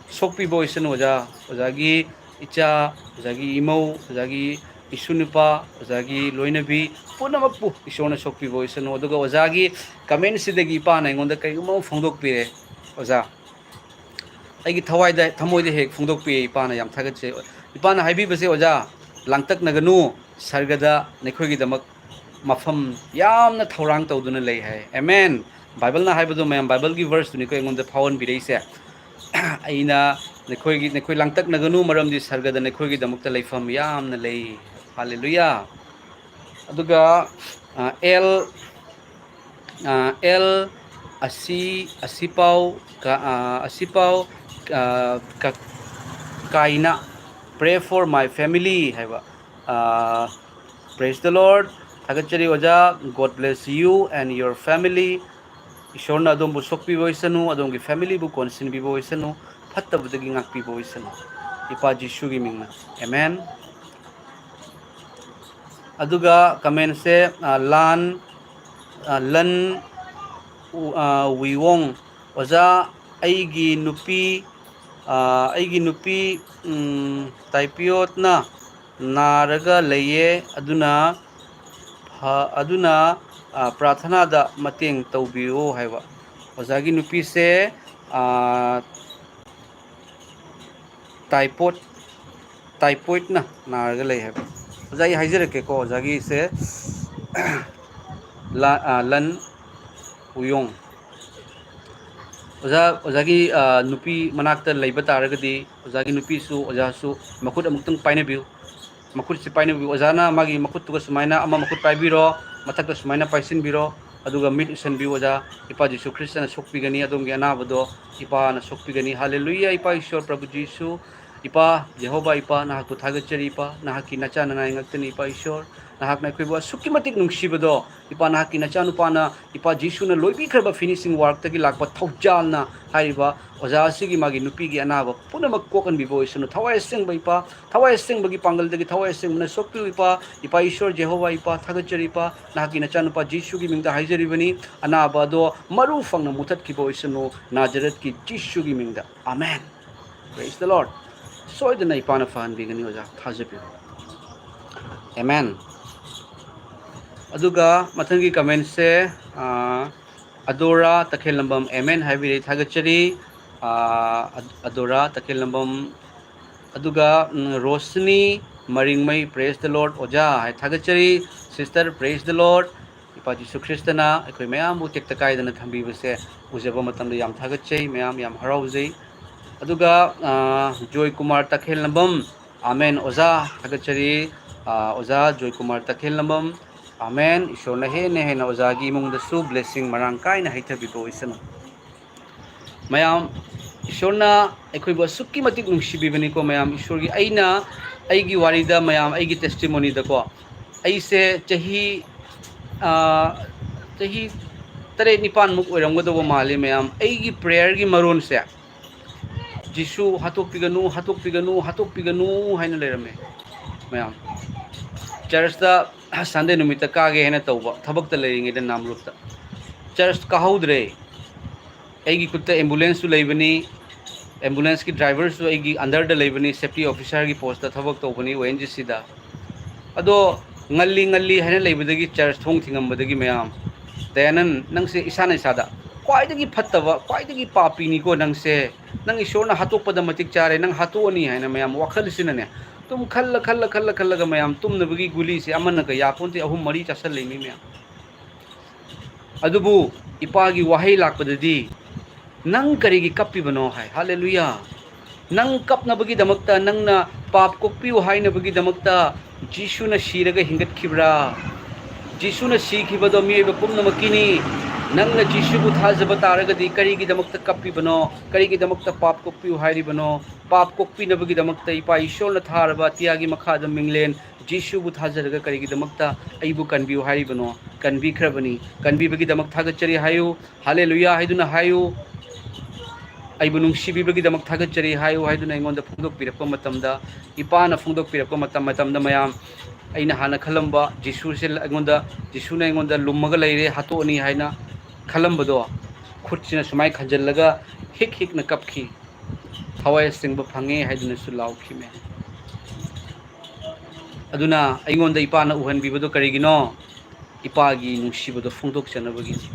ꯁꯣꯛꯄꯤꯕ ꯑꯣꯏꯁꯅꯨ ꯑꯣꯖꯥ꯫ ꯑꯣꯖꯥꯒꯤ ꯏꯆꯥ, ꯑꯣꯖꯥꯒꯤ ꯏꯃꯧ, ꯑꯣꯖꯥꯒꯤ ꯏꯁꯨ ꯅꯨꯄꯥ, ꯑꯣꯖꯥꯒꯤ ꯂꯣꯏꯅꯕꯤ ꯄꯨꯝꯅꯃꯛꯄꯨ ꯏꯁꯣꯔꯅ ꯁꯣꯛꯄꯤꯕ ꯑꯣꯏꯁꯅꯨ꯫ ꯑꯗꯨꯒ ꯑꯣꯖꯥꯒꯤ ꯀꯃꯦꯟꯁꯤꯗꯒꯤ ꯏꯄꯥꯅ ꯑꯩꯉꯣꯟꯗ ꯀꯔꯤꯒꯨꯝꯕ ꯑꯃ ꯐꯣꯡꯗꯣꯛꯄꯤꯔꯦ ꯑꯣꯖꯥ꯫ ꯑꯩꯒꯤ ꯊꯋꯥꯏꯗ, ꯊꯃꯣꯏꯗ ꯍꯦꯛ ꯐꯣꯡꯗꯣꯛꯄꯤꯌꯦ꯫ ꯏꯄꯥꯅ ꯌꯥꯝ ꯊꯥꯒꯠꯆꯩ꯫ ꯏꯄꯥꯅ ꯍꯥꯏꯕꯤꯕꯁꯦ, "ꯑꯣꯖꯥ, ꯂꯥꯡꯇꯛꯅꯒꯅꯨ, ꯁꯔꯒꯗ ꯅꯈꯣꯏꯒꯤꯗꯃꯛ ꯃꯐꯝ ꯌꯥꯝꯅ ꯊꯧꯔꯥꯡ ꯇꯧꯗꯨꯅ ꯂꯩ" ꯍꯥꯏ꯫ ꯑꯦꯃꯦꯟ꯫ ꯕꯥꯏꯕꯜꯅ ꯍꯥꯏꯕꯗꯣ ꯃꯌꯥꯝ, ꯕꯥꯏꯕꯜꯒꯤ ꯚꯔꯁꯇꯨꯅꯤꯀꯣ ꯑꯩꯉꯣꯟꯗ ꯐꯥꯎꯍꯟꯕꯤꯔꯛꯏꯁꯦ꯫ ꯑꯩꯅ, "ꯅꯈꯣꯏꯒꯤ, ꯅꯈꯣꯏ ꯂꯥꯡꯇꯛꯅꯒꯅꯨ, ꯃꯔꯝꯗꯤ ꯁꯔꯒꯗ ꯅꯈꯣꯏꯒꯤꯗꯃꯛꯇ ꯂꯩꯐꯝ ꯌꯥꯝꯅ ꯂꯩ"꯫ ꯍꯥꯂꯦꯂꯨꯌꯥ꯫ ꯑꯗꯨꯒ ꯑꯦꯜ ꯑꯦꯜ ꯑꯁꯤ ꯑꯁꯤꯄꯥꯎ ꯑꯁꯤꯄꯥꯎ ꯀꯥꯏꯅ, "Pray for my family" ꯍꯥꯏꯕ꯫ Praise the Lord. ꯊꯥꯒꯠꯆꯔꯤ ꯑꯣꯖꯥ, God bless you and your family. ꯏꯁꯣꯔꯅ ꯑꯗꯣꯝꯕꯨ ꯁꯣꯛꯄꯤꯕ ꯑꯣꯏꯁꯅꯨ, ꯑꯗꯣꯝꯒꯤ ꯐꯦꯃꯤꯂꯤꯕꯨ ꯀꯣꯟꯁꯤꯟꯕꯤꯕ ꯑꯣꯏꯁꯅꯨ, ꯐꯠꯇꯕꯗꯒꯤ ꯉꯥꯛꯄꯤꯕ ꯑꯣꯏꯁꯅꯨ, ꯏꯄꯥ ꯖꯤꯁꯨꯒꯤ ꯃꯤꯡꯅ, ꯑꯦꯃꯦꯟ꯫ ꯑꯗꯨꯒ ꯀꯃꯦꯟꯁꯦ, ꯂꯥꯟ, ꯂꯟ ꯋꯤꯋꯣꯡ, ꯑꯣꯖꯥ, ꯑꯩꯒꯤ ꯅꯨꯄꯤ, ꯑꯩꯒꯤ ꯅꯨꯄꯤ ꯇꯥꯏꯄꯤꯌꯣꯠꯅ ꯅꯥꯔꯒ ꯂꯩꯌꯦ, ꯑꯗꯨꯅ ꯑꯗꯨꯅ ꯄ꯭ꯔꯥꯊꯅꯥꯗ ꯃꯇꯦꯡ ꯇꯧꯕꯤꯌꯨ ꯍꯥꯏꯕ꯫ ꯑꯣꯖꯥꯒꯤ ꯅꯨꯄꯤꯁꯦ ꯇꯥꯏꯄꯣꯠ ꯇꯥꯏꯄꯣꯏꯠꯅ ꯅꯥꯔꯒ ꯂꯩ ꯍꯥꯏꯕ꯫ ꯑꯣꯖꯥ, ꯑꯩ ꯍꯥꯏꯖꯔꯛꯀꯦꯀꯣ, ꯑꯣꯖꯥꯒꯤꯁꯦ ꯂꯟ ꯎꯌꯣꯡ꯫ ꯑꯣꯖꯥ, ꯑꯣꯖꯥꯒꯤ ꯅꯨꯄꯤ ꯃꯅꯥꯛꯇ ꯂꯩꯕ ꯇꯥꯔꯒꯗꯤ, ꯑꯣꯖꯥꯒꯤ ꯅꯨꯄꯤꯁꯨ ꯑꯣꯖꯥꯁꯨ ꯃꯈꯨꯠ ꯑꯃꯨꯛꯇꯪ ꯄꯥꯏꯅꯕꯤꯌꯨ꯫ ꯃꯈꯨꯠꯁꯤ ꯄꯥꯏꯅꯕꯤꯌꯨ꯫ ꯑꯣꯖꯥꯅ ꯃꯥꯒꯤ ꯃꯈꯨꯠꯇꯨꯒ ꯁꯨꯃꯥꯏꯅ ꯑꯃ ꯃꯈꯨꯠ ꯄꯥꯏꯕꯤꯔꯣ, ꯃꯊꯛꯇ ꯁꯨꯃꯥꯏꯅ ꯄꯥꯏꯁꯤꯟꯕꯤꯔꯣ, ꯑꯗꯨꯒ ꯃꯤꯠ ꯎꯁꯟꯕꯤꯌꯨ꯫ ꯑꯣꯖꯥ, ꯏꯄꯥ ꯖꯤꯁꯨ ꯈ꯭ꯔꯤꯁꯇꯅ ꯁꯣꯛꯄꯤꯒꯅꯤ, ꯑꯗꯣꯝꯒꯤ ꯑꯅꯥꯕꯗꯣ ꯏꯄꯥꯅ ꯁꯣꯛꯄꯤꯒꯅꯤ꯫ ꯍꯥꯂꯦꯂꯨꯌꯥ, ꯏꯄꯥ ꯏꯁꯣꯔ ꯄ꯭ꯔꯚꯨ ꯖꯤꯁꯨ, ꯏꯄꯥ ꯖꯦꯍꯣꯕꯥ, ꯏꯄꯥ ꯅꯍꯥꯛꯄꯨ ꯊꯥꯒꯠꯆꯔꯤ꯫ ꯏꯄꯥ, ꯅꯍꯥꯛꯀꯤ ꯅꯆꯥ ꯅꯅꯥꯏ ꯉꯥꯛꯇꯅꯤ꯫ ꯏꯄꯥ ꯏꯁꯣꯔ, ꯅꯍꯥꯛꯅ ꯑꯩꯈꯣꯏꯕꯨ ꯑꯁꯨꯛꯀꯤ ꯃꯇꯤꯛ ꯅꯨꯡꯁꯤꯕꯗꯣ, ꯏꯄꯥ ꯅꯍꯥꯛꯀꯤ ꯅꯆꯥꯅꯨꯄꯥꯅ, ꯏꯄꯥ ꯖꯤꯁꯨꯅ ꯂꯣꯏꯕꯤꯈ꯭ꯔꯕ ꯐꯤꯅꯤꯁꯤꯡ ꯋꯥꯔꯛꯇꯒꯤ ꯂꯥꯛꯄ ꯊꯧꯖꯥꯜꯅ ꯍꯥꯏꯔꯤꯕ ꯑꯣꯖꯥ ꯑꯁꯤꯒꯤ ꯃꯥꯒꯤ ꯅꯨꯄꯤꯒꯤ ꯑꯅꯥꯕ ꯄꯨꯝꯅꯃꯛ ꯀꯣꯛꯍꯟꯕꯤꯕ ꯑꯣꯏꯁꯅꯨ꯫ ꯊꯋꯥꯏ ꯑꯁꯦꯡꯕ ꯏꯄꯥ, ꯊꯋꯥꯏ ꯑꯁꯦꯡꯕꯒꯤ ꯄꯥꯡꯒꯜꯗꯒꯤ ꯊꯋꯥꯏ ꯑꯁꯦꯡꯕꯅ ꯁꯣꯛꯄꯤꯌꯨ ꯏꯄꯥ꯫ ꯏꯄꯥ ꯏꯁꯣꯔ ꯖꯦꯍꯣꯕꯥ ꯏꯄꯥ, ꯊꯥꯒꯠꯆꯔꯤ ꯏꯄꯥ, ꯅꯍꯥꯛꯀꯤ ꯅꯆꯥꯅꯨꯄꯥ ꯖꯤꯁꯨꯒꯤ ꯃꯤꯡꯗ ꯍꯥꯏꯖꯔꯤꯕꯅꯤ꯫ ꯑꯅꯥꯕ ꯑꯗꯣ ꯃꯔꯨ ꯐꯪꯅ ꯃꯨꯊꯠꯈꯤꯕ ꯑꯣꯏꯁꯅꯨ, ꯅꯥꯖꯔꯠꯀꯤ ꯖꯤꯁꯨꯒꯤ ꯃꯤꯡꯗ꯫ ꯑꯃꯦꯟ꯫ Praise the Lord. ꯁꯣꯏꯗꯅ ꯏꯄꯥꯅ ꯐꯍꯟꯕꯤꯒꯅꯤ ꯑꯣꯖꯥ, ꯊꯥꯖꯕꯤꯌꯨ꯫ ꯑꯦꯃꯦꯟ꯫ ꯑꯗꯨꯒ ꯃꯊꯪꯒꯤ ꯀꯃꯦꯟꯁꯦ, ꯑꯗꯣꯔꯥ ꯇꯈꯦꯜꯂꯝꯕꯝ ꯑꯦꯃꯦꯟ ꯍꯥꯏꯕꯤꯔꯦ, ꯊꯥꯒꯠꯆꯔꯤ꯫ ꯑꯗꯣꯔꯥ ꯇꯈꯦꯜꯂꯝꯕꯝ꯫ ꯑꯗꯨꯒ ꯔꯣꯁꯅꯤ ꯃꯔꯤꯡꯃꯩ, "Praise the Lord ꯑꯣꯖꯥ" ꯍꯥꯏ, ꯊꯥꯒꯠꯆꯔꯤ꯫ Sister, praise the Lord꯫ ꯏꯄꯥ ꯖꯤꯁꯨ ꯈ꯭ꯔꯤꯁꯇꯅ ꯑꯩꯈꯣꯏ ꯃꯌꯥꯝꯕꯨ ꯇꯦꯛꯇ ꯀꯥꯏꯗꯅ ꯊꯝꯕꯤꯕꯁꯦ ꯎꯖꯕ ꯃꯇꯝꯗ ꯌꯥꯝ ꯊꯥꯒꯠꯆꯩ, ꯃꯌꯥꯝ ꯌꯥꯝ ꯍꯔꯥꯎꯖꯩ꯫ ꯑꯗꯨꯒ ꯖꯣꯏ ꯀꯨꯃꯥꯔ ꯇꯈꯦꯜꯂꯝꯕꯝ, ꯑꯥꯃꯦꯟ꯫ ꯑꯣꯖꯥ, ꯊꯥꯒꯠꯆꯔꯤ꯫ ꯑꯥ, ꯑꯣꯖꯥ ꯖꯣꯏꯀꯨꯃꯥꯔ ꯇꯈꯦꯜꯂꯝꯕꯝ꯫ ꯑꯥꯃꯦꯟ꯫ ꯏꯁꯣꯔꯅ ꯍꯦꯟꯅ ꯍꯦꯟꯅ ꯑꯣꯖꯥꯒꯤ ꯏꯃꯨꯡꯗꯁꯨ blessing ꯃꯔꯥꯡ ꯀꯥꯏꯅ ꯍꯩꯊꯕꯤꯕ ꯑꯣꯏꯁꯅꯨ꯫ ꯃꯌꯥꯝ, ꯏꯁꯣꯔꯅ ꯑꯩꯈꯣꯏꯕꯨ ꯑꯁꯨꯛꯀꯤ ꯃꯇꯤꯛ ꯅꯨꯡꯁꯤꯕꯤꯕꯅꯤꯀꯣ ꯃꯌꯥꯝ꯫ ꯏꯁꯣꯔꯒꯤ, ꯑꯩꯅ, ꯑꯩꯒꯤ ꯋꯥꯔꯤꯗ ꯃꯌꯥꯝ, ꯑꯩꯒꯤ testimonyꯗꯀꯣ, ꯑꯩꯁꯦ ꯆꯍꯤ, ꯑꯥ, ꯆꯍꯤ ꯇꯔꯦꯠ ꯅꯤꯄꯥꯟꯃꯨꯛ ꯑꯣꯏꯔꯝꯒꯗꯧꯕ ꯃꯥꯜꯂꯤ ꯃꯌꯥꯝ꯫ ꯑꯩꯒꯤ prayerꯒꯤ ꯃꯔꯣꯟꯁꯦ, "ꯖꯤꯁꯨ ꯍꯥꯠꯇꯣꯛꯄꯤꯒꯅꯨ, ꯍꯥꯠꯇꯣꯛꯄꯤꯒꯅꯨ, ꯍꯥꯠꯇꯣꯛꯄꯤꯒꯅꯨ" ꯍꯥꯏꯅ ꯂꯩꯔꯝꯃꯦ ꯃꯌꯥꯝ꯫ Churchꯇ Sunday ꯅꯨꯃꯤꯠꯇ ꯀꯥꯒꯦ ꯍꯥꯏꯅ ꯇꯧꯕ, ꯊꯕꯛꯇ ꯂꯩꯔꯤꯉꯩꯗ ꯅꯥꯝꯔꯨꯞꯇ꯫ Church ꯀꯥꯍꯧꯗ꯭ꯔꯦ꯫ ꯑꯩꯒꯤ ꯈꯨꯠꯇ ambulanceꯁꯨ ꯂꯩꯕꯅꯤ, ambulanceꯀꯤ driverꯁꯨ ꯑꯩꯒꯤ underꯗ ꯂꯩꯕꯅꯤ, safety officerꯒꯤ postꯇ ꯊꯕꯛ ꯇꯧꯕꯅꯤ, ꯑꯣ ꯑꯦꯟ ꯖꯤ ꯁꯤꯗ꯫ ꯑꯗꯣ ꯉꯜꯂꯤ ꯉꯜꯂꯤ ꯍꯥꯏꯅ ꯂꯩꯕꯗꯒꯤ church ꯊꯣꯡ ꯊꯤꯡꯉꯝꯕꯗꯒꯤ ꯃꯌꯥꯝ, "ꯗꯌꯥꯅꯟ, ꯅꯪꯁꯦ ꯏꯁꯥꯅ ꯏꯁꯥꯗ ꯈ꯭ꯋꯥꯏꯗꯒꯤ ꯐꯠꯇꯕ, ꯈ꯭ꯋꯥꯏꯗꯒꯤ ꯄꯥꯄꯤꯅꯤꯀꯣ ꯅꯪꯁꯦ꯫ ꯅꯪ ꯏꯁꯣꯔꯅ ꯍꯥꯠꯇꯣꯛꯄꯗ ꯃꯇꯤꯛ ꯆꯥꯔꯦ, ꯅꯪ ꯍꯥꯠꯇꯣꯛꯑꯅꯤ" ꯍꯥꯏꯅ ꯃꯌꯥꯝ ꯋꯥꯈꯜꯁꯤꯅꯅꯦ, ꯑꯗꯨꯝ ꯈꯜꯂ, ꯈꯜꯂ, ꯈꯜꯂ, ꯈꯜꯂꯒ ꯃꯌꯥꯝ ꯇꯨꯝꯅꯕꯒꯤ ꯒꯨꯂꯤꯁꯦ ꯑꯃꯅꯒ ꯌꯥꯄꯣꯟꯇꯦ, ꯑꯍꯨꯝ ꯃꯔꯤ ꯆꯥꯁꯜꯂꯤ ꯃꯤ ꯃꯌꯥꯝ꯫ ꯑꯗꯨꯕꯨ ꯏꯄꯥꯒꯤ ꯋꯥꯍꯩ ꯂꯥꯛꯄꯗꯗꯤ, "ꯅꯪ ꯀꯔꯤꯒꯤ ꯀꯞꯄꯤꯕꯅꯣ?" ꯍꯥꯏ꯫ ꯍꯥꯂꯦꯂꯨꯌꯥ! ꯅꯪ ꯀꯞꯅꯕꯒꯤꯗꯃꯛꯇ, ꯅꯪꯅ ꯄꯥꯞ ꯀꯣꯛꯄꯤꯌꯨ ꯍꯥꯏꯅꯕꯒꯤꯗꯃꯛꯇ ꯖꯤꯁꯨꯅ ꯁꯤꯔꯒ ꯍꯤꯡꯒꯠꯈꯤꯕ꯭ꯔꯥ? ꯖꯤꯁꯨꯅ ꯁꯤꯈꯤꯕꯗꯣ ꯃꯤꯑꯣꯏꯕ ꯄꯨꯝꯅꯃꯛꯀꯤꯅꯤ꯫ ꯅꯪꯅ ꯖꯤꯁꯨꯕꯨ ꯊꯥꯖꯕ ꯇꯥꯔꯒꯗꯤ ꯀꯔꯤꯒꯤꯗꯃꯛꯇ ꯀꯞꯄꯤꯕꯅꯣ? ꯀꯔꯤꯒꯤꯗꯃꯛꯇ ꯄꯥꯞ ꯀꯣꯛꯄꯤꯌꯨ ꯍꯥꯏꯔꯤꯕꯅꯣ? ꯄꯥꯞ ꯀꯣꯛꯄꯤꯅꯕꯒꯤꯗꯃꯛꯇ ꯏꯄꯥ ꯏꯁꯣꯔꯅ ꯊꯥꯔꯕ ꯑꯇꯤꯌꯥꯒꯤ ꯃꯈꯥꯗ ꯃꯤꯡꯂꯦꯟ ꯖꯤꯁꯨꯕꯨ ꯊꯥꯖꯔꯒ ꯀꯔꯤꯒꯤꯗꯃꯛꯇ ꯑꯩꯕꯨ ꯀꯟꯕꯤꯌꯨ ꯍꯥꯏꯔꯤꯕꯅꯣ? ꯀꯟꯕꯤꯈ꯭ꯔꯕꯅꯤ꯫ ꯀꯟꯕꯤꯕꯒꯤꯗꯃꯛ ꯊꯥꯒꯠꯆꯔꯤ ꯍꯥꯏꯌꯨ꯫ ꯍꯥꯂꯦꯂꯨꯌꯥ ꯍꯥꯏꯗꯨꯅ ꯍꯥꯏꯌꯨ꯫ "ꯑꯩꯕꯨ ꯅꯨꯡꯁꯤꯕꯤꯕꯒꯤꯗꯃꯛ ꯊꯥꯒꯠꯆꯔꯤ" ꯍꯥꯏꯌꯨ ꯍꯥꯏꯗꯨꯅ ꯑꯩꯉꯣꯟꯗ ꯐꯣꯡꯗꯣꯛꯄꯤꯔꯛꯄ ꯃꯇꯝꯗ, ꯏꯄꯥꯅ ꯐꯣꯡꯗꯣꯛꯄꯤꯔꯛꯄ ꯃꯇꯝ, ꯃꯇꯝꯗ ꯃꯌꯥꯝ, ꯑꯩꯅ ꯍꯥꯟꯅ ꯈꯜꯂꯝꯕ ꯖꯤꯁꯨꯁꯦ ꯑꯩꯉꯣꯟꯗ, ꯖꯤꯁꯨꯅ ꯑꯩꯉꯣꯟꯗ ꯂꯨꯝꯃꯒ ꯂꯩꯔꯦ, ꯍꯥꯠꯇꯣꯛꯑꯅꯤ ꯍꯥꯏꯅ ꯈꯜꯂꯝꯕꯗꯣ, ꯈꯨꯠꯁꯤꯅ ꯁꯨꯃꯥꯏꯅ ꯈꯟꯖꯤꯜꯂꯒ ꯍꯤꯛ ꯍꯤꯛꯅ ꯀꯞꯈꯤ꯫ "ꯊꯋꯥꯏ ꯑꯁꯦꯡꯕ ꯐꯪꯉꯦ" ꯍꯥꯏꯗꯨꯅꯁꯨ ꯂꯥꯎꯈꯤꯃꯦ꯫ ꯑꯗꯨꯅ ꯑꯩꯉꯣꯟꯗ ꯏꯄꯥꯅ ꯎꯍꯟꯕꯤꯕꯗꯣ ꯀꯔꯤꯒꯤꯅꯣ? ꯏꯄꯥꯒꯤ ꯅꯨꯡꯁꯤꯕꯗꯣ ꯐꯣꯡꯗꯣꯛꯆꯅꯕꯒꯤꯅꯤ꯫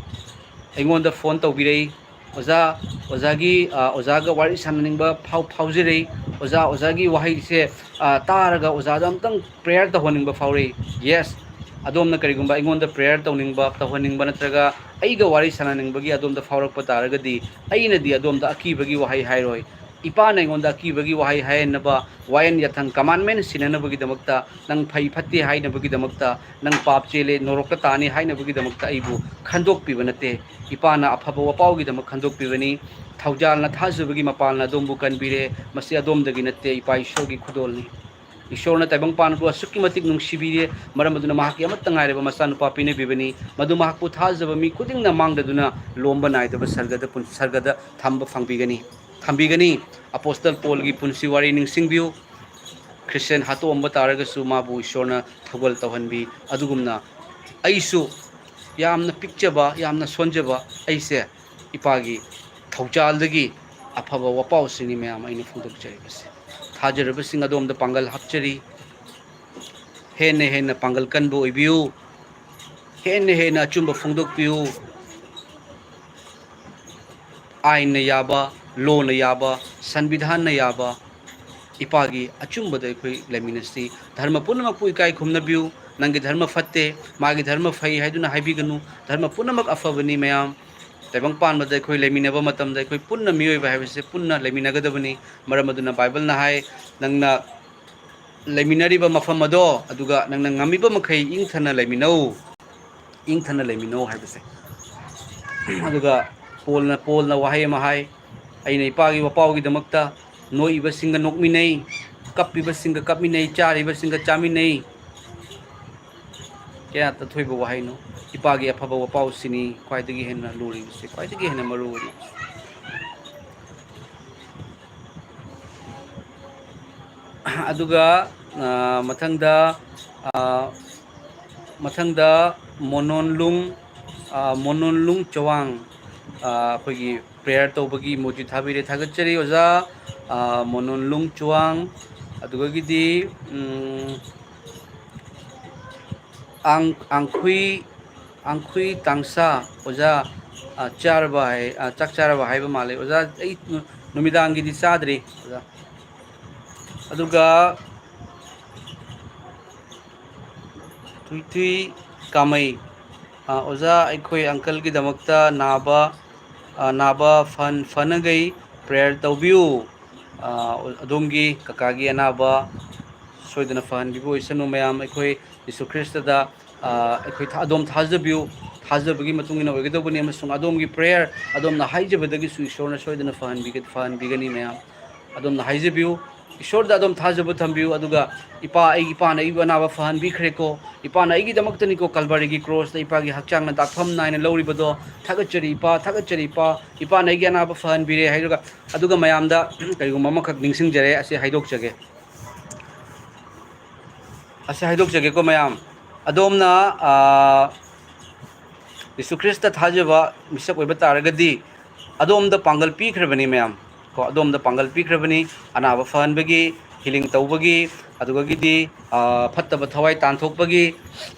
ꯑꯩꯉꯣꯟꯗ phone ꯇꯧꯕꯤꯔꯛꯏ, "ꯑꯣꯖꯥ, ꯑꯣꯖꯥꯒꯤ, ꯑ, ꯑꯣꯖꯥꯒ ꯋꯥꯔꯤ ꯁꯥꯟꯅꯅꯤꯡꯕ ꯐꯥꯎ-, ꯐꯥꯎꯖꯔꯛꯏ꯫ ꯑꯣꯖꯥ, ꯑꯣꯖꯥꯒꯤ ꯋꯥꯍꯩꯁꯦ, ꯑ, ꯇꯥꯔꯒ ꯑꯣꯖꯥꯗ ꯑꯝꯇꯪ prayer ꯇꯧꯍꯟꯅꯤꯡꯕ ꯐꯥꯎꯔꯛꯏ꯫" Yes, ꯑꯗꯣꯝꯅ ꯀꯔꯤꯒꯨꯝꯕ ꯑꯩꯉꯣꯟꯗ prayer ꯇꯧꯅꯤꯡꯕ, ꯇꯧꯍꯟꯅꯤꯡꯕ ꯅꯠꯇ꯭ꯔꯒ ꯑꯩꯒ ꯋꯥꯔꯤ ꯁꯥꯟꯅꯅꯤꯡꯕꯒꯤ ꯑꯗꯣꯝꯗ ꯐꯥꯎꯔꯛꯄ ꯇꯥꯔꯒꯗꯤ, ꯑꯩꯅꯗꯤ ꯑꯗꯣꯝꯗ ꯑꯀꯤꯕꯒꯤ ꯋꯥꯍꯩ ꯍꯥꯏꯔꯣꯏ꯫ ꯏꯄꯥꯅ ꯑꯩꯉꯣꯟꯗ ꯑꯀꯤꯕꯒꯤ ꯋꯥꯍꯩ ꯍꯥꯏꯍꯟꯅꯕ, ꯋꯥꯌꯦꯟ ꯌꯥꯊꯪ, ꯀꯃꯥꯟꯃꯦꯟ ꯁꯤꯟꯅꯅꯕꯒꯤꯗꯃꯛꯇ, ꯅꯪ ꯐꯩ ꯐꯠꯇꯦ ꯍꯥꯏꯅꯕꯒꯤꯗꯃꯛꯇ, ꯅꯪ ꯄꯥꯞ ꯆꯦꯜꯂꯦ, ꯅꯣꯔꯣꯛꯇ ꯇꯥꯅꯤ ꯍꯥꯏꯅꯕꯒꯤꯗꯃꯛꯇ ꯑꯩꯕꯨ ꯈꯟꯗꯣꯛꯄꯤꯕ ꯅꯠꯇꯦ꯫ ꯏꯄꯥꯅ ꯑꯐꯕ ꯋꯥꯄꯥꯎꯒꯤꯗꯃꯛ ꯈꯟꯗꯣꯛꯄꯤꯕꯅꯤ꯫ ꯊꯧꯖꯥꯜꯅ ꯊꯥꯖꯕꯒꯤ ꯃꯄꯥꯟꯅ ꯑꯗꯣꯝꯕꯨ ꯀꯟꯕꯤꯔꯦ꯫ ꯃꯁꯤ ꯑꯗꯣꯝꯗꯒꯤ ꯅꯠꯇꯦ, ꯏꯄꯥ ꯏꯁꯣꯔꯒꯤ ꯈꯨꯗꯣꯜꯅꯤ꯫ ꯏꯁꯣꯔꯅ ꯇꯥꯏꯕꯪꯄꯥꯟꯕꯨ ꯑꯁꯨꯛꯀꯤ ꯃꯇꯤꯛ ꯅꯨꯡꯁꯤꯕꯤꯔꯦ, ꯃꯔꯝ ꯑꯗꯨꯅ ꯃꯍꯥꯛꯀꯤ ꯑꯃꯠꯇ ꯉꯥꯏꯔꯕ ꯃꯆꯥꯅꯨꯄꯥ ꯄꯤꯅꯕꯤꯕꯅꯤ꯫ ꯃꯗꯨ ꯃꯍꯥꯛꯄꯨ ꯊꯥꯖꯕ ꯃꯤ ꯈꯨꯗꯤꯡꯅ ꯃꯥꯡꯗꯗꯨꯅ ꯂꯣꯝꯕ ꯅꯥꯏꯗꯕ ꯁꯔꯒꯗ ꯄꯨꯟ-, ꯁꯔꯒꯗ ꯊꯝꯕ ꯐꯪꯕꯤꯒꯅꯤ, ꯊꯝꯕꯤꯒꯅꯤ꯫ ꯑꯄꯣꯁꯇꯜ ꯄꯣꯜꯒꯤ ꯄꯨꯟꯁꯤ ꯋꯥꯔꯤ ꯅꯤꯡꯁꯤꯡꯕꯤꯌꯨ꯫ ꯈ꯭ꯔꯤꯁꯇꯤꯌꯥꯟ ꯍꯥꯠꯇꯣꯛꯑꯝꯕ ꯇꯥꯔꯒꯁꯨ ꯃꯥꯕꯨ ꯏꯁꯣꯔꯅ ꯊꯧꯒꯜ ꯇꯧꯍꯟꯕꯤ꯫ ꯑꯗꯨꯒꯨꯝꯅ ꯑꯩꯁꯨ ꯌꯥꯝꯅ ꯄꯤꯛꯆꯕ, ꯌꯥꯝꯅ ꯁꯣꯟꯖꯕ ꯑꯩꯁꯦ ꯏꯄꯥꯒꯤ ꯊꯧꯖꯥꯜꯗꯒꯤ ꯑꯐꯕ ꯋꯥꯄꯥꯎꯁꯤꯡꯅꯤ ꯃꯌꯥꯝ ꯑꯩꯅ ꯐꯣꯡꯗꯣꯛꯆꯔꯤꯕꯁꯦ꯫ ꯊꯥꯖꯔꯕꯁꯤꯡ ꯑꯗꯣꯝꯗ ꯄꯥꯡꯒꯜ ꯍꯥꯞꯆꯔꯤ꯫ ꯍꯦꯟꯅ ꯍꯦꯟꯅ ꯄꯥꯡꯒꯜ ꯀꯟꯕ ꯑꯣꯏꯕꯤꯌꯨ꯫ ꯍꯦꯟꯅ ꯍꯦꯟꯅ ꯑꯆꯨꯝꯕ ꯐꯣꯡꯗꯣꯛꯄꯤꯌꯨ꯫ ꯑꯥꯏꯟꯅ ꯌꯥꯕ, ꯂꯣꯅ ꯌꯥꯕ, ꯁꯪꯕꯤꯙꯥꯟꯅ ꯌꯥꯕ ꯏꯄꯥꯒꯤ ꯑꯆꯨꯝꯕꯗ ꯑꯩꯈꯣꯏ ꯂꯩꯃꯤꯟꯅꯁꯤ꯫ ꯙꯔꯃ ꯄꯨꯝꯅꯃꯛꯄꯨ ꯏꯀꯥꯏ ꯈꯨꯝꯅꯕꯤꯌꯨ꯫ ꯅꯪꯒꯤ ꯙꯔꯃ ꯐꯠꯇꯦ, ꯃꯥꯒꯤ ꯙꯔꯃ ꯐꯩ ꯍꯥꯏꯗꯨꯅ ꯍꯥꯏꯕꯤꯒꯅꯨ꯫ ꯙꯔꯃ ꯄꯨꯝꯅꯃꯛ ꯑꯐꯕꯅꯤ ꯃꯌꯥꯝ꯫ ꯇꯥꯏꯕꯪ ꯄꯥꯟꯕꯗ ꯑꯩꯈꯣꯏ ꯂꯩꯃꯤꯟꯅꯕ ꯃꯇꯝꯗ ꯑꯩꯈꯣꯏ ꯄꯨꯟꯅ ꯃꯤꯑꯣꯏꯕ ꯍꯥꯏꯕꯁꯦ ꯄꯨꯟꯅ ꯂꯩꯃꯤꯟꯅꯒꯗꯕꯅꯤ꯫ ꯃꯔꯝ ꯑꯗꯨꯅ ꯕꯥꯏꯕꯜꯅ ꯍꯥꯏ, ꯅꯪꯅ ꯂꯩꯃꯤꯟꯅꯔꯤꯕ ꯃꯐꯝ ꯑꯗꯣ, ꯑꯗꯨꯒ ꯅꯪꯅ ꯉꯝꯃꯤꯕ ꯃꯈꯩ ꯏꯪꯊꯅ ꯂꯩꯃꯤꯟꯅꯧ, ꯏꯪꯊꯅ ꯂꯩꯃꯤꯟꯅꯧ ꯍꯥꯏꯕꯁꯦ꯫ ꯑꯗꯨꯒ ꯄꯣꯜꯅ, ꯄꯣꯜꯅ ꯋꯥꯍꯩ ꯑꯃ ꯍꯥꯏ, "ꯑꯩꯅ ꯏꯄꯥꯒꯤ ꯋꯥꯄꯥꯎꯒꯤꯗꯃꯛꯇ ꯅꯣꯛꯏꯕꯁꯤꯡꯒ ꯅꯣꯛꯃꯤꯟꯅꯩ, ꯀꯞꯄꯤꯕꯁꯤꯡꯒ ꯀꯞꯃꯤꯟꯅꯩ, ꯆꯥꯔꯤꯕꯁꯤꯡꯒ ꯆꯥꯃꯤꯟꯅꯩ"꯫ ꯀꯌꯥ ꯇꯊꯣꯏꯕ ꯋꯥꯍꯩꯅꯣ! ꯏꯄꯥꯒꯤ ꯑꯐꯕ ꯋꯥꯄꯥꯎꯁꯤꯅꯤ ꯈ꯭ꯋꯥꯏꯗꯒꯤ ꯍꯦꯟꯅ ꯂꯨꯔꯤꯕꯁꯦ, ꯈ꯭ꯋꯥꯏꯗꯒꯤ ꯍꯦꯟꯅ ꯃꯔꯨ ꯑꯣꯏꯔꯤꯕꯁꯦ꯫ ꯑꯗꯨꯒ, ꯑ, ꯃꯊꯪꯗ, ꯑ, ꯃꯊꯪꯗ ꯃꯣꯅꯣꯟꯂꯨꯡ, ꯑ, ꯃꯣꯅꯣꯟꯂꯨꯡ ꯆꯋꯥꯡ, ꯑ, ꯑꯩꯈꯣꯏꯒꯤ prayer ꯇꯧꯕꯒꯤ emoji ꯊꯥꯕꯤꯔꯦ꯫ ꯊꯥꯒꯠꯆꯔꯤ ꯑꯣꯖꯥ, ꯑ, ꯃꯣꯅꯣꯟꯂꯨꯡ ꯆꯋꯥꯡ꯫ ꯑꯗꯨꯗꯒꯤꯗꯤ, ꯎꯝ, ꯑꯥꯡ-, ꯑꯥꯡꯈꯨꯏ, ꯑꯥꯡꯈꯨꯏ ꯇꯥꯡꯁꯥ, ꯑꯣꯖꯥ, ꯑ, ꯆꯥꯔꯕ ꯍꯥꯏ-, ꯑ, ꯆꯥꯛ ꯆꯥꯔꯕ ꯍꯥꯏꯕ ꯃꯥꯜꯂꯦ꯫ ꯑꯣꯖꯥ, ꯑꯩ ꯅꯨ-, ꯅꯨꯃꯤꯗꯥꯡꯒꯤꯗꯤ ꯆꯥꯗ꯭ꯔꯤ, ꯑꯣꯖꯥ꯫ ꯑꯗꯨꯒ ꯊꯨꯏꯊꯨꯏ ꯀꯥꯃꯩ, ꯑ, ꯑꯣꯖꯥ, ꯑꯩꯈꯣꯏ uncleꯒꯤꯗꯃꯛꯇ ꯅꯥꯕ, ꯑ, ꯅꯥꯕ ꯐꯟ-, ꯐꯅꯈꯩ prayer ꯇꯧꯕꯤꯌꯨ꯫ ꯑ, ꯑꯗꯣꯝꯒꯤ ꯀꯀꯥꯒꯤ ꯑꯅꯥꯕ ꯁꯣꯏꯗꯅ ꯐꯍꯟꯕꯤꯕ ꯑꯣꯏꯁꯅꯨ꯫ ꯃꯌꯥꯝ ꯑꯩꯈꯣꯏ ꯌꯤꯁꯨ ꯈ꯭ꯔꯤꯁꯇꯗ, ꯑ, ꯑꯩꯈꯣꯏ ꯊꯥ-, ꯑꯗꯣꯝ ꯊꯥꯖꯕꯤꯌꯨ꯫ ꯊꯥꯖꯕꯒꯤ ꯃꯇꯨꯡ ꯏꯟꯅ ꯑꯣꯏꯒꯗꯧꯕꯅꯤ, ꯑꯃꯁꯨꯡ ꯑꯗꯣꯝꯒꯤ prayer, ꯑꯗꯣꯝꯅ ꯍꯥꯏꯖꯕꯗꯒꯤꯁꯨ ꯏꯁꯣꯔꯅ ꯁꯣꯏꯗꯅ ꯐꯍꯟꯕꯤꯒ-, ꯐꯍꯟꯕꯤꯒꯅꯤ꯫ ꯃꯌꯥꯝ ꯑꯗꯣꯝꯅ ꯍꯥꯏꯖꯕꯤꯌꯨ꯫ ꯏꯁꯣꯔꯗ ꯑꯗꯣꯝ ꯊꯥꯖꯕ ꯊꯝꯕꯤꯌꯨ꯫ ꯑꯗꯨꯒ, "ꯏꯄꯥ, ꯑꯩꯒꯤ ꯏꯄꯥꯅ ꯑꯩꯕꯨ ꯑꯅꯥꯕ ꯐꯍꯟꯕꯤꯈ꯭ꯔꯦꯀꯣ꯫ ꯏꯄꯥꯅ ꯑꯩꯒꯤꯗꯃꯛꯇꯅꯤꯀꯣ ꯀꯜꯕꯥꯔꯤꯒꯤ ꯀ꯭ꯔꯣꯁꯇ ꯏꯄꯥꯒꯤ ꯍꯛꯆꯥꯡꯅ ꯗꯥꯛꯐꯝ ꯅꯥꯏꯅ ꯂꯧꯔꯤꯕꯗꯣ꯫ ꯊꯥꯒꯠꯆꯔꯤ ꯏꯄꯥ, ꯊꯥꯒꯠꯆꯔꯤ ꯏꯄꯥ꯫ ꯏꯄꯥꯅ ꯑꯩꯒꯤ ꯑꯅꯥꯕ ꯐꯍꯟꯕꯤꯔꯦ" ꯍꯥꯏꯔꯒ, ꯑꯗꯨꯒ ꯃꯌꯥꯝꯗ ꯀꯔꯤꯒꯨꯝꯕ ꯑꯃꯈꯛ ꯅꯤꯡꯁꯤꯡꯖꯔꯦ, ꯑꯁꯤ ꯍꯥꯏꯗꯣꯛꯆꯒꯦ꯫ ꯑꯁꯤ ꯍꯥꯏꯗꯣꯛꯆꯒꯦꯀꯣ ꯃꯌꯥꯝ꯫ ꯑꯗꯣꯝꯅ, ꯑ, ꯌꯤꯁꯨ ꯈ꯭ꯔꯤꯁꯇ ꯊꯥꯖꯕ ꯃꯤꯁꯛ ꯑꯣꯏꯕ ꯇꯥꯔꯒꯗꯤ, ꯑꯗꯣꯝꯗ ꯄꯥꯡꯒꯜ ꯄꯤꯈ꯭ꯔꯕꯅꯤ ꯃꯌꯥꯝ꯫ ꯀꯣ, ꯑꯗꯣꯝꯗ ꯄꯥꯡꯒꯜ ꯄꯤꯈ꯭ꯔꯕꯅꯤ, ꯑꯅꯥꯕ ꯐꯍꯟꯕꯒꯤ, healing ꯇꯧꯕꯒꯤ, ꯑꯗꯨꯗꯒꯤꯗꯤ, ꯑ, ꯐꯠꯇꯕ ꯊꯋꯥꯏ ꯇꯥꯟꯊꯣꯛꯄꯒꯤ,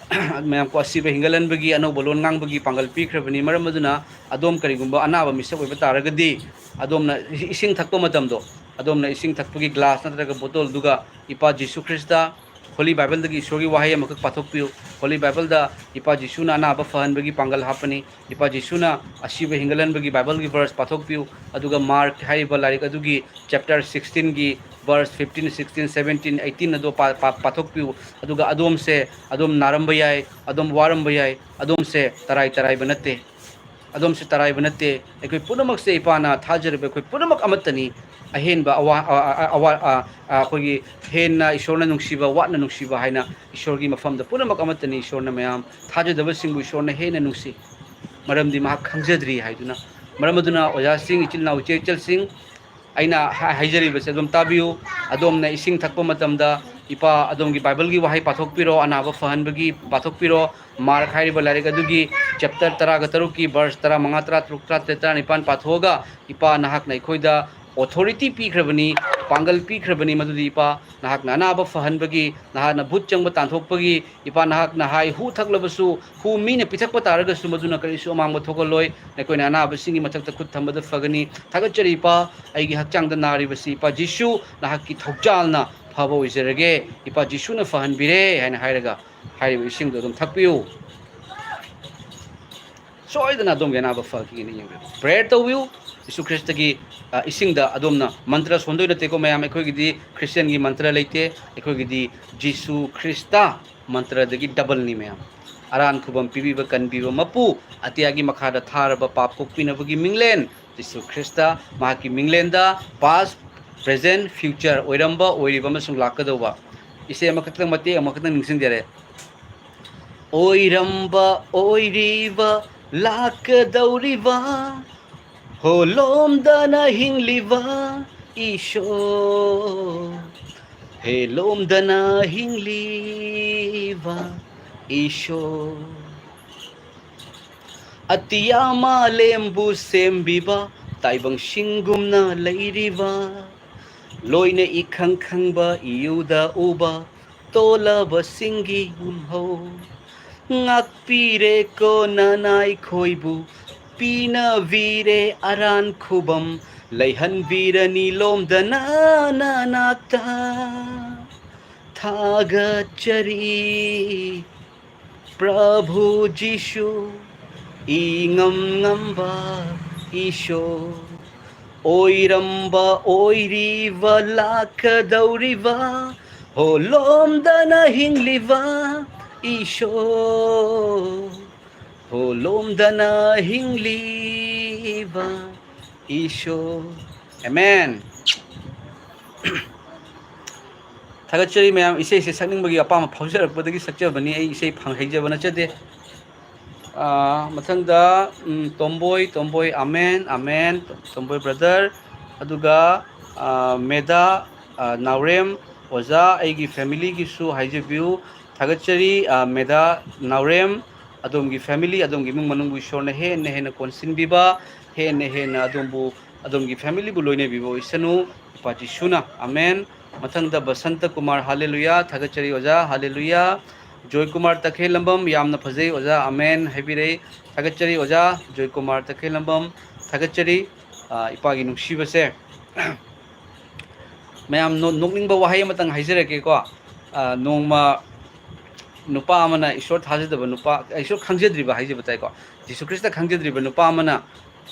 ꯃꯌꯥꯝ ꯀꯣ, ꯑꯁꯤꯕ ꯍꯤꯡꯒꯠꯍꯟꯕꯒꯤ, ꯑꯅꯧꯕ ꯂꯣꯟ ꯉꯥꯡꯕꯒꯤ ꯄꯥꯡꯒꯜ ꯄꯤꯈ꯭ꯔꯕꯅꯤ꯫ ꯃꯔꯝ ꯑꯗꯨꯅ ꯑꯗꯣꯝ ꯀꯔꯤꯒꯨꯝꯕ ꯑꯅꯥꯕ ꯃꯤꯁꯛ ꯑꯣꯏꯕ ꯇꯥꯔꯒꯗꯤ, ꯑꯗꯣꯝꯅ ꯏꯁꯤꯡ ꯊꯛꯄ ꯃꯇꯝꯗꯣ, ꯑꯗꯣꯝꯅ ꯏꯁꯤꯡ ꯊꯛꯄꯒꯤ glass ꯅꯠꯇ꯭ꯔꯒ ꯕꯣꯇꯜꯗꯨꯒ ꯏꯄꯥ ꯖꯤꯁꯨ ꯈ꯭ꯔꯤꯁꯇ, Holy Bible ꯗꯒꯤ ꯏꯁꯣꯔꯒꯤ ꯋꯥꯍꯩ ꯑꯃꯈꯛ ꯄꯥꯊꯣꯛꯄꯤꯌꯨ꯫ Holy Bible ꯗ ꯏꯄꯥ ꯖꯤꯁꯨꯅ ꯑꯅꯥꯕ ꯐꯍꯟꯕꯒꯤ ꯄꯥꯡꯒꯜ ꯍꯥꯞꯄꯅꯤ꯫ ꯏꯄꯥ ꯖꯤꯁꯨꯅ ꯑꯁꯤꯕ ꯍꯤꯡꯒꯠꯍꯟꯕꯒꯤ Bible ꯒꯤ verse ꯄꯥꯊꯣꯛꯄꯤꯌꯨ꯫ ꯑꯗꯨꯒ Mark ꯍꯥꯏꯔꯤꯕ ꯂꯥꯏꯔꯤꯛ ꯑꯗꯨꯒꯤ chapter sixteen ꯒꯤ verse fifteen, sixteen, seventeen, eighteen ꯑꯗꯨ ꯄꯥ-, ꯄꯥ-, ꯄꯥꯊꯣꯛꯄꯤꯌꯨ꯫ ꯑꯗꯨꯒ ꯑꯗꯣꯝꯁꯦ, ꯑꯗꯣꯝ ꯅꯥꯔꯝꯕ ꯌꯥꯏ, ꯑꯗꯣꯝ ꯋꯥꯔꯝꯕ ꯌꯥꯏ, ꯑꯗꯣꯝꯁꯦ ꯇꯔꯥꯏ ꯇꯔꯥꯏꯕ ꯅꯠꯇꯦ꯫ ꯑꯗꯣꯝꯁꯦ ꯇꯔꯥꯏꯕ ꯅꯠꯇꯦ꯫ ꯑꯩꯈꯣꯏ ꯄꯨꯝꯅꯃꯛꯁꯦ, ꯏꯄꯥꯅ ꯊꯥꯖꯔꯤꯕ ꯑꯩꯈꯣꯏ ꯄꯨꯝꯅꯃꯛ ꯑꯃꯠꯇꯅꯤ꯫ ꯑꯍꯦꯟꯕ ꯑꯋꯥ-, ꯑ-, ꯑ-, ꯑꯋꯥ-, ꯑ-, ꯑ-, ꯑꯩꯈꯣꯏꯒꯤ ꯍꯦꯟꯅ ꯏꯁꯣꯔꯅ ꯅꯨꯡꯁꯤꯕ, ꯋꯥꯠꯅ ꯅꯨꯡꯁꯤꯕ ꯍꯥꯏꯅ ꯏꯁꯣꯔꯒꯤ ꯃꯐꯝꯗ ꯄꯨꯝꯅꯃꯛ ꯑꯃꯠꯇꯅꯤ꯫ ꯏꯁꯣꯔꯅ ꯃꯌꯥꯝ ꯊꯥꯖꯗꯕꯁꯤꯡꯕꯨ ꯏꯁꯣꯔꯅ ꯍꯦꯟꯅ ꯅꯨꯡꯁꯤ꯫ ꯃꯔꯝꯗꯤ ꯃꯍꯥꯛ ꯈꯪꯖꯗ꯭ꯔꯤ ꯍꯥꯏꯗꯨꯅ꯫ ꯃꯔꯝ ꯑꯗꯨꯅ ꯑꯣꯖꯥꯁꯤꯡ, ꯏꯆꯤꯜ ꯏꯅꯥꯎ, ꯏꯆꯦ ꯏꯆꯜꯁꯤꯡ, ꯑꯩꯅ ꯍꯥ-, ꯍꯥꯏꯖꯔꯤꯕꯁꯦ ꯑꯗꯨꯝ ꯇꯥꯕꯤꯌꯨ꯫ ꯑꯗꯣꯝꯅ ꯏꯁꯤꯡ ꯊꯛꯄ ꯃꯇꯝꯗ, ꯏꯄꯥ, ꯑꯗꯣꯝꯒꯤ Bible ꯒꯤ ꯋꯥꯍꯩ ꯄꯥꯊꯣꯛꯄꯤꯔꯣ, ꯑꯅꯥꯕ ꯐꯍꯟꯕꯒꯤ ꯄꯥꯊꯣꯛꯄꯤꯔꯣ꯫ Mark ꯍꯥꯏꯔꯤꯕ ꯂꯥꯏꯔꯤꯛ ꯑꯗꯨꯒꯤ chapter ꯇꯔꯥꯒ ꯇꯔꯨꯛꯀꯤ verse ꯇꯔꯥꯃꯉꯥ, ꯇꯔꯥꯇꯔꯨꯛ, ꯇꯔꯥꯇꯔꯦꯠ, ꯇꯔꯥꯅꯤꯄꯥꯟ ꯄꯥꯊꯣꯛꯑꯒ, ꯏꯄꯥ, ꯅꯍꯥꯛꯅ ꯑꯩꯈꯣꯏꯗ authority ꯄꯤꯈ꯭ꯔꯕꯅꯤ, ꯄꯥꯡꯒꯜ ꯄꯤꯈ꯭ꯔꯕꯅꯤ, ꯃꯗꯨꯗꯤ, ꯏꯄꯥ, ꯅꯍꯥꯛꯅ ꯑꯅꯥꯕ ꯐꯍꯟꯕꯒꯤ, ꯅꯍꯥꯛꯅ ꯚꯨꯠ ꯆꯪꯕ ꯇꯥꯟꯊꯣꯛꯄꯒꯤ, ꯏꯄꯥ, ꯅꯍꯥꯛꯅ ꯍꯥꯏ, ꯍꯨ ꯊꯛꯂꯕꯁꯨ, ꯍꯨ ꯃꯤꯅ ꯄꯤꯊꯛꯄ ꯇꯥꯔꯒꯁꯨ ꯃꯗꯨꯅ ꯀꯔꯤꯁꯨ ꯑꯃꯥꯡꯕ ꯊꯣꯛꯍꯜꯂꯣꯏ꯫ ꯅꯈꯣꯏꯅ ꯑꯅꯥꯕꯁꯤꯡꯒꯤ ꯃꯊꯛꯇ ꯈꯨꯠ ꯊꯝꯕꯗ ꯐꯒꯅꯤ꯫ ꯊꯥꯒꯠꯆꯔꯤ, ꯏꯄꯥ, ꯑꯩꯒꯤ ꯍꯛꯆꯥꯡꯗ ꯅꯥꯔꯤꯕꯁꯤ, ꯏꯄꯥ ꯖꯤꯁꯨ, ꯅꯍꯥꯛꯀꯤ ꯊꯧꯖꯥꯜꯅ ꯐꯕ ꯑꯣꯏꯖꯔꯒꯦ꯫ ꯏꯄꯥ ꯖꯤꯁꯨꯅ ꯐꯍꯟꯕꯤꯔꯦ ꯍꯥꯏꯅ ꯍꯥꯏꯔꯒ, ꯍꯥꯏꯔꯤꯕ ꯏꯁꯤꯡꯗꯣ ꯑꯗꯨꯝ ꯊꯛꯄꯤꯌꯨ꯫ ꯁꯣꯏꯗꯅ ꯑꯗꯣꯝꯒꯤ ꯑꯅꯥꯕ ꯐꯈꯤꯒꯅꯤ꯫ ꯌꯦꯡꯕꯤꯌꯨ, ꯄ꯭ꯔꯦꯌꯔ ꯇꯧꯕꯤꯌꯨ꯫ ꯖꯤꯁꯨ ꯈ꯭ꯔꯤꯁꯇꯒꯤ, ꯑ, ꯏꯁꯤꯡꯗ ꯑꯗꯣꯝꯅ ꯃꯟꯇ꯭ꯔ ꯁꯣꯟꯗꯣꯏ ꯅꯠꯇꯦꯀꯣ ꯃꯌꯥꯝ꯫ ꯑꯩꯈꯣꯏꯒꯤꯗꯤ ꯈ꯭ꯔꯤꯁꯇꯤꯌꯥꯟꯒꯤ ꯃꯟꯇ꯭ꯔ ꯂꯩꯇꯦ꯫ ꯑꯩꯈꯣꯏꯒꯤꯗꯤ ꯖꯤꯁꯨ ꯈ꯭ꯔꯤꯁꯇ ꯃꯟꯇ꯭ꯔꯗꯒꯤ ꯗꯕꯜꯅꯤ ꯃꯌꯥꯝ꯫ ꯑꯔꯥꯟ ꯈꯨꯕꯝ ꯄꯤꯕꯤꯕ ꯀꯟꯕꯤꯕ ꯃꯄꯨ, ꯑꯇꯤꯌꯥꯒꯤ ꯃꯈꯥꯗ ꯊꯥꯔꯕ ꯄꯥꯞ ꯀꯣꯛꯄꯤꯅꯕꯒꯤ ꯃꯤꯡꯂꯦꯟ ꯖꯤꯁꯨ ꯈ꯭ꯔꯤꯁꯇ, ꯃꯍꯥꯛꯀꯤ ꯃꯤꯡꯂꯦꯟꯗ past, present, future, ꯑꯣꯏꯔꯝꯕ, ꯑꯣꯏꯔꯤꯕ ꯑꯃꯁꯨꯡ ꯂꯥꯛꯀꯗꯧꯕ꯫ ꯏꯁꯩ ꯑꯃꯈꯛꯇꯪ, ꯃꯇꯦꯛ ꯑꯃꯈꯛꯇꯪ ꯅꯤꯡꯁꯤꯡꯖꯔꯦ꯫ ꯑꯣꯏꯔꯝꯕ, ꯑꯣꯏꯔꯤꯕ, ꯂꯥꯛꯀꯗꯧꯔꯤꯕ, ꯍꯣꯂꯣꯝꯗꯅ ꯍꯤꯡꯂꯤꯕ ꯏꯁꯣꯔ, ꯍꯦꯂꯣꯝꯗꯅ ꯍꯤꯡꯂꯤꯕ ꯏꯁꯣꯔ꯫ ꯑꯇꯤꯌꯥ ꯃꯥꯂꯦꯝꯕꯨ ꯁꯦꯝꯕꯤꯕ, ꯇꯥꯏꯕꯪꯁꯤꯡꯒꯨꯝꯅ ꯂꯩꯔꯤꯕ, ꯂꯣꯏꯅ ꯏꯈꯪ ꯈꯪꯕ, ꯏꯌꯨꯗ ꯎꯕ, ꯇꯣꯜꯂꯕꯁꯤꯡꯒꯤ ꯌꯨꯝꯍꯧ꯫ ꯉꯥꯛꯄꯤꯔꯦꯀꯣ ꯅꯅꯥ ꯑꯩꯈꯣꯏꯕꯨ, ꯄꯤꯅꯕꯤꯔꯦ ꯑꯔꯥꯟ ꯈꯨꯕꯝ, ꯂꯩꯍꯟꯕꯤꯔꯅꯤ ꯂꯣꯝꯗꯅ ꯅꯅꯥꯛꯇ꯫ ꯊꯥꯒꯠꯆꯔꯤ ꯄ꯭ꯔꯚꯨ ꯖꯤꯁꯨ, ꯏꯉꯝ ꯉꯝꯕ ꯏꯁꯣꯔ꯫ ꯑꯣꯏꯔꯝꯕ, ꯑꯣꯏꯔꯤꯕ, ꯂꯥꯛꯀꯗꯧꯔꯤꯕ, ꯍꯣꯂꯣꯝꯗꯅ ꯍꯤꯡꯂꯤꯕ ꯏꯁꯣꯔ, ꯍꯣꯂꯣꯝꯗꯅ ꯍꯤꯡꯂꯤꯕ ꯏꯁꯣꯔ꯫ ꯑꯦꯃꯦꯟ꯫ ꯊꯥꯒꯠꯆꯔꯤ ꯃꯌꯥꯝ꯫ ꯏꯁꯩꯁꯦ ꯁꯛꯅꯤꯡꯕꯒꯤ ꯑꯄꯥꯝꯕ ꯐꯥꯎꯖꯔꯛꯄꯗꯒꯤ ꯁꯛꯆꯕꯅꯤ꯫ ꯑꯩ ꯏꯁꯩ ꯐꯪ-, ꯍꯩꯖꯕ ꯅꯠꯆꯗꯦ꯫ ꯑꯥ, ꯃꯊꯪꯗ, ꯎꯝ, ꯇꯣꯝꯕꯣꯏ, ꯇꯣꯝꯕꯣꯏ, ꯑꯃꯦꯟ, ꯑꯃꯦꯟ, ꯇꯣꯝꯕꯣꯏ ꯕ꯭ꯔꯗꯔ꯫ ꯑꯗꯨꯒ, ꯑꯥ, ꯃꯦꯗꯥ, ꯑꯥ, ꯅꯥꯎꯔꯦꯝ, ꯑꯣꯖꯥ, ꯑꯩꯒꯤ ꯐꯦꯃꯤꯂꯤꯒꯤꯁꯨ ꯍꯥꯏꯖꯕꯤꯌꯨ꯫ ꯊꯥꯒꯠꯆꯔꯤ, ꯑꯥ, ꯃꯦꯗꯥ ꯅꯥꯎꯔꯦꯝ, ꯑꯗꯣꯝꯒꯤ ꯐꯦꯃꯤꯂꯤ, ꯑꯗꯣꯝꯒꯤ ꯏꯃꯨꯡ ꯃꯅꯨꯡꯕꯨ ꯏꯁꯣꯔꯅ ꯍꯦꯟꯅ ꯍꯦꯟꯅ ꯀꯣꯟꯁꯤꯟꯕꯤꯕ, ꯍꯦꯟꯅ ꯍꯦꯟꯅ ꯑꯗꯣꯝꯕꯨ, ꯑꯗꯣꯝꯒꯤ ꯐꯦꯃꯤꯂꯤꯕꯨ ꯂꯣꯏꯅꯕꯤꯕ ꯑꯣꯏꯁꯅꯨ, ꯏꯄꯥ ꯖꯤꯁꯨꯅ꯫ ꯑꯃꯦꯟ꯫ ꯃꯊꯪꯗ ꯕꯁꯟꯇ ꯀꯨꯃꯥꯔ, ꯍꯥꯂꯦꯂꯨꯌꯥ꯫ ꯊꯥꯒꯠꯆꯔꯤ ꯑꯣꯖꯥ, ꯍꯥꯂꯦꯂꯨꯌꯥ꯫ ꯖꯣꯏꯀꯨꯃꯥꯔ ꯇꯈꯦꯜꯂꯝꯕꯝ, ꯌꯥꯝꯅ ꯐꯖꯩ ꯑꯣꯖꯥ, ꯑꯃꯦꯟ ꯍꯥꯏꯕꯤꯔꯛꯏ꯫ ꯊꯥꯒꯠꯆꯔꯤ ꯑꯣꯖꯥ ꯖꯣꯏꯀꯨꯃꯥꯔ ꯇꯈꯦꯜꯂꯝꯕꯝ, ꯊꯥꯒꯠꯆꯔꯤ꯫ ꯑ, ꯏꯄꯥꯒꯤ ꯅꯨꯡꯁꯤꯕꯁꯦ꯫ ꯃꯌꯥꯝ ꯅꯣ-, ꯅꯣꯛꯅꯤꯡꯕ ꯋꯥꯍꯩ ꯑꯃꯇꯪ ꯍꯥꯏꯖꯔꯛꯀꯦꯀꯣ꯫ ꯑ, ꯅꯣꯡꯃ ꯅꯨꯄꯥ ꯑꯃꯅ, ꯏꯁꯣꯔ ꯊꯥꯖꯗꯕ ꯅꯨꯄꯥ, ꯏꯁꯣꯔ ꯈꯪꯖꯗ꯭ꯔꯤꯕ ꯍꯥꯏꯖꯕ ꯇꯥꯏꯀꯣ, ꯖꯤꯁꯨ ꯈ꯭ꯔꯤꯁꯇ ꯈꯪꯖꯗ꯭ꯔꯤꯕ ꯅꯨꯄꯥ ꯑꯃꯅ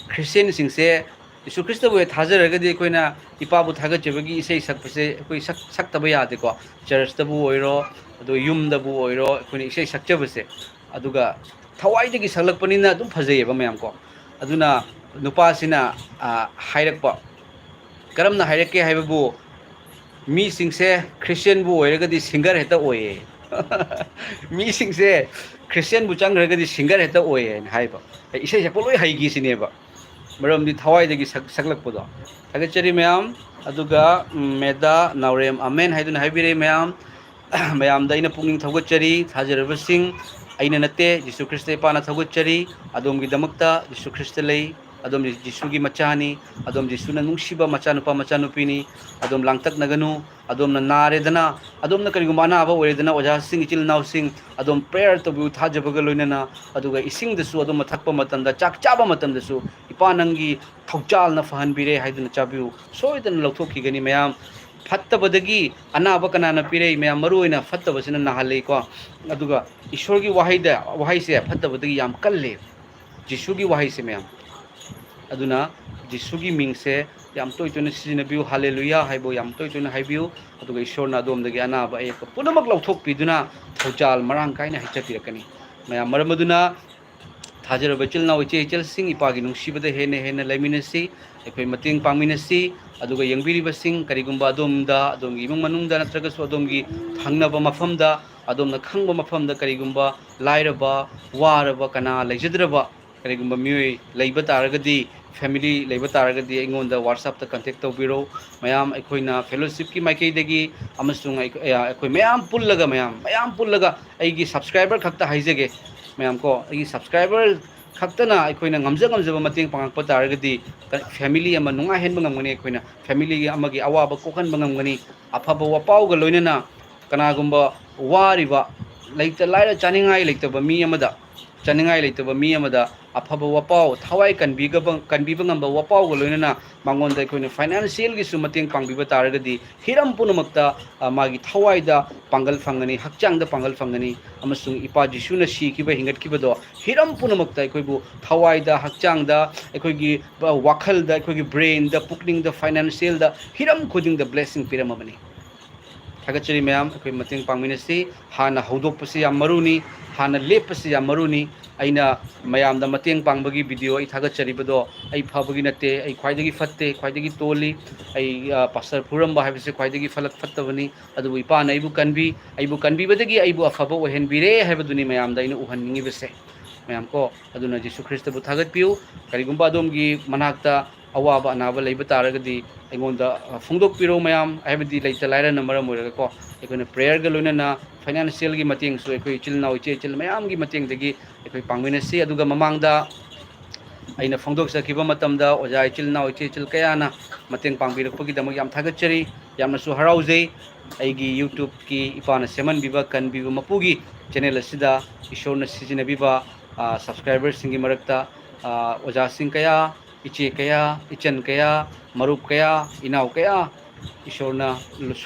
ꯈ꯭ꯔꯤꯁꯇꯤꯌꯥꯟꯁꯤꯡꯁꯦ, ꯖꯤꯁꯨ ꯈ꯭ꯔꯤꯁꯇꯕꯨ ꯍꯦꯛ ꯊꯥꯖꯔꯒꯗꯤ ꯑꯩꯈꯣꯏꯅ ꯏꯄꯥꯕꯨ ꯊꯥꯒꯠꯆꯕꯒꯤ ꯏꯁꯩ ꯁꯛꯄꯁꯦ ꯑꯩꯈꯣꯏ ꯁꯛ-, ꯁꯛꯇꯕ ꯌꯥꯗꯦꯀꯣ꯫ ꯆꯔꯆꯇꯕꯨ ꯑꯣꯏꯔꯣ, ꯑꯗꯣ ꯌꯨꯝꯗꯕꯨ ꯑꯣꯏꯔꯣ, ꯑꯩꯈꯣꯏꯅ ꯏꯁꯩ ꯁꯛꯆꯕꯁꯦ, ꯑꯗꯨꯒ ꯊꯋꯥꯏꯗꯒꯤ ꯁꯛꯂꯛꯄꯅꯤꯅ ꯑꯗꯨꯝ ꯐꯖꯩꯌꯦꯕ ꯃꯌꯥꯝ ꯀꯣ꯫ ꯑꯗꯨꯅ ꯅꯨꯄꯥꯁꯤꯅ, ꯑ, ꯍꯥꯏꯔꯛꯄ, ꯀꯔꯝꯅ ꯍꯥꯏꯔꯛꯀꯦ ꯍꯥꯏꯕꯕꯨ, ꯃꯤꯁꯤꯡꯁꯦ ꯈ꯭ꯔꯤꯁꯇꯤꯌꯥꯟꯕꯨ ꯑꯣꯏꯔꯒꯗꯤ ꯁꯤꯡꯒꯔ ꯍꯦꯛꯇ ꯑꯣꯏꯌꯦ꯫ ꯃꯤꯁꯤꯡꯁꯦ ꯈ꯭ꯔꯤꯁꯇꯤꯌꯥꯟꯕꯨ ꯆꯪꯈ꯭ꯔꯒꯗꯤ ꯁꯤꯡꯒꯔ ꯍꯦꯛꯇ ꯑꯣꯏꯌꯦ ꯍꯥꯏꯅ ꯍꯥꯏꯕ꯫ ꯏꯁꯩ ꯁꯛꯄ ꯂꯣꯏ ꯍꯩꯈꯤꯁꯤꯅꯦꯕ, ꯃꯔꯝꯗꯤ ꯊꯋꯥꯏꯗꯒꯤ ꯁꯛ-, ꯁꯛꯂꯛꯄꯗꯣ꯫ ꯊꯥꯒꯠꯆꯔꯤ ꯃꯌꯥꯝ꯫ ꯑꯗꯨꯒ, ꯎꯝ, ꯃꯦꯗꯥ ꯅꯥꯎꯔꯦꯝ ꯑꯃꯦꯟ ꯍꯥꯏꯗꯨꯅ ꯍꯥꯏꯕꯤꯔꯛꯏ ꯃꯌꯥꯝ꯫ ꯃꯌꯥꯝꯗ ꯑꯩꯅ ꯄꯨꯛꯅꯤꯡ ꯊꯧꯒꯠꯆꯔꯤ, ꯊꯥꯖꯔꯕꯁꯤꯡ꯫ ꯑꯩꯅ ꯅꯠꯇꯦ, ꯖꯤꯁꯨ ꯈ꯭ꯔꯤꯁꯇ ꯏꯄꯥꯅ ꯊꯧꯒꯠꯆꯔꯤ꯫ ꯑꯗꯣꯝꯒꯤꯗꯃꯛꯇ ꯖꯤꯁꯨ ꯈ꯭ꯔꯤꯁꯇ ꯂꯩ꯫ ꯑꯗꯣꯝ ꯖꯤꯁꯨꯒꯤ ꯃꯆꯥꯅꯤ꯫ ꯑꯗꯣꯝ ꯖꯤꯁꯨꯅ ꯅꯨꯡꯁꯤꯕ ꯃꯆꯥꯅꯨꯄꯥ, ꯃꯆꯥꯅꯨꯄꯤꯅꯤ꯫ ꯑꯗꯣꯝ ꯂꯥꯡꯇꯛꯅꯒꯅꯨ꯫ ꯑꯗꯣꯝꯅ ꯅꯥꯔꯦꯗꯅ, ꯑꯗꯣꯝꯅ ꯀꯔꯤꯒꯨꯝꯕ ꯑꯅꯥꯕ ꯑꯣꯏꯔꯦꯗꯅ, ꯑꯣꯖꯥꯁꯤꯡ, ꯏꯆꯤꯜ ꯏꯅꯥꯎꯁꯤꯡ, ꯑꯗꯣꯝ prayer ꯇꯧꯕꯤꯌꯨ ꯊꯥꯖꯕꯒ ꯂꯣꯏꯅꯅ꯫ ꯑꯗꯨꯒ ꯏꯁꯤꯡꯗꯁꯨ ꯑꯗꯣꯝꯅ ꯊꯛꯄ ꯃꯇꯝꯗ, ꯆꯥꯛ ꯆꯥꯕ ꯃꯇꯝꯗꯁꯨ, "ꯏꯄꯥ ꯅꯪꯒꯤ ꯊꯧꯖꯥꯜꯅ ꯐꯍꯟꯕꯤꯔꯦ" ꯍꯥꯏꯗꯨꯅ ꯆꯥꯕꯤꯌꯨ꯫ ꯁꯣꯏꯗꯅ ꯂꯧꯊꯣꯛꯈꯤꯒꯅꯤ ꯃꯌꯥꯝ꯫ ꯐꯠꯇꯕꯗꯒꯤ ꯑꯅꯥꯕ ꯀꯅꯥꯅ ꯄꯤꯔꯛꯏ? ꯃꯌꯥꯝ, ꯃꯔꯨ ꯑꯣꯏꯅ ꯐꯠꯇꯕꯁꯤꯅ ꯅꯥꯍꯜꯂꯤꯀꯣ꯫ ꯑꯗꯨꯒ ꯏꯁꯣꯔꯒꯤ ꯋꯥꯍꯩꯗ, ꯋꯥꯍꯩꯁꯦ ꯐꯠꯇꯕꯗꯒꯤ ꯌꯥꯝ ꯀꯜꯂꯦ꯫ ꯖꯤꯁꯨꯒꯤ ꯋꯥꯍꯩꯁꯦ ꯃꯌꯥꯝ꯫ ꯑꯗꯨꯅ ꯖꯤꯁꯨꯒꯤ ꯃꯤꯡꯁꯦ ꯌꯥꯝ ꯇꯣꯏ ꯇꯣꯏꯅ ꯁꯤꯖꯤꯟꯅꯕꯤꯌꯨ, ꯍꯥꯂꯦꯂꯨꯌꯥ ꯍꯥꯏꯕ ꯌꯥꯝ ꯇꯣꯏ ꯇꯣꯏꯅ ꯍꯥꯏꯕꯤꯌꯨ꯫ ꯑꯗꯨꯒ ꯏꯁꯣꯔꯅ ꯑꯗꯣꯝꯗꯒꯤ ꯑꯅꯥꯕ ꯑꯌꯦꯛꯄ ꯄꯨꯝꯅꯃꯛ ꯂꯧꯊꯣꯛꯄꯤꯗꯨꯅ ꯊꯧꯖꯥꯜ ꯃꯔꯥꯡ ꯀꯥꯏꯅ ꯍꯩꯊꯕꯤꯔꯛꯀꯅꯤ꯫ ꯃꯌꯥꯝ, ꯃꯔꯝ ꯑꯗꯨꯅ ꯊꯥꯖꯔꯕ ꯏꯆꯤꯜ ꯏꯅꯥꯎ, ꯏꯆꯦ ꯏꯆꯜꯁꯤꯡ, ꯏꯄꯥꯒꯤ ꯅꯨꯡꯁꯤꯕꯗ ꯍꯦꯟꯅ ꯍꯦꯟꯅ ꯂꯩꯃꯤꯟꯅꯁꯤ, ꯑꯩꯈꯣꯏ ꯃꯇꯦꯡ ꯄꯥꯡꯃꯤꯟꯅꯁꯤ꯫ ꯑꯗꯨꯒ ꯌꯦꯡꯕꯤꯔꯤꯕꯁꯤꯡ, ꯀꯔꯤꯒꯨꯝꯕ ꯑꯗꯣꯝꯗ, ꯑꯗꯣꯝꯒꯤ ꯏꯃꯨꯡ ꯃꯅꯨꯡꯗ ꯅꯠꯇ꯭ꯔꯒꯁꯨ ꯑꯗꯣꯝꯒꯤ ꯊꯪꯅꯕ ꯃꯐꯝꯗ, ꯑꯗꯣꯝꯅ ꯈꯪꯕ ꯃꯐꯝꯗ ꯀꯔꯤꯒꯨꯝꯕ ꯂꯥꯏꯔꯕ, ꯋꯥꯔꯕ, ꯀꯅꯥ ꯂꯩꯖꯗ꯭ꯔꯕ, ꯀꯔꯤꯒꯨꯝꯕ ꯃꯤꯑꯣꯏ ꯂꯩꯕ ꯇꯥꯔꯒꯗꯤ, family ꯂꯩꯕ ꯇꯥꯔꯒꯗꯤ ꯑꯩꯉꯣꯟꯗ WhatsApp-ꯇ contact ꯇꯧꯕꯤꯔꯣ꯫ ꯃꯌꯥꯝ, ꯑꯩꯈꯣꯏꯅ fellowship-ꯀꯤ ꯃꯥꯏꯀꯩꯗꯒꯤ ꯑꯃꯁꯨꯡ ꯑꯩꯈꯣꯏ, ꯑꯩꯈꯣꯏ ꯃꯌꯥꯝ ꯄꯨꯜꯂꯒ, ꯃꯌꯥꯝ, ꯃꯌꯥꯝ ꯄꯨꯜꯂꯒ ꯑꯩꯒꯤ subscriber ꯈꯛꯇ ꯍꯥꯏꯖꯒꯦ, ꯃꯌꯥꯝ ꯀꯣ, ꯑꯩꯒꯤ subscriber ꯈꯛꯇꯅ ꯑꯩꯈꯣꯏꯅ ꯉꯝꯖ ꯉꯝꯖꯕ ꯃꯇꯦꯡ ꯄꯥꯡꯉꯛꯄ ꯇꯥꯔꯒꯗꯤ, family ꯑꯃ ꯅꯨꯡꯉꯥꯏꯍꯟꯕ ꯉꯝꯒꯅꯤ꯫ ꯑꯩꯈꯣꯏꯅ family ꯑꯃꯒꯤ ꯑꯋꯥꯕ ꯀꯣꯛꯍꯟꯕ ꯉꯝꯒꯅꯤ꯫ ꯑꯐꯕ ꯋꯥꯄꯥꯎꯒ ꯂꯣꯏꯅꯅ ꯀꯅꯥꯒꯨꯝꯕ ꯋꯥꯔꯤꯕ, ꯂꯩꯇ ꯂꯥꯏꯔ ꯆꯥꯅꯤꯡꯉꯥꯏ ꯂꯩꯇꯕ ꯃꯤ ꯑꯃꯗ ꯆꯥꯅꯤꯡꯉꯥꯏ ꯂꯩꯇꯕ ꯃꯤ ꯑꯃꯗ ꯑꯐꯕ ꯋꯥꯄꯥꯎ, ꯊꯋꯥꯏ ꯀꯟꯕꯤꯒꯕ-, ꯀꯟꯕꯤꯕ ꯉꯝꯕ ꯋꯥꯄꯥꯎꯒ ꯂꯣꯏꯅꯅ ꯃꯉꯣꯟꯗ ꯑꯩꯈꯣꯏꯅ ꯐꯥꯏꯅꯥꯟꯁꯤꯌꯦꯜꯒꯤꯁꯨ ꯃꯇꯦꯡ ꯄꯥꯡꯕꯤꯕ ꯇꯥꯔꯒꯗꯤ, ꯍꯤꯔꯝ ꯄꯨꯝꯅꯃꯛꯇ, ꯑ, ꯃꯥꯒꯤ ꯊꯋꯥꯏꯗ ꯄꯥꯡꯒꯜ ꯐꯪꯒꯅꯤ, ꯍꯛꯆꯥꯡꯗ ꯄꯥꯡꯒꯜ ꯐꯪꯒꯅꯤ, ꯑꯃꯁꯨꯡ ꯏꯄꯥ ꯖꯤꯁꯨꯅ ꯁꯤꯈꯤꯕ, ꯍꯤꯡꯒꯠꯈꯤꯕꯗꯣ ꯍꯤꯔꯝ ꯄꯨꯝꯅꯃꯛꯇ ꯑꯩꯈꯣꯏꯕꯨ ꯊꯋꯥꯏꯗ, ꯍꯛꯆꯥꯡꯗ, ꯑꯩꯈꯣꯏꯒꯤ, ꯑ, ꯋꯥꯈꯜꯗ, ꯑꯩꯈꯣꯏꯒꯤ ꯕ꯭ꯔꯦꯟꯗ, ꯄꯨꯛꯅꯤꯡꯗ, ꯐꯥꯏꯅꯥꯟꯁꯤꯌꯦꯜꯗ, ꯍꯤꯔꯝ ꯈꯨꯗꯤꯡꯗ ꯕ꯭ꯂꯦꯁꯤꯡ ꯄꯤꯔꯝꯃꯕꯅꯤ꯫ ꯊꯥꯒꯠꯆꯔꯤ ꯃꯌꯥꯝ, ꯑꯩꯈꯣꯏ ꯃꯇꯦꯡ ꯄꯥꯡꯃꯤꯟꯅꯁꯤ꯫ ꯍꯥꯟꯅ ꯍꯧꯗꯣꯛꯄꯁꯤ ꯌꯥꯝ ꯃꯔꯨꯅꯤ, ꯍꯥꯟꯅ ꯂꯦꯞꯄꯁꯤ ꯌꯥꯝ ꯃꯔꯨꯅꯤ꯫ ꯑꯩꯅ ꯃꯌꯥꯝꯗ ꯃꯇꯦꯡ ꯄꯥꯡꯕꯒꯤ ꯚꯤꯗꯤꯑꯣ ꯑꯩ ꯊꯥꯒꯠꯆꯔꯤꯕꯗꯣ ꯑꯩ ꯐꯕꯒꯤ ꯅꯠꯇꯦ, ꯑꯩ ꯈ꯭ꯋꯥꯏꯗꯒꯤ ꯐꯠꯇꯦ, ꯈ꯭ꯋꯥꯏꯗꯒꯤ ꯇꯣꯜꯂꯤ, ꯑꯩ, ꯑ, ꯄꯥꯁꯇꯔ ꯐꯨꯔꯝꯕ ꯍꯥꯏꯕꯁꯤ ꯈ꯭ꯋꯥꯏꯗꯒꯤ ꯐꯂꯛ ꯐꯠꯇꯕꯅꯤ꯫ ꯑꯗꯨꯕꯨ ꯏꯄꯥꯅ ꯑꯩꯕꯨ ꯀꯟꯕꯤ, ꯑꯩꯕꯨ ꯀꯟꯕꯤꯕꯗꯒꯤ ꯑꯩꯕꯨ ꯑꯐꯕ ꯑꯣꯏꯍꯟꯕꯤꯔꯦ ꯍꯥꯏꯕꯗꯨꯅꯤ ꯃꯌꯥꯝꯗ ꯑꯩꯅ ꯎꯍꯟꯅꯤꯡꯉꯤꯕꯁꯦ꯫ ꯃꯌꯥꯝ ꯀꯣ, ꯑꯗꯨꯅ ꯖꯤꯁꯨ ꯈ꯭ꯔꯤꯁꯇꯕꯨ ꯊꯥꯒꯠꯄꯤꯌꯨ꯫ ꯀꯔꯤꯒꯨꯝꯕ ꯑꯗꯣꯝꯒꯤ ꯃꯅꯥꯛꯇ ꯑꯋꯥꯕ ꯑꯅꯥꯕ ꯂꯩꯕ ꯇꯥꯔꯒꯗꯤ ꯑꯩꯉꯣꯟꯗ, ꯑ, ꯐꯣꯡꯗꯣꯛꯄꯤꯔꯣ ꯃꯌꯥꯝ, ꯍꯥꯏꯕꯗꯤ ꯂꯩꯇ ꯂꯥꯏꯔꯅ ꯃꯔꯝ ꯑꯣꯏꯔꯒꯀꯣ꯫ ꯑꯩꯈꯣꯏꯅ ꯄ꯭ꯔꯦꯌꯔꯒ ꯂꯣꯏꯅꯅ ꯐꯥꯏꯅꯥꯟꯁꯤꯌꯦꯜꯒꯤ ꯃꯇꯦꯡꯁꯨ ꯑꯩꯈꯣꯏ ꯏꯆꯤꯜ ꯏꯅꯥꯎ ꯏꯆꯦ ꯏꯆꯜ ꯃꯌꯥꯝꯒꯤ ꯃꯇꯦꯡꯗꯒꯤ ꯑꯩꯈꯣꯏ ꯄꯥꯡꯃꯤꯟꯅꯁꯤ꯫ ꯑꯗꯨꯒ ꯃꯃꯥꯡꯗ ꯑꯩꯅ ꯐꯣꯡꯗꯣꯛꯆꯈꯤꯕ ꯃꯇꯝꯗ ꯑꯣꯖꯥ ꯏꯆꯤꯜ ꯏꯅꯥꯎ ꯏꯆꯦ ꯏꯆꯜ ꯀꯌꯥꯅ ꯃꯇꯦꯡ ꯄꯥꯡꯕꯤꯔꯛꯄꯒꯤꯗꯃꯛ ꯌꯥꯝ ꯊꯥꯒꯠꯆꯔꯤ, ꯌꯥꯝꯅꯁꯨ ꯍꯔꯥꯎꯖꯩ꯫ ꯑꯩꯒꯤ YouTubeꯀꯤ ꯏꯄꯥꯅ ꯁꯦꯝꯍꯟꯕꯤꯕ, ꯀꯟꯕꯤꯕ ꯃꯄꯨꯒꯤ ꯆꯦꯅꯦꯜ ꯑꯁꯤꯗ ꯏꯁꯣꯔꯅ ꯁꯤꯖꯤꯟꯅꯕꯤꯕ, ꯑ, ꯁꯕꯁꯀ꯭ꯔꯥꯏꯕꯔꯁꯤꯡꯒꯤ ꯃꯔꯛꯇ, ꯑ, ꯑꯣꯖꯥꯁꯤꯡ ꯀꯌꯥ, ꯏꯆꯦ ꯀꯌꯥ, ꯏꯆꯟ ꯀꯌꯥ, ꯃꯔꯨꯞ ꯀꯌꯥ, ꯏꯅꯥꯎ ꯀꯌꯥ ꯏꯁꯣꯔꯅ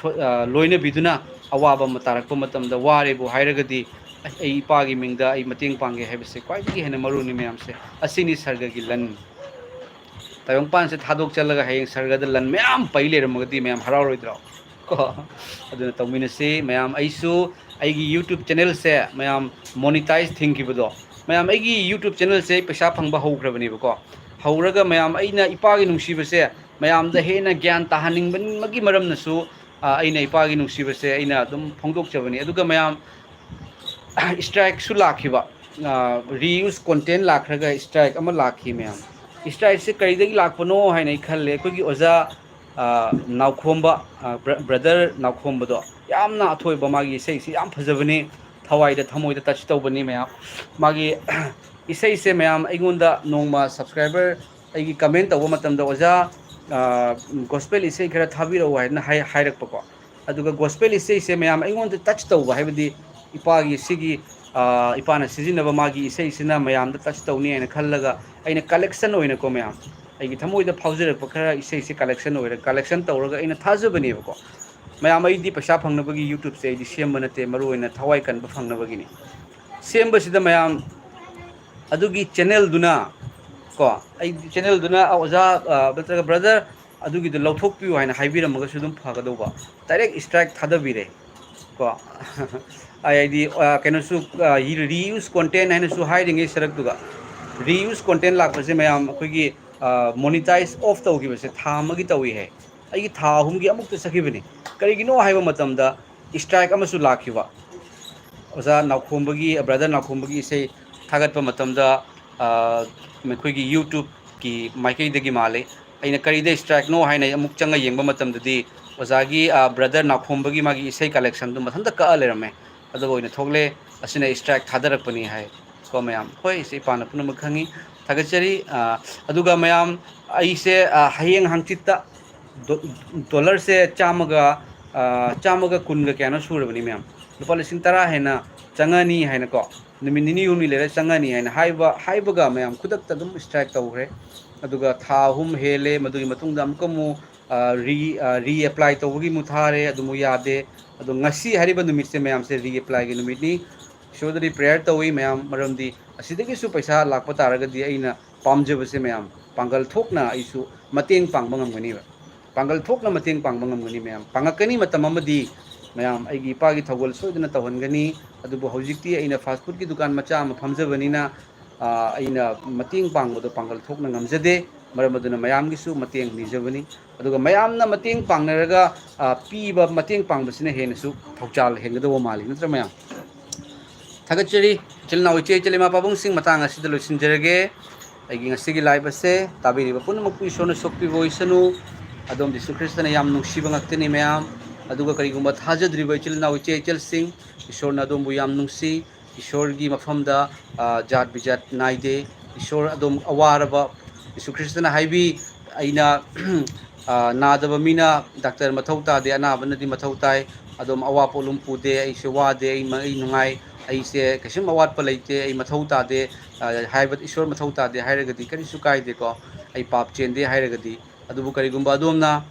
ꯂꯣꯏꯅꯕꯤꯗꯨꯅ ꯑꯋꯥꯕ ꯑꯃ ꯇꯥꯔꯛꯄ ꯃꯇꯝꯗ ꯋꯥꯔꯦꯕꯨ ꯍꯥꯏꯔꯒꯗꯤ, "ꯑꯁ, ꯑꯩ ꯏꯄꯥꯒꯤ ꯃꯤꯡꯗ ꯑꯩ ꯃꯇꯦꯡ ꯄꯥꯡꯒꯦ" ꯍꯥꯏꯕꯁꯦ ꯈ꯭ꯋꯥꯏꯗꯒꯤ ꯍꯦꯟꯅ ꯃꯔꯨꯅꯤ ꯃꯌꯥꯝꯁꯦ꯫ ꯑꯁꯤꯅꯤ ꯁꯔꯒꯒꯤ ꯂꯟ꯫ ꯇꯥꯏꯕꯪꯄꯥꯟꯁꯦ ꯊꯥꯗꯣꯛ ꯆꯠꯂꯒ ꯍꯌꯦꯡ ꯁꯔꯒꯗ ꯂꯟ ꯃꯌꯥꯝ ꯄꯩ ꯂꯩꯔꯝꯃꯒꯗꯤ ꯃꯌꯥꯝ ꯍꯔꯥꯎꯔꯣꯏꯗ꯭ꯔꯣ? ꯀꯣ? ꯑꯗꯨꯅ ꯇꯧꯃꯤꯟꯅꯁꯤ ꯃꯌꯥꯝ꯫ ꯑꯩꯁꯨ ꯑꯩꯒꯤ YouTube ꯆꯦꯅꯦꯜꯁꯦ ꯃꯌꯥꯝ ꯃꯣꯅꯤꯇꯥꯏꯖ ꯊꯤꯡꯈꯤꯕꯗꯣ, ꯃꯌꯥꯝ ꯑꯩꯒꯤ YouTube ꯆꯦꯅꯦꯜꯁꯦ ꯑꯩ ꯄꯩꯁꯥ ꯐꯪꯕ ꯍꯧꯈ꯭ꯔꯕꯅꯦꯕꯀꯣ꯫ ꯍꯧꯔꯒ ꯃꯌꯥꯝ ꯑꯩꯅ ꯏꯄꯥꯒꯤ ꯅꯨꯡꯁꯤꯕꯁꯦ ꯃꯌꯥꯝꯗ ꯍꯦꯟꯅ ꯒ꯭ꯌꯥꯟ ꯇꯥꯍꯟꯅꯤꯡꯕꯒꯤ ꯃꯔꯝꯅꯁꯨ, ꯑ, ꯑꯩꯅ ꯏꯄꯥꯒꯤ ꯅꯨꯡꯁꯤꯕꯁꯦ ꯑꯩꯅ ꯑꯗꯨꯝ ꯐꯣꯡꯗꯣꯛꯆꯕꯅꯤ꯫ ꯑꯗꯨꯒ ꯃꯌꯥꯝ, ꯏꯁꯇ꯭ꯔꯥꯏꯛꯁꯨ ꯂꯥꯛꯈꯤꯕ, ꯑ, reuse content ꯂꯥꯛꯈ꯭ꯔꯒ ꯏꯁꯇ꯭ꯔꯥꯏꯛ ꯑꯃ ꯂꯥꯛꯈꯤ ꯃꯌꯥꯝ꯫ ꯏꯁꯇ꯭ꯔꯥꯏꯛꯁꯦ ꯀꯔꯤꯗꯒꯤ ꯂꯥꯛꯄꯅꯣ ꯍꯥꯏꯅ ꯑꯩ ꯈꯜꯂꯦ꯫ ꯑꯩꯈꯣꯏꯒꯤ ꯑꯣꯖꯥ, ꯑ, ꯅꯥꯎꯈꯣꯝꯕ, ꯑ, ꯕ꯭ꯔ-, ꯕ꯭ꯔꯗꯔ ꯅꯥꯎꯈꯣꯝꯕꯗꯣ ꯌꯥꯝꯅ ꯑꯊꯣꯏꯕ, ꯃꯥꯒꯤ ꯏꯁꯩꯁꯤ ꯌꯥꯝ ꯐꯖꯕꯅꯤ, ꯊꯋꯥꯏꯗ ꯊꯃꯣꯏꯗ ꯇꯆ ꯇꯧꯕꯅꯤ ꯃꯌꯥꯝ꯫ ꯃꯥꯒꯤ ꯏꯁꯩꯁꯦ ꯃꯌꯥꯝ ꯑꯩꯉꯣꯟꯗ ꯅꯣꯡꯃ ꯁꯕꯁꯀ꯭ꯔꯥꯏꯕꯔ ꯑꯩꯒꯤ ꯀꯃꯦꯟ ꯇꯧꯕ ꯃꯇꯝꯗ, "ꯑꯣꯖꯥ, ꯑ, ꯒꯣꯁꯄꯦꯜ ꯏꯁꯩ ꯈꯔ ꯊꯥꯕꯤꯔꯛꯎ" ꯍꯥꯏꯅ ꯍꯥꯏ-, ꯍꯥꯏꯔꯛꯄꯀꯣ꯫ ꯑꯗꯨꯒ ꯒꯣꯁꯄꯦꯜ ꯏꯁꯩꯁꯦ ꯃꯌꯥꯝ ꯑꯩꯉꯣꯟꯗ ꯇꯆ ꯇꯧꯕ, ꯍꯥꯏꯕꯗꯤ ꯏꯄꯥꯒꯤ ꯁꯤꯒꯤ ꯏꯄꯥꯅ ꯁꯤꯖꯤꯟꯅꯕ ꯃꯥꯒꯤ ꯏꯁꯩꯁꯤꯅ ꯃꯌꯥꯝꯗ ꯇꯆ ꯇꯧꯅꯤ ꯍꯥꯏꯅ ꯈꯜꯂꯒ, ꯑꯩꯅ ꯀꯂꯦꯛꯁꯟ ꯑꯣꯏꯅꯀꯣ ꯃꯌꯥꯝ, ꯑꯩꯒꯤ ꯊꯃꯣꯏꯗ ꯐꯥꯎꯖꯔꯛꯄ ꯈꯔ ꯏꯁꯩꯁꯦ ꯀꯂꯦꯛꯁꯟ ꯑꯣꯏꯔ, ꯀꯂꯦꯛꯁꯟ ꯇꯧꯔꯒ ꯑꯩꯅ ꯊꯥꯖꯕꯅꯦꯕꯀꯣ꯫ ꯃꯌꯥꯝ, ꯑꯩꯗꯤ ꯄꯩꯁꯥ ꯐꯪꯅꯕꯒꯤ YouTubeꯁꯦ ꯑꯩꯗꯤ ꯁꯦꯝꯕ ꯅꯠꯇꯦ, ꯃꯔꯨꯑꯣꯏꯅ ꯊꯋꯥꯏ ꯀꯟꯕ ꯐꯪꯅꯕꯒꯤꯅꯤ ꯁꯦꯝꯕꯁꯤꯗ꯫ ꯃꯌꯥꯝ, ꯑꯗꯨꯒꯤ ꯆꯦꯅꯦꯜꯗꯨꯅ ꯀꯣ, ꯑꯩ ꯆꯦꯅꯦꯜꯗꯨꯅ ꯑꯣꯖꯥ, ꯑ, ꯅꯠꯇ꯭ꯔꯒ ꯕ꯭ꯔꯗꯔ, ꯑꯗꯨꯒꯤꯗꯣ ꯂꯧꯊꯣꯛꯄꯤꯌꯨ ꯍꯥꯏꯅ ꯍꯥꯏꯕꯤꯔꯝꯃꯒꯁꯨ ꯑꯗꯨꯝ ꯐꯒꯗꯧꯕ꯫ ꯗꯥꯏꯔꯦꯛ ꯁ꯭ꯇ꯭ꯔꯥꯏꯛ ꯊꯥꯗꯕꯤꯔꯦ ꯀꯣ꯫ ꯑꯩ ꯍꯥꯏꯗꯤ, ꯑ, ꯀꯩꯅꯣꯁꯨ, ꯑ, ꯔꯤꯌꯨꯁ ꯀꯣꯟꯇꯦꯟ ꯍꯥꯏꯅꯁꯨ ꯍꯥꯏꯔꯤꯉꯩ ꯁꯔꯨꯛꯇꯨꯒ, ꯔꯤꯌꯨꯁ ꯀꯣꯟꯇꯦꯟ ꯂꯥꯛꯄꯁꯦ ꯃꯌꯥꯝ ꯑꯩꯈꯣꯏꯒꯤ, ꯑ, ꯃꯣꯅꯤꯇꯥꯏꯖ ꯑꯣꯐ ꯇꯧꯈꯤꯕꯁꯦ ꯊꯥ ꯑꯃꯒꯤ ꯇꯧꯏ ꯍꯥꯏ꯫ ꯑꯩꯒꯤ ꯊꯥ ꯑꯍꯨꯝꯒꯤ ꯑꯃꯨꯛꯇ ꯆꯠꯈꯤꯕꯅꯤ꯫ ꯀꯔꯤꯒꯤꯅꯣ ꯍꯥꯏꯕ ꯃꯇꯝꯗ, ꯁ꯭ꯇ꯭ꯔꯥꯏꯛ ꯑꯃꯁꯨ ꯂꯥꯛꯈꯤꯕ꯫ ꯑꯣꯖꯥ ꯅꯥꯎꯈꯣꯝꯕꯒꯤ, ꯕ꯭ꯔꯗꯔ ꯅꯥꯎꯈꯣꯝꯕꯒꯤ ꯏꯁꯩ ꯊꯥꯒꯠꯄ ꯃꯇꯝꯗ, ꯑ, ꯑꯩꯈꯣꯏꯒꯤ YouTubeꯀꯤ ꯃꯥꯏꯀꯩꯗꯒꯤ ꯃꯥꯜꯂꯤ꯫ ꯑꯩꯅ ꯀꯔꯤꯗ ꯁ꯭ꯇ꯭ꯔꯥꯏꯛꯅꯣ ꯍꯥꯏꯅ ꯑꯃꯨꯛ ꯆꯪꯉ ꯌꯦꯡꯕ ꯃꯇꯝꯗꯗꯤ, ꯑꯣꯖꯥꯒꯤ, ꯑ, ꯕ꯭ꯔꯗꯔ ꯅꯥꯎꯈꯣꯝꯕꯒꯤ ꯃꯥꯒꯤ ꯏꯁꯩ ꯀꯂꯦꯛꯁꯟꯗꯨ ꯃꯊꯟꯇ ꯀꯛꯑ ꯂꯩꯔꯝꯃꯦ꯫ ꯑꯗꯨꯒ ꯑꯣꯏꯅ ꯊꯣꯛꯂꯦ, "ꯑꯁꯤꯅ ꯁ꯭ꯇ꯭ꯔꯥꯏꯛ ꯊꯥꯗꯔꯛꯄꯅꯤ" ꯍꯥꯏ꯫ ꯀꯣ ꯃꯌꯥꯝ, ꯍꯣꯏ, ꯏꯆꯦ ꯏꯄꯥꯅ ꯄꯨꯝꯅꯃꯛ ꯈꯪꯉꯤ꯫ ꯊꯥꯒꯠꯆꯔꯤ꯫ ꯑ, ꯑꯗꯨꯒ ꯃꯌꯥꯝ, ꯑꯩꯁꯦ, ꯑ, ꯍꯌꯦꯡ ꯍꯪꯆꯤꯠꯇ ꯗꯣ-, ꯗꯣꯂꯔꯁꯦ ꯆꯥꯝꯃꯒ, ꯑ, ꯆꯥꯝꯃꯒ ꯀꯨꯟꯒ ꯀꯌꯥꯅꯣ ꯁꯨꯔꯕꯅꯤ ꯃꯌꯥꯝ꯫ ꯂꯨꯄꯥ ꯂꯤꯁꯤꯡ ꯇꯔꯥ ꯍꯦꯟꯅ ꯆꯪꯉꯅꯤ ꯍꯥꯏꯅꯀꯣ, ꯅꯨꯃꯤꯠ ꯅꯤꯅꯤ ꯍꯨꯝꯅꯤ ꯂꯩꯔ ꯆꯪꯉꯅꯤ ꯍꯥꯏꯅ ꯍꯥꯏꯕ, ꯍꯥꯏꯕꯒ ꯃꯌꯥꯝ ꯈꯨꯗꯛꯇ ꯑꯗꯨꯝ ꯁ꯭ꯇ꯭ꯔꯥꯏꯛ ꯇꯧꯈ꯭ꯔꯦ꯫ ꯑꯗꯨꯒ ꯊꯥ ꯑꯍꯨꯝ ꯍꯦꯜꯂꯦ, ꯃꯗꯨꯒꯤ ꯃꯇꯨꯡꯗ ꯑꯃꯨꯛꯀ ꯑꯃꯨꯛ, ꯑ, ꯔꯤ-, ꯑ, ꯔꯤꯑꯦꯄ꯭ꯂꯥꯏ ꯇꯧꯕꯒꯤ ꯑꯃꯨꯛ ꯊꯥꯔꯦ, ꯑꯗꯨ ꯑꯃꯨꯛ ꯌꯥꯗꯦ꯫ ꯑꯗꯣ ꯉꯁꯤ ꯍꯥꯏꯔꯤꯕ ꯅꯨꯃꯤꯠꯁꯦ ꯃꯌꯥꯝꯁꯦ ꯔꯤꯑꯦꯄ꯭ꯂꯥꯏꯒꯤ ꯅꯨꯃꯤꯠꯅꯤ꯫ ꯏꯁꯣꯔꯗꯗꯤ ꯄ꯭ꯔꯦꯌꯔ ꯇꯧꯏ ꯃꯌꯥꯝ, ꯃꯔꯝꯗꯤ ꯑꯁꯤꯗꯒꯤꯁꯨ ꯄꯩꯁꯥ ꯂꯥꯛꯄ ꯇꯥꯔꯒꯗꯤ ꯑꯩꯅ ꯄꯥꯝꯖꯕꯁꯦ ꯃꯌꯥꯝ, ꯄꯥꯡꯒꯜ ꯊꯣꯛꯅ ꯑꯩꯁꯨ ꯃꯇꯦꯡ ꯄꯥꯡꯕ ꯉꯝꯒꯅꯦꯕ꯫ ꯄꯥꯡꯒꯜ ꯊꯣꯛꯅ ꯃꯇꯦꯡ ꯄꯥꯡꯕ ꯉꯝꯒꯅꯤ ꯃꯌꯥꯝ꯫ ꯄꯥꯡꯉꯛꯀꯅꯤ ꯃꯇꯝ ꯑꯃꯗꯤ ꯃꯌꯥꯝ, ꯑꯩꯒꯤ ꯏꯄꯥꯒꯤ ꯊꯧꯒꯜ ꯁꯣꯏꯗꯅ ꯇꯧꯍꯟꯒꯅꯤ꯫ ꯑꯗꯨꯕꯨ ꯍꯧꯖꯤꯛꯇꯤ ꯑꯩꯅ ꯐꯥꯁ ꯐꯨꯗꯀꯤ ꯗꯨꯀꯥꯟ ꯃꯆꯥ ꯑꯃ ꯐꯝꯖꯕꯅꯤꯅ, ꯑ, ꯑꯩꯅ ꯃꯇꯦꯡ ꯄꯥꯡꯕꯗꯣ ꯄꯥꯡꯒꯜ ꯊꯣꯛꯅ ꯉꯝꯖꯗꯦ꯫ ꯃꯔꯝ ꯑꯗꯨꯅ ꯃꯌꯥꯝꯒꯤꯁꯨ ꯃꯇꯦꯡ ꯅꯤꯖꯕꯅꯤ꯫ ꯑꯗꯨꯒ ꯃꯌꯥꯝꯅ ꯃꯇꯦꯡ ꯄꯥꯡꯅꯔꯒ, ꯑ, ꯄꯤꯕ, ꯃꯇꯦꯡ ꯄꯥꯡꯕꯁꯤꯅ ꯍꯦꯟꯅꯁꯨ ꯊꯧꯖꯥꯜ ꯍꯦꯟꯒꯗꯧꯕ ꯃꯥꯜꯂꯤ, ꯅꯠꯇ꯭ꯔꯥ ꯃꯌꯥꯝ? ꯊꯥꯒꯠꯆꯔꯤ꯫ ꯏꯆꯤꯜ ꯏꯅꯥꯎ, ꯏꯆꯦ ꯏꯆꯜ, ꯏꯃꯥ ꯄꯥꯕꯨꯡꯁꯤꯡ, ꯃꯇꯥꯡ ꯑꯁꯤꯗ ꯂꯣꯏꯁꯤꯟꯖꯔꯒꯦ꯫ ꯑꯩꯒꯤ ꯉꯁꯤꯒꯤ ꯂꯥꯏꯞ ꯑꯁꯦ ꯇꯥꯕꯤꯔꯤꯕ ꯄꯨꯝꯅꯃꯛꯄꯨ ꯏꯁꯣꯔꯅ ꯁꯣꯛꯄꯤꯕ ꯑꯣꯏꯁꯅꯨ꯫ ꯑꯗꯣꯝ ꯖꯤꯁꯨ ꯈ꯭ꯔꯤꯁꯇꯅ ꯌꯥꯝ ꯅꯨꯡꯁꯤꯕ ꯉꯥꯛꯇꯅꯤ ꯃꯌꯥꯝ꯫ ꯑꯗꯨꯒ ꯀꯔꯤꯒꯨꯝꯕ ꯊꯥꯖꯗ꯭ꯔꯤꯕ ꯏꯆꯤꯜ ꯏꯅꯥꯎ, ꯏꯆꯦ ꯏꯆꯜꯁꯤꯡ, ꯏꯁꯣꯔꯅ ꯑꯗꯣꯝꯕꯨ ꯌꯥꯝ ꯅꯨꯡꯁꯤ꯫ ꯏꯁꯣꯔꯒꯤ ꯃꯐꯝꯗ, ꯑ, ꯖꯥꯠ ꯕꯤꯖꯥꯠ ꯅꯥꯏꯗꯦ꯫ ꯏꯁꯣꯔ ꯑꯗꯨꯝ ꯑꯋꯥꯔꯕ, ꯖꯤꯁꯨ ꯈ꯭ꯔꯤꯁꯇꯅ ꯍꯥꯏꯕꯤ, "ꯑꯩꯅ, ꯑ, ꯅꯥꯗꯕ ꯃꯤꯅ ꯗꯥꯛꯇꯔ ꯃꯊꯧ ꯇꯥꯗꯦ, ꯑꯅꯥꯕꯅꯗꯤ ꯃꯊꯧ ꯇꯥꯏ꯫ ꯑꯗꯨꯝ ꯑꯋꯥ ꯄꯣꯠꯂꯨꯝ ꯄꯨꯗꯦ, ꯑꯩꯁꯨ ꯋꯥꯗꯦ, ꯑꯩ ꯃ-, ꯑꯩ ꯅꯨꯡꯉꯥꯏ"꯫ ꯑꯩꯁꯦ ꯀꯩꯁꯨꯝ ꯑꯋꯥꯠꯄ ꯂꯩꯇꯦ, ꯑꯩ ꯃꯊꯧ ꯇꯥꯗꯦ, ꯑ, ꯍꯥꯏꯕ, ꯏꯁꯣꯔ ꯃꯊꯧ ꯇꯥꯗꯦ ꯍꯥꯏꯔꯒꯗꯤ ꯀꯔꯤꯁꯨ ꯀꯥꯏꯗꯦꯀꯣ, ꯑꯩ ꯄꯥꯞ ꯆꯦꯟꯗꯦ ꯍꯥꯏꯔꯒꯗꯤ꯫ ꯑꯗꯨꯕꯨ ꯀꯔꯤꯒꯨꯝꯕ ꯑꯗꯣꯝꯅ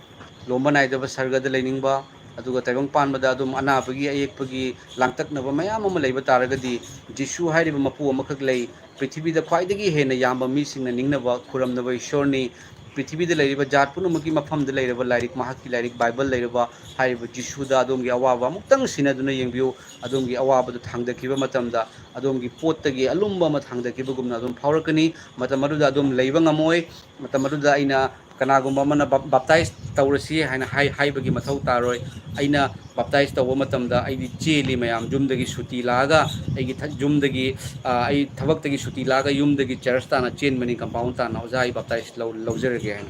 ꯂꯣꯝꯕ ꯅꯥꯏꯗꯕ ꯁꯔꯒꯗ ꯂꯩꯅꯤꯡꯕ, ꯑꯗꯨꯒ ꯇꯥꯏꯕꯪ ꯄꯥꯟꯕꯗ ꯑꯗꯨꯝ ꯑꯅꯥꯕꯒꯤ ꯑꯌꯦꯛꯄꯒꯤ ꯂꯥꯡꯇꯛꯅꯕ ꯃꯌꯥꯝ ꯑꯃ ꯂꯩꯕ ꯇꯥꯔꯒꯗꯤ, ꯖꯤꯁꯨ ꯍꯥꯏꯔꯤꯕ ꯃꯄꯨ ꯑꯃꯈꯛ ꯂꯩ, ꯄ꯭ꯔꯤꯊꯤꯕꯤꯗ ꯈ꯭ꯋꯥꯏꯗꯒꯤ ꯍꯦꯟꯅ ꯌꯥꯝꯕ ꯃꯤꯁꯤꯡꯅ ꯅꯤꯡꯅꯕ ꯈꯨꯔꯝꯅꯕ ꯏꯁꯣꯔꯅꯤ꯫ ꯄ꯭ꯔꯤꯊꯤꯕꯤꯗ ꯂꯩꯔꯤꯕ ꯖꯥꯠ ꯄꯨꯝꯅꯃꯛꯀꯤ ꯃꯐꯝꯗ ꯂꯩꯔꯕ ꯂꯥꯏꯔꯤꯛ, ꯃꯍꯥꯛꯀꯤ ꯂꯥꯏꯔꯤꯛ ꯕꯥꯏꯕꯜ ꯂꯩꯔꯕ ꯍꯥꯏꯔꯤꯕ ꯖꯤꯁꯨꯗ ꯑꯗꯣꯝꯒꯤ ꯑꯋꯥꯕ ꯑꯃꯨꯛꯇꯪ ꯁꯤꯟꯅꯗꯨꯅ ꯌꯦꯡꯕꯤꯌꯨ꯫ ꯑꯗꯣꯝꯒꯤ ꯑꯋꯥꯕꯗꯨ ꯊꯥꯡꯗꯈꯤꯕ ꯃꯇꯝꯗ ꯑꯗꯣꯝꯒꯤ ꯄꯣꯠꯇꯒꯤ ꯑꯂꯨꯝꯕ ꯑꯃ ꯊꯥꯡꯗꯈꯤꯕꯒꯨꯝꯅ ꯑꯗꯨꯝ ꯐꯥꯎꯔꯛꯀꯅꯤ꯫ ꯃꯇꯝ ꯑꯗꯨꯗ ꯑꯗꯨꯝ ꯂꯩꯕ ꯉꯝꯃꯣꯏ꯫ ꯃꯇꯝ ꯑꯗꯨꯗ ꯑꯩꯅ ꯀꯅꯥꯒꯨꯝꯕ ꯑꯃꯅ ꯕꯞ-, ꯕꯞꯇꯥꯏꯖ ꯇꯧꯔꯁꯤ ꯍꯥꯏꯅ ꯍꯥꯏ-, ꯍꯥꯏꯕꯒꯤ ꯃꯊꯧ ꯇꯥꯔꯣꯏ꯫ ꯑꯩꯅ ꯕꯞꯇꯥꯏꯖ ꯇꯧꯕ ꯃꯇꯝꯗ ꯑꯩꯗꯤ ꯆꯦꯜꯂꯤ ꯃꯌꯥꯝ, ꯌꯨꯝꯗꯒꯤ ꯁꯨꯇꯤ ꯂꯥꯛꯑꯒ ꯑꯩꯒꯤ ꯊ-, ꯌꯨꯝꯗꯒꯤ, ꯑ, ꯑꯩ ꯊꯕꯛꯇꯒꯤ ꯁꯨꯇꯤ ꯂꯥꯛꯑꯒ ꯌꯨꯝꯗꯒꯤ ꯆꯔꯆ ꯇꯥꯟꯅ ꯆꯦꯟꯕꯅꯤ, ꯀꯝꯄꯥꯎꯟ ꯇꯥꯟꯅ, "ꯑꯣꯖꯥ, ꯑꯩ ꯕꯞꯇꯥꯏꯖ ꯂꯧ-, ꯂꯧꯖꯔꯒꯦ" ꯍꯥꯏꯅ꯫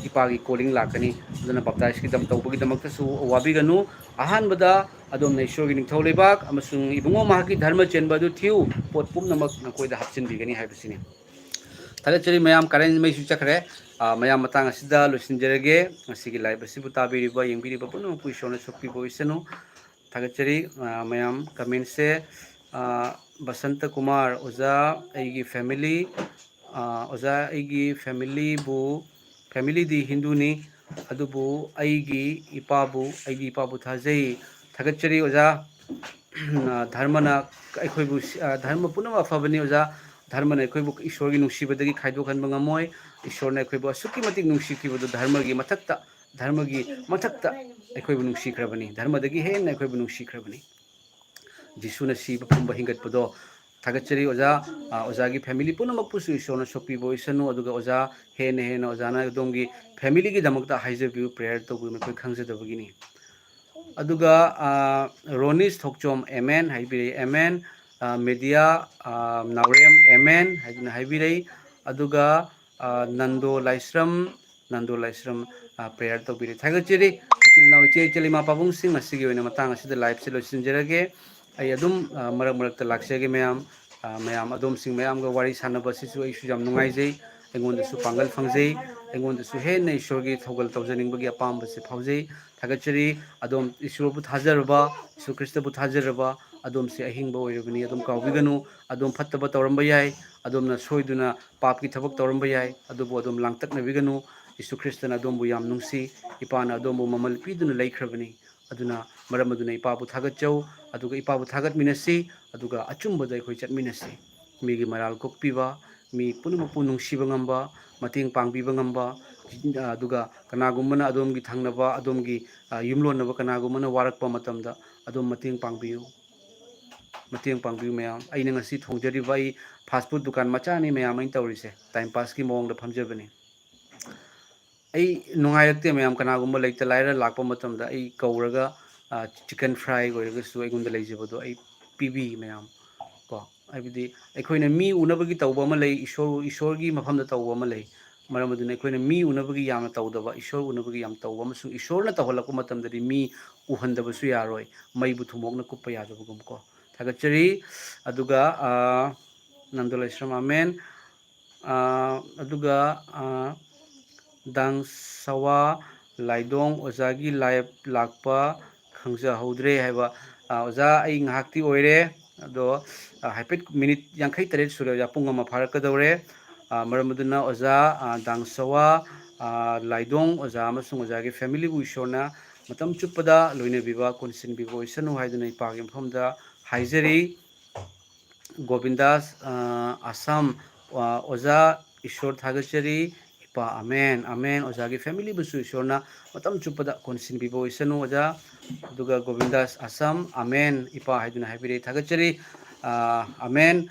ꯏꯄꯥꯒꯤ ꯀꯣꯂꯤꯡ ꯂꯥꯛꯀꯅꯤ꯫ ꯑꯗꯨꯅ ꯕꯞꯇꯥꯏꯖꯀꯤꯗꯃꯛ ꯇꯧꯕꯒꯤꯗꯃꯛꯇꯁꯨ ꯋꯥꯕꯤꯒꯅꯨ꯫ ꯑꯍꯥꯟꯕꯗ ꯑꯗꯣꯝꯅ ꯏꯁꯣꯔꯒꯤ ꯅꯤꯡꯊꯧ ꯂꯩꯕꯥꯛ ꯑꯃꯁꯨꯡ ꯏꯕꯨꯡꯉꯣ ꯃꯍꯥꯛꯀꯤ ꯙꯔꯃ ꯆꯦꯟꯕ ꯑꯗꯨ ꯊꯤꯌꯨ, ꯄꯣꯠ ꯄꯨꯝꯅꯃꯛ ꯅꯈꯣꯏꯗ ꯍꯥꯞꯆꯤꯟꯕꯤꯒꯅꯤ ꯍꯥꯏꯕꯁꯤꯅꯤ꯫ ꯊꯥꯒꯠꯆꯔꯤ ꯃꯌꯥꯝ, ꯀꯔꯦꯟ ꯃꯩꯁꯨ ꯆꯠꯈ꯭ꯔꯦ꯫ ꯑ, ꯃꯌꯥꯝ ꯃꯇꯥꯡ ꯑꯁꯤꯗ ꯂꯣꯏꯁꯤꯟꯖꯔꯒꯦ꯫ ꯉꯁꯤꯒꯤ live ꯑꯁꯤꯕꯨ ꯇꯥꯕꯤꯔꯤꯕ, ꯌꯦꯡꯕꯤꯔꯤꯕ ꯄꯨꯝꯅꯃꯛꯄꯨ ꯏꯁꯣꯔꯅ ꯁꯣꯛꯄꯤꯕ ꯑꯣꯏꯁꯅꯨ꯫ ꯊꯥꯒꯠꯆꯔꯤ꯫ ꯑ, ꯃꯌꯥꯝ commentꯁꯦ, ꯑ, ꯕꯁꯟꯇ ꯀꯨꯃꯥꯔ, "ꯑꯣꯖꯥ, ꯑꯩꯒꯤ family, ꯑ, ꯑꯣꯖꯥ, ꯑꯩꯒꯤ familyꯕꯨ, familyꯗꯤ ꯍꯤꯟꯗꯨꯅꯤ, ꯑꯗꯨꯕꯨ ꯑꯩꯒꯤ ꯏꯄꯥꯕꯨ, ꯑꯩꯒꯤ ꯏꯄꯥꯕꯨ ꯊꯥꯖꯩ"꯫ ꯊꯥꯒꯠꯆꯔꯤ ꯑꯣꯖꯥ꯫ ꯑ, ꯙꯔꯃꯅ ꯑꯩꯈꯣꯏꯕꯨ, ꯑ, ꯙꯔꯃ ꯄꯨꯝꯅꯃꯛ ꯑꯐꯕꯅꯤ ꯑꯣꯖꯥ꯫ ꯙꯔꯃꯅ ꯑꯩꯈꯣꯏꯕꯨ ꯏꯁꯣꯔꯒꯤ ꯅꯨꯡꯁꯤꯕꯗꯒꯤ ꯈꯥꯏꯗꯣꯛꯍꯟꯕ ꯉꯝꯃꯣꯏ꯫ ꯏꯁꯣꯔꯅ ꯑꯩꯈꯣꯏꯕꯨ ꯑꯁꯨꯛꯀꯤ ꯃꯇꯤꯛ ꯅꯨꯡꯁꯤꯈꯤꯕꯗꯨ ꯙꯔꯃꯒꯤ ꯃꯊꯛꯇ, ꯙꯔꯃꯒꯤ ꯃꯊꯛꯇ ꯑꯩꯈꯣꯏꯕꯨ ꯅꯨꯡꯁꯤꯈ꯭ꯔꯕꯅꯤ꯫ ꯙꯔꯃꯗꯒꯤ ꯍꯦꯟꯅ ꯑꯩꯈꯣꯏꯕꯨ ꯅꯨꯡꯁꯤꯈ꯭ꯔꯕꯅꯤ꯫ ꯖꯤꯁꯨꯅ ꯁꯤꯕ ꯐꯨꯝꯕ ꯍꯤꯡꯒꯠꯄꯗꯣ꯫ ꯊꯥꯒꯠꯆꯔꯤ ꯑꯣꯖꯥ꯫ ꯑ, ꯑꯣꯖꯥꯒꯤ family ꯄꯨꯝꯅꯃꯛꯄꯨꯁꯨ ꯏꯁꯣꯔꯅ ꯁꯣꯛꯄꯤꯕ ꯑꯣꯏꯁꯅꯨ꯫ ꯑꯗꯨꯒ ꯑꯣꯖꯥ, ꯍꯦꯟꯅ ꯍꯦꯟꯅ ꯑꯣꯖꯥꯅ ꯑꯗꯣꯝꯒꯤ familyꯒꯤꯗꯃꯛꯇ ꯍꯥꯏꯖꯕꯤꯌꯨ, prayer ꯇꯧꯕꯤꯌꯨ, ꯅꯈꯣꯏ ꯈꯪꯖꯗꯕꯒꯤꯅꯤ꯫ ꯑꯗꯨꯒ, ꯑ, ꯔꯣꯅꯤꯁ ꯊꯣꯛꯆꯣꯝ, "ꯑꯦꯃꯦꯟ" ꯍꯥꯏꯕꯤꯔꯛꯏ, "ꯑꯦꯃꯦꯟ"꯫ ꯑ, ꯃꯦꯗꯤꯌꯥ, ꯑ, ꯅꯥꯎꯔꯦꯝ, "ꯑꯦꯃꯦꯟ" ꯍꯥꯏꯗꯨꯅ ꯍꯥꯏꯕꯤꯔꯛꯏ꯫ ꯑꯗꯨꯒ, ꯑ, ꯅꯟꯗꯣ ꯂꯥꯏꯁ꯭ꯔꯝ, ꯅꯟꯗꯣ ꯂꯥꯏꯁ꯭ꯔꯝ, ꯑ, prayer ꯇꯧꯕꯤꯔꯦ꯫ ꯊꯥꯒꯠꯆꯔꯤ꯫ ꯏꯆꯤꯜ ꯏꯅꯥꯎ, ꯏꯆꯦ ꯏꯆꯜ, ꯏꯃꯥ ꯄꯥꯕꯨꯡꯁꯤꯡ, ꯉꯁꯤꯒꯤ ꯑꯣꯏꯅ ꯃꯇꯥꯡ ꯑꯁꯤꯗ liveꯁꯦ ꯂꯣꯏꯁꯤꯟꯖꯔꯒꯦ꯫ ꯑꯩ ꯑꯗꯨꯝ, ꯑ, ꯃꯔꯛ ꯃꯔꯛꯇ ꯂꯥꯛꯆꯒꯦ ꯃꯌꯥꯝ꯫ ꯑ, ꯃꯌꯥꯝ ꯑꯗꯣꯝꯁꯤꯡ ꯃꯌꯥꯝꯒ ꯋꯥꯔꯤ ꯁꯥꯟꯅꯕ ꯑꯁꯤꯁꯨ ꯑꯩꯁꯨ ꯌꯥꯝ ꯅꯨꯡꯉꯥꯏꯖꯩ꯫ ꯑꯩꯉꯣꯟꯗꯁꯨ ꯄꯥꯡꯒꯜ ꯐꯪꯖꯩ꯫ ꯑꯩꯉꯣꯟꯗꯁꯨ ꯍꯦꯟꯅ ꯏꯁꯣꯔꯒꯤ ꯊꯧꯒꯜ ꯇꯧꯖꯅꯤꯡꯕꯒꯤ ꯑꯄꯥꯝꯕꯁꯦ ꯐꯥꯎꯖꯩ꯫ ꯊꯥꯒꯠꯆꯔꯤ꯫ ꯑꯗꯣꯝ ꯏꯁꯣꯔꯕꯨ ꯊꯥꯖꯔꯕ, ꯏꯁꯨ ꯈ꯭ꯔꯤꯁꯇꯕꯨ ꯊꯥꯖꯔꯕ, ꯑꯗꯣꯝꯁꯦ ꯑꯍꯤꯡꯕ ꯑꯣꯏꯔꯕꯅꯤ, ꯑꯗꯣꯝ ꯀꯥꯎꯕꯤꯒꯅꯨ꯫ ꯑꯗꯣꯝ ꯐꯠꯇꯕ ꯇꯧꯔꯝꯕ ꯌꯥꯏ, ꯑꯗꯣꯝꯅ ꯁꯣꯏꯗꯨꯅ ꯄꯥꯞꯀꯤ ꯊꯕꯛ ꯇꯧꯔꯝꯕ ꯌꯥꯏ, ꯑꯗꯨꯕꯨ ꯑꯗꯣꯝ ꯂꯥꯡꯇꯛꯅꯕꯤꯒꯅꯨ꯫ ꯌꯤꯁꯨ ꯈ꯭ꯔꯤꯁꯇꯅ ꯑꯗꯣꯝꯕꯨ ꯌꯥꯝ ꯅꯨꯡꯁꯤ꯫ ꯏꯄꯥꯅ ꯑꯗꯣꯝꯕꯨ ꯃꯃꯜ ꯄꯤꯗꯨꯅ ꯂꯩꯈ꯭ꯔꯕꯅꯤ꯫ ꯑꯗꯨꯅ ꯃꯔꯝ ꯑꯗꯨꯅ ꯏꯄꯥꯕꯨ ꯊꯥꯒꯠꯆꯧ, ꯑꯗꯨꯒ ꯏꯄꯥꯕꯨ ꯊꯥꯒꯠꯃꯤꯟꯅꯁꯤ, ꯑꯗꯨꯒ ꯑꯆꯨꯝꯕꯗ ꯑꯩꯈꯣꯏ ꯆꯠꯃꯤꯟꯅꯁꯤ꯫ ꯃꯤꯒꯤ ꯃꯔꯥꯜ ꯀꯣꯛꯄꯤꯕ, ꯃꯤ ꯄꯨꯝꯅꯃꯛꯄꯨ ꯅꯨꯡꯁꯤꯕ ꯉꯝꯕ, ꯃꯇꯦꯡ ꯄꯥꯡꯕꯤꯕ ꯉꯝꯕ, ꯑꯗꯨꯒ ꯀꯅꯥꯒꯨꯝꯕꯅ ꯑꯗꯣꯝꯒꯤ ꯊꯪꯅꯕ, ꯑꯗꯣꯝꯒꯤ, ꯑ, ꯌꯨꯝꯂꯣꯟꯅꯕ ꯀꯅꯥꯒꯨꯝꯕꯅ ꯋꯥꯔꯛꯄ ꯃꯇꯝꯗ ꯑꯗꯣꯝ ꯃꯇꯦꯡ ꯄꯥꯡꯕꯤꯌꯨ꯫ ꯃꯇꯦꯡ ꯄꯥꯡꯕꯤꯌꯨ ꯃꯌꯥꯝ꯫ ꯑꯩꯅ ꯉꯁꯤ ꯊꯣꯡꯖꯔꯤꯕ, ꯑꯩ fast food ꯗꯨꯀꯥꯟ ꯃꯆꯥꯅꯤ ꯃꯌꯥꯝ ꯑꯩꯅ ꯇꯧꯔꯤꯁꯦ, time pass ꯀꯤ ꯃꯑꯣꯡꯗ ꯐꯝꯖꯕꯅꯤ꯫ ꯑꯩ ꯅꯨꯡꯉꯥꯏꯔꯛꯇꯦ ꯃꯌꯥꯝ, ꯀꯅꯥꯒꯨꯝꯕ ꯂꯩꯇ ꯂꯥꯏꯔ ꯂꯥꯛꯄ ꯃꯇꯝꯗ ꯑꯩ ꯀꯧꯔꯒ, ꯑ, chicken fry ꯑꯣꯏꯔꯒꯁꯨ ꯑꯩꯉꯣꯟꯗ ꯂꯩꯖꯕꯗꯣ ꯑꯩ ꯄꯤꯕꯤ ꯃꯌꯥꯝ ꯀꯣ꯫ ꯍꯥꯏꯕꯗꯤ ꯑꯩꯈꯣꯏꯅ ꯃꯤ ꯎꯅꯕꯒꯤ ꯇꯧꯕ ꯑꯃ ꯂꯩ, ꯏꯁꯣꯔ, ꯏꯁꯣꯔꯒꯤ ꯃꯐꯝꯗ ꯇꯧꯕ ꯑꯃ ꯂꯩ꯫ ꯃꯔꯝ ꯑꯗꯨꯅ ꯑꯩꯈꯣꯏꯅ ꯃꯤ ꯎꯅꯕꯒꯤ ꯌꯥꯝꯅ ꯇꯧꯗꯕ, ꯏꯁꯣꯔ ꯎꯅꯕꯒꯤ ꯌꯥꯝ ꯇꯧꯕ, ꯑꯃꯁꯨꯡ ꯏꯁꯣꯔꯅ ꯇꯧꯍꯜꯂꯛꯄ ꯃꯇꯝꯗꯗꯤ ꯃꯤ ꯎꯍꯟꯗꯕꯁꯨ ꯌꯥꯔꯣꯏ, ꯃꯩꯕꯨ ꯊꯨꯝꯃꯣꯛꯅ ꯀꯨꯞꯄ ꯌꯥꯗꯕꯒꯨꯝ ꯀꯣ꯫ ꯊꯥꯒꯠꯆꯔꯤ꯫ ꯑꯗꯨꯒ, ꯑ, ꯅꯟꯗꯣ ꯂꯥꯏꯁ꯭ꯔꯝ, ꯑꯃꯦꯟ꯫ ꯑ, ꯑꯗꯨꯒ, ꯑ, ꯗꯥꯡ ꯁꯋꯥ ꯂꯥꯏꯗꯣꯡ ꯑꯣꯖꯥꯒꯤ live ꯂꯥꯛꯄ ꯈꯪꯖꯍꯧꯗ꯭ꯔꯦ ꯍꯥꯏꯕ꯫ ꯑ, ꯑꯣꯖꯥ, ꯑꯩ ꯉꯥꯏꯍꯥꯛꯇꯤ ꯑꯣꯏꯔꯦ, ꯑꯗꯣ, ꯑ, ꯍꯥꯏꯐꯦꯠ minute ꯌꯥꯡꯈꯩ ꯇꯔꯦꯠ ꯁꯨꯔꯦ ꯑꯣꯖꯥ, ꯄꯨꯡ ꯑꯃ ꯐꯥꯔꯛꯀꯗꯧꯔꯦ꯫ ꯑ, ꯃꯔꯝ ꯑꯗꯨꯅ ꯑꯣꯖꯥ, ꯑ, ꯗꯥꯡ ꯁꯋꯥ, ꯑ, ꯂꯥꯏꯗꯣꯡ ꯑꯣꯖꯥ ꯑꯃꯁꯨꯡ ꯑꯣꯖꯥꯒꯤ family ꯕꯨ ꯏꯁꯣꯔꯅ ꯃꯇꯝ ꯆꯨꯞꯄꯗ ꯂꯣꯏꯅꯕꯤꯕ, ꯀꯣꯟꯁꯤꯟꯕꯤꯕ ꯑꯣꯏꯁꯅꯨ ꯍꯥꯏꯗꯨꯅ ꯏꯄꯥꯒꯤ ꯃꯐꯝꯗ ꯍꯥꯏꯖꯔꯤ꯫ ꯒꯣꯕꯤꯟꯗꯥꯁ, ꯑ, ꯑꯁꯥꯝ, ꯑ, ꯑꯣꯖꯥ, ꯏꯁꯣꯔ ꯊꯥꯒꯠꯆꯔꯤ꯫ ꯏꯄꯥ, ꯑꯃꯦꯟ, ꯑꯃꯦꯟ꯫ ꯑꯣꯖꯥꯒꯤ family ꯕꯨꯁꯨ ꯏꯁꯣꯔꯅ ꯃꯇꯝ ꯆꯨꯞꯄꯗ ꯀꯣꯟꯁꯤꯟꯕꯤꯕ ꯑꯣꯏꯁꯅꯨ, ꯑꯣꯖꯥ꯫ ꯑꯗꯨꯒ ꯒꯣꯕꯤꯟꯗꯥꯁ ꯑꯁꯥꯝ, ꯑꯃꯦꯟ, ꯏꯄꯥ ꯍꯥꯏꯗꯨꯅ ꯍꯥꯏꯕꯤꯔꯛꯏ, ꯊꯥꯒꯠꯆꯔꯤ꯫ ꯑ, ꯑꯃꯦꯟ꯫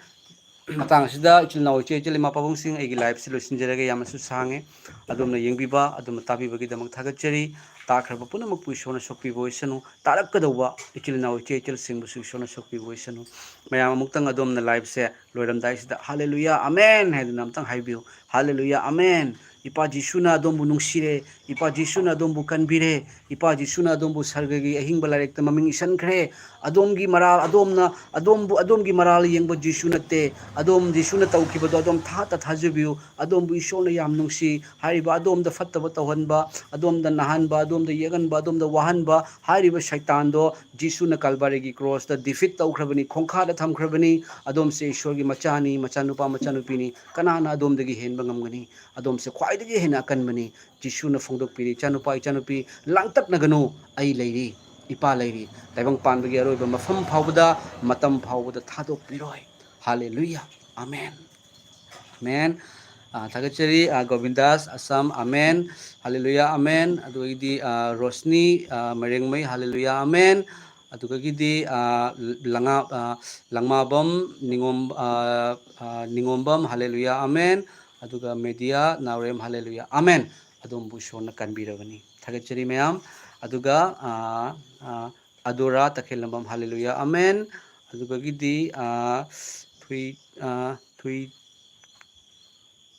ꯃꯇꯥꯡ ꯑꯁꯤꯗ ꯏꯆꯤꯜ ꯏꯅꯥꯎ, ꯏꯆꯦ ꯏꯆꯜ, ꯏꯃꯥ ꯄꯥꯕꯨꯡꯁꯤꯡ, ꯑꯩꯒꯤ live ꯁꯤ ꯂꯣꯏꯁꯤꯟꯖꯔꯒꯦ꯫ ꯌꯥꯝꯅꯁꯨ ꯁꯥꯡꯉꯦ꯫ ꯑꯗꯣꯝꯅ ꯌꯦꯡꯕꯤꯕ, ꯑꯗꯣꯝꯅ ꯇꯥꯕꯤꯕꯒꯤꯗꯃꯛ ꯊꯥꯒꯠꯆꯔꯤ꯫ ꯇꯥꯈ꯭ꯔꯕ ꯄꯨꯝꯅꯃꯛꯄꯨ ꯏꯁꯣꯔꯅ ꯁꯣꯛꯄꯤꯕ ꯑꯣꯏꯁꯅꯨ꯫ ꯇꯥꯔꯛꯀꯗꯧꯕ ꯏꯆꯤꯜ ꯏꯅꯥꯎ, ꯏꯆꯦ ꯏꯆꯜꯁꯤꯡꯕꯨꯁꯨ ꯏꯁꯣꯔꯅ ꯁꯣꯛꯄꯤꯕ ꯑꯣꯏꯁꯅꯨ꯫ ꯃꯌꯥꯝ ꯑꯃꯨꯛꯇꯪ ꯑꯗꯣꯝꯅ live ꯁꯦ ꯂꯣꯏꯔꯝꯗꯥꯏꯁꯤꯗ "ꯍꯥꯂꯦꯂꯨꯌꯥ, ꯑꯃꯦꯟ" ꯍꯥꯏꯗꯨꯅ ꯑꯃꯨꯛꯇꯪ ꯍꯥꯏꯕꯤꯌꯨ꯫ "ꯍꯥꯂꯦꯂꯨꯌꯥ, ꯑꯃꯦꯟ"꯫ ꯏꯄꯥ ꯖꯤꯁꯨꯅ ꯑꯗꯣꯝꯕꯨ ꯅꯨꯡꯁꯤꯔꯦ꯫ ꯏꯄꯥ ꯖꯤꯁꯨꯅ ꯑꯗꯣꯝꯕꯨ ꯀꯟꯕꯤꯔꯦ꯫ ꯏꯄꯥ ꯖꯤꯁꯨꯅ ꯑꯗꯣꯝꯕꯨ ꯁꯔꯒꯒꯤ ꯑꯍꯤꯡꯕ ꯂꯥꯏꯔꯤꯛꯇ ꯃꯃꯤꯡ ꯏꯁꯟꯈ꯭ꯔꯦ꯫ ꯑꯗꯣꯝꯒꯤ ꯃꯔꯥꯜ, ꯑꯗꯣꯝꯅ, ꯑꯗꯣꯝꯕꯨ, ꯑꯗꯣꯝꯒꯤ ꯃꯔꯥꯜ ꯌꯦꯡꯕ ꯖꯤꯁꯨ ꯅꯠꯇꯦ꯫ ꯑꯗꯣꯝ ꯖꯤꯁꯨꯅ ꯇꯧꯈꯤꯕꯗꯣ ꯑꯗꯣꯝ ꯊꯥꯇ ꯊꯥꯖꯕꯤꯌꯨ꯫ ꯑꯗꯣꯝꯕꯨ ꯏꯁꯣꯔꯅ ꯌꯥꯝ ꯅꯨꯡꯁꯤ꯫ ꯍꯥꯏꯔꯤꯕ ꯑꯗꯣꯝꯗ ꯐꯠꯇꯕ ꯇꯧꯍꯟꯕ, ꯑꯗꯣꯝꯗ ꯅꯥꯍꯟꯕ, ꯑꯗꯣꯝꯗ ꯌꯦꯛꯍꯟꯕ, ꯑꯗꯣꯝꯗ ꯋꯥꯍꯟꯕ, ꯍꯥꯏꯔꯤꯕ ꯁꯩꯇꯥꯟꯗꯣ ꯖꯤꯁꯨꯅ ꯀꯜꯕꯥꯔꯤꯒꯤ ꯀ꯭ꯔꯣꯁꯇ ꯗꯤꯐꯤꯠ ꯇꯧꯈ꯭ꯔꯕꯅꯤ, ꯈꯣꯡꯈꯥꯗ ꯊꯝꯈ꯭ꯔꯕꯅꯤ꯫ ꯑꯗꯣꯝꯁꯦ ꯏꯁꯣꯔꯒꯤ ꯃꯆꯥꯅꯤ, ꯃꯆꯥꯅꯨꯄꯥ, ꯃꯆꯥꯅꯨꯄꯤꯅꯤ꯫ ꯀꯅꯥꯅ ꯑꯗꯣꯝꯗꯒꯤ ꯍꯦꯟꯕ ꯉꯝꯒꯅꯤ? ꯑꯗꯣꯝꯁꯦ ꯈ꯭ꯋꯥꯏꯗꯒꯤ ꯍꯦꯟꯅ ꯑꯀꯟꯕꯅꯤ꯫ ꯖꯤꯁꯨꯅ ꯐꯣꯡꯗꯣꯛꯄꯤꯔꯤ, "ꯏꯆꯥꯅꯨꯄꯥ, ꯏꯆꯥꯅꯨꯄꯤ, ꯂꯥꯡꯇꯛꯅꯒꯅꯨ, ꯑꯩ ꯂꯩꯔꯤ, ꯏꯄꯥ ꯂꯩꯔꯤ꯫ ꯇꯥꯏꯕꯪ ꯄꯥꯟꯕꯒꯤ ꯑꯔꯣꯏꯕ ꯃꯐꯝ ꯐꯥꯎꯕꯗ, ꯃꯇꯝ ꯐꯥꯎꯕꯗ ꯊꯥꯗꯣꯛꯄꯤꯔꯣꯏ꯫" ꯍꯥꯂꯦꯂꯨꯌꯥ꯫ ꯑꯃꯦꯟ꯫ ꯑꯃꯦꯟ꯫ ꯑ, ꯊꯥꯒꯠꯆꯔꯤ, ꯑ, ꯒꯣꯕꯤꯟꯗꯥꯁ, ꯑꯁꯥꯝ, ꯑꯃꯦꯟ꯫ ꯍꯥꯂꯦꯂꯨꯌꯥ, ꯑꯃꯦꯟ꯫ ꯑꯗꯨꯗꯒꯤꯗꯤ, ꯑ, ꯔꯣꯁꯅꯤ, ꯑ, ꯃꯔꯦꯡꯃꯩ, ꯍꯥꯂꯦꯂꯨꯌꯥ, ꯑꯃꯦꯟ꯫ ꯑꯗꯨꯗꯒꯤꯗꯤ, ꯑ, ꯂꯉꯥ-, ꯑ, ꯂꯪꯃꯥꯕꯝ, ꯅꯤꯉꯣꯝ-, ꯑ, ꯑ, ꯅꯤꯉꯣꯝꯕꯝ, ꯍꯥꯂꯦꯂꯨꯌꯥ, ꯑꯃꯦꯟ꯫ ꯑꯗꯨꯒ ꯃꯦꯗꯤꯌꯥ, ꯅꯥꯎꯔꯦꯝ, ꯍꯥꯂꯦꯂꯨꯌꯥ, ꯑꯃꯦꯟ꯫ ꯑꯗꯣꯝꯕꯨ ꯏꯁꯣꯔꯅ ꯀꯟꯕꯤꯔꯕꯅꯤ꯫ ꯊꯥꯒꯠꯆꯔꯤ ꯃꯌꯥꯝ꯫ ꯑꯗꯨꯒ, ꯑ, ꯑ, ꯑꯗꯣꯔꯥ, ꯇꯈꯦꯜꯂꯝꯕꯝ, ꯍꯥꯂꯦꯂꯨꯌꯥ, ꯑꯃꯦꯟ꯫ ꯑꯗꯨꯗꯒꯤꯗꯤ, ꯑ, ꯊꯨꯏ-, ꯑ, ꯊꯨꯏ-,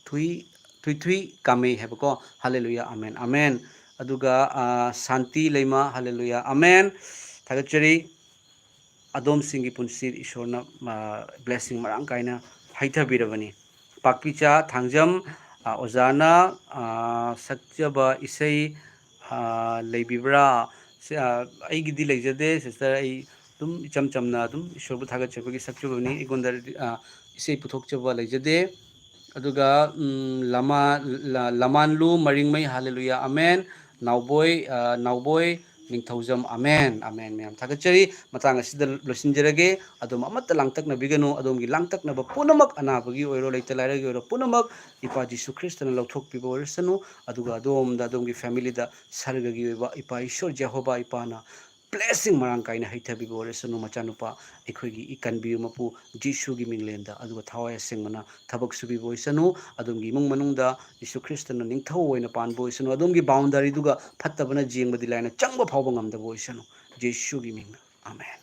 ꯊꯨꯏ-, ꯊꯨꯏꯊꯨꯏ ꯀꯥꯃꯩ ꯍꯥꯏꯕꯀꯣ, ꯍꯥꯂꯦꯂꯨꯌꯥ, ꯑꯃꯦꯟ, ꯑꯃꯦꯟ꯫ ꯑꯗꯨꯒ, ꯑ, ꯁꯥꯟꯇꯤ ꯂꯩꯃ, ꯍꯥꯂꯦꯂꯨꯌꯥ, ꯑꯃꯦꯟ꯫ ꯊꯥꯒꯠꯆꯔꯤ꯫ ꯑꯗꯣꯝꯁꯤꯡꯒꯤ ꯄꯨꯟꯁꯤ ꯏꯁꯣꯔꯅ, ꯑ, ꯕ꯭ꯂꯦꯁꯤꯡ ꯃꯔꯥꯡ ꯀꯥꯏꯅ ꯍꯩꯊꯕꯤꯔꯕꯅꯤ꯫ ꯄꯥꯛꯄꯤꯆꯥ ꯊꯥꯡꯖꯝ, ꯑ, ꯑꯣꯖꯥꯅ, ꯑ, ꯁꯛꯆꯕ ꯏꯁꯩ, ꯑ, ꯂꯩꯕꯤꯕ꯭ꯔꯥ? ꯁꯤ, ꯑ, ꯑꯩꯒꯤꯗꯤ ꯂꯩꯖꯗꯦ, ꯁꯤꯁꯇꯔ꯫ ꯑꯩ ꯑꯗꯨꯝ ꯏꯆꯝ ꯆꯝꯅ ꯑꯗꯨꯝ ꯏꯁꯣꯔꯕꯨ ꯊꯥꯒꯠꯆꯕꯒꯤ ꯁꯛꯆꯕꯅꯤ꯫ ꯑꯩꯉꯣꯟꯗ, ꯑ, ꯏꯁꯩ ꯄꯨꯊꯣꯛꯆꯕ ꯂꯩꯖꯗꯦ꯫ ꯑꯗꯨꯒ, ꯎꯝ, ꯂꯃꯥ-, ꯂ-, ꯂꯃꯥꯟꯂꯨ ꯃꯔꯤꯡꯃꯩ, ꯍꯥꯂꯦꯂꯨꯌꯥ, ꯑꯃꯦꯟ꯫ ꯅꯥꯎꯕꯣꯏ, ꯑ, ꯅꯥꯎꯕꯣꯏ ꯅꯤꯡꯊꯧꯖꯝ, ꯑꯃꯦꯟ, ꯑꯃꯦꯟ꯫ ꯃꯌꯥꯝ ꯊꯥꯒꯠꯆꯔꯤ꯫ ꯃꯇꯥꯡ ꯑꯁꯤꯗ ꯂꯣꯏꯁꯤꯟꯖꯔꯒꯦ꯫ ꯑꯗꯣꯝ ꯑꯃꯠꯇ ꯂꯥꯡꯇꯛꯅꯕꯤꯒꯅꯨ꯫ ꯑꯗꯣꯝꯒꯤ ꯂꯥꯡꯇꯛꯅꯕ ꯄꯨꯝꯅꯃꯛ, ꯑꯅꯥꯕꯒꯤ ꯑꯣꯏꯔꯣ, ꯂꯩꯇ ꯂꯥꯏꯔꯒꯤ ꯑꯣꯏꯔꯣ, ꯄꯨꯝꯅꯃꯛ ꯏꯄꯥ ꯖꯤꯁꯨ ꯈ꯭ꯔꯤꯁꯇꯅ ꯂꯧꯊꯣꯛꯄꯤꯕ ꯑꯣꯏꯔꯁꯅꯨ꯫ ꯑꯗꯨꯒ ꯑꯗꯣꯝꯗ, ꯑꯗꯣꯝꯒꯤ ꯐꯦꯃꯤꯂꯤꯗ ꯁꯔꯒꯒꯤ ꯑꯣꯏꯕ ꯏꯄꯥ ꯏꯁꯣꯔ ꯖꯦꯍꯣꯕꯥ ꯏꯄꯥꯅ ꯕ꯭ꯂꯦꯁꯤꯡ ꯃꯔꯥꯡ ꯀꯥꯏꯅ ꯍꯩꯊꯕꯤꯕ ꯑꯣꯏꯔꯁꯅꯨ꯫ ꯃꯆꯥꯅꯨꯄꯥ ꯑꯩꯈꯣꯏꯒꯤ ꯏꯀꯟꯕꯤꯌꯨ ꯃꯄꯨ ꯖꯤꯁꯨꯒꯤ ꯃꯤꯡꯂꯦꯟꯗ꯫ ꯑꯗꯨꯒ ꯊꯋꯥꯏ ꯑꯁꯦꯡꯕꯅ ꯊꯕꯛ ꯁꯨꯕꯤꯕ ꯑꯣꯏꯁꯅꯨ꯫ ꯑꯗꯣꯝꯒꯤ ꯏꯃꯨꯡ ꯃꯅꯨꯡꯗ ꯖꯤꯁꯨ ꯈ꯭ꯔꯤꯁꯇꯅ ꯅꯤꯡꯊꯧ ꯑꯣꯏꯅ ꯄꯥꯟꯕ ꯑꯣꯏꯁꯅꯨ꯫ ꯑꯗꯣꯝꯒꯤ ꯕꯥꯎꯟꯗꯔꯤꯗꯨꯒ ꯐꯠꯇꯕꯅ ꯌꯦꯡꯕꯗꯤ ꯂꯥꯏꯅ ꯆꯪꯕ ꯐꯥꯎꯕ ꯉꯝꯗꯕ ꯑꯣꯏꯁꯅꯨ꯫ ꯖꯤꯁꯨꯒꯤ ꯃꯤꯡꯗ, ꯑꯃꯦꯟ꯫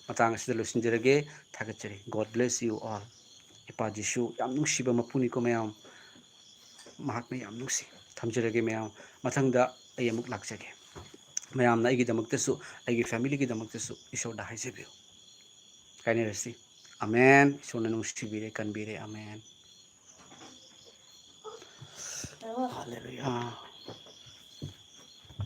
ꯃꯇꯥꯡ ꯑꯁꯤꯗ ꯂꯣꯏꯁꯤꯟꯖꯔꯒꯦ꯫ ꯊꯥꯒꯠꯆꯔꯤ꯫ God bless you all꯫ ꯏꯄꯥ ꯖꯤꯁꯨ ꯌꯥꯝ ꯅꯨꯡꯁꯤꯕ ꯃꯄꯨꯅꯤꯀꯣ ꯃꯌꯥꯝ꯫ ꯃꯍꯥꯛꯅ ꯌꯥꯝ ꯅꯨꯡꯁꯤ꯫ ꯊꯝꯖꯔꯒꯦ ꯃꯌꯥꯝ, ꯃꯊꯪꯗ ꯑꯩ ꯑꯃꯨꯛ ꯂꯥꯛꯆꯒꯦ꯫ ꯃꯌꯥꯝꯅ ꯑꯩꯒꯤꯗꯃꯛꯇꯁꯨ, ꯑꯩꯒꯤ family ꯒꯤꯗꯃꯛꯇꯁꯨ ꯏꯁꯣꯔꯗ ꯍꯥꯏꯖꯕꯤꯌꯨ꯫ ꯀꯥꯏꯅꯔꯁꯤ꯫ ꯑꯃꯦꯟ꯫ ꯏꯁꯣꯔꯅ ꯅꯨꯡꯁꯤꯕꯤꯔꯦ, ꯀꯟꯕꯤꯔꯦ꯫ ꯑꯃꯦꯟ꯫ Hallelujah꯫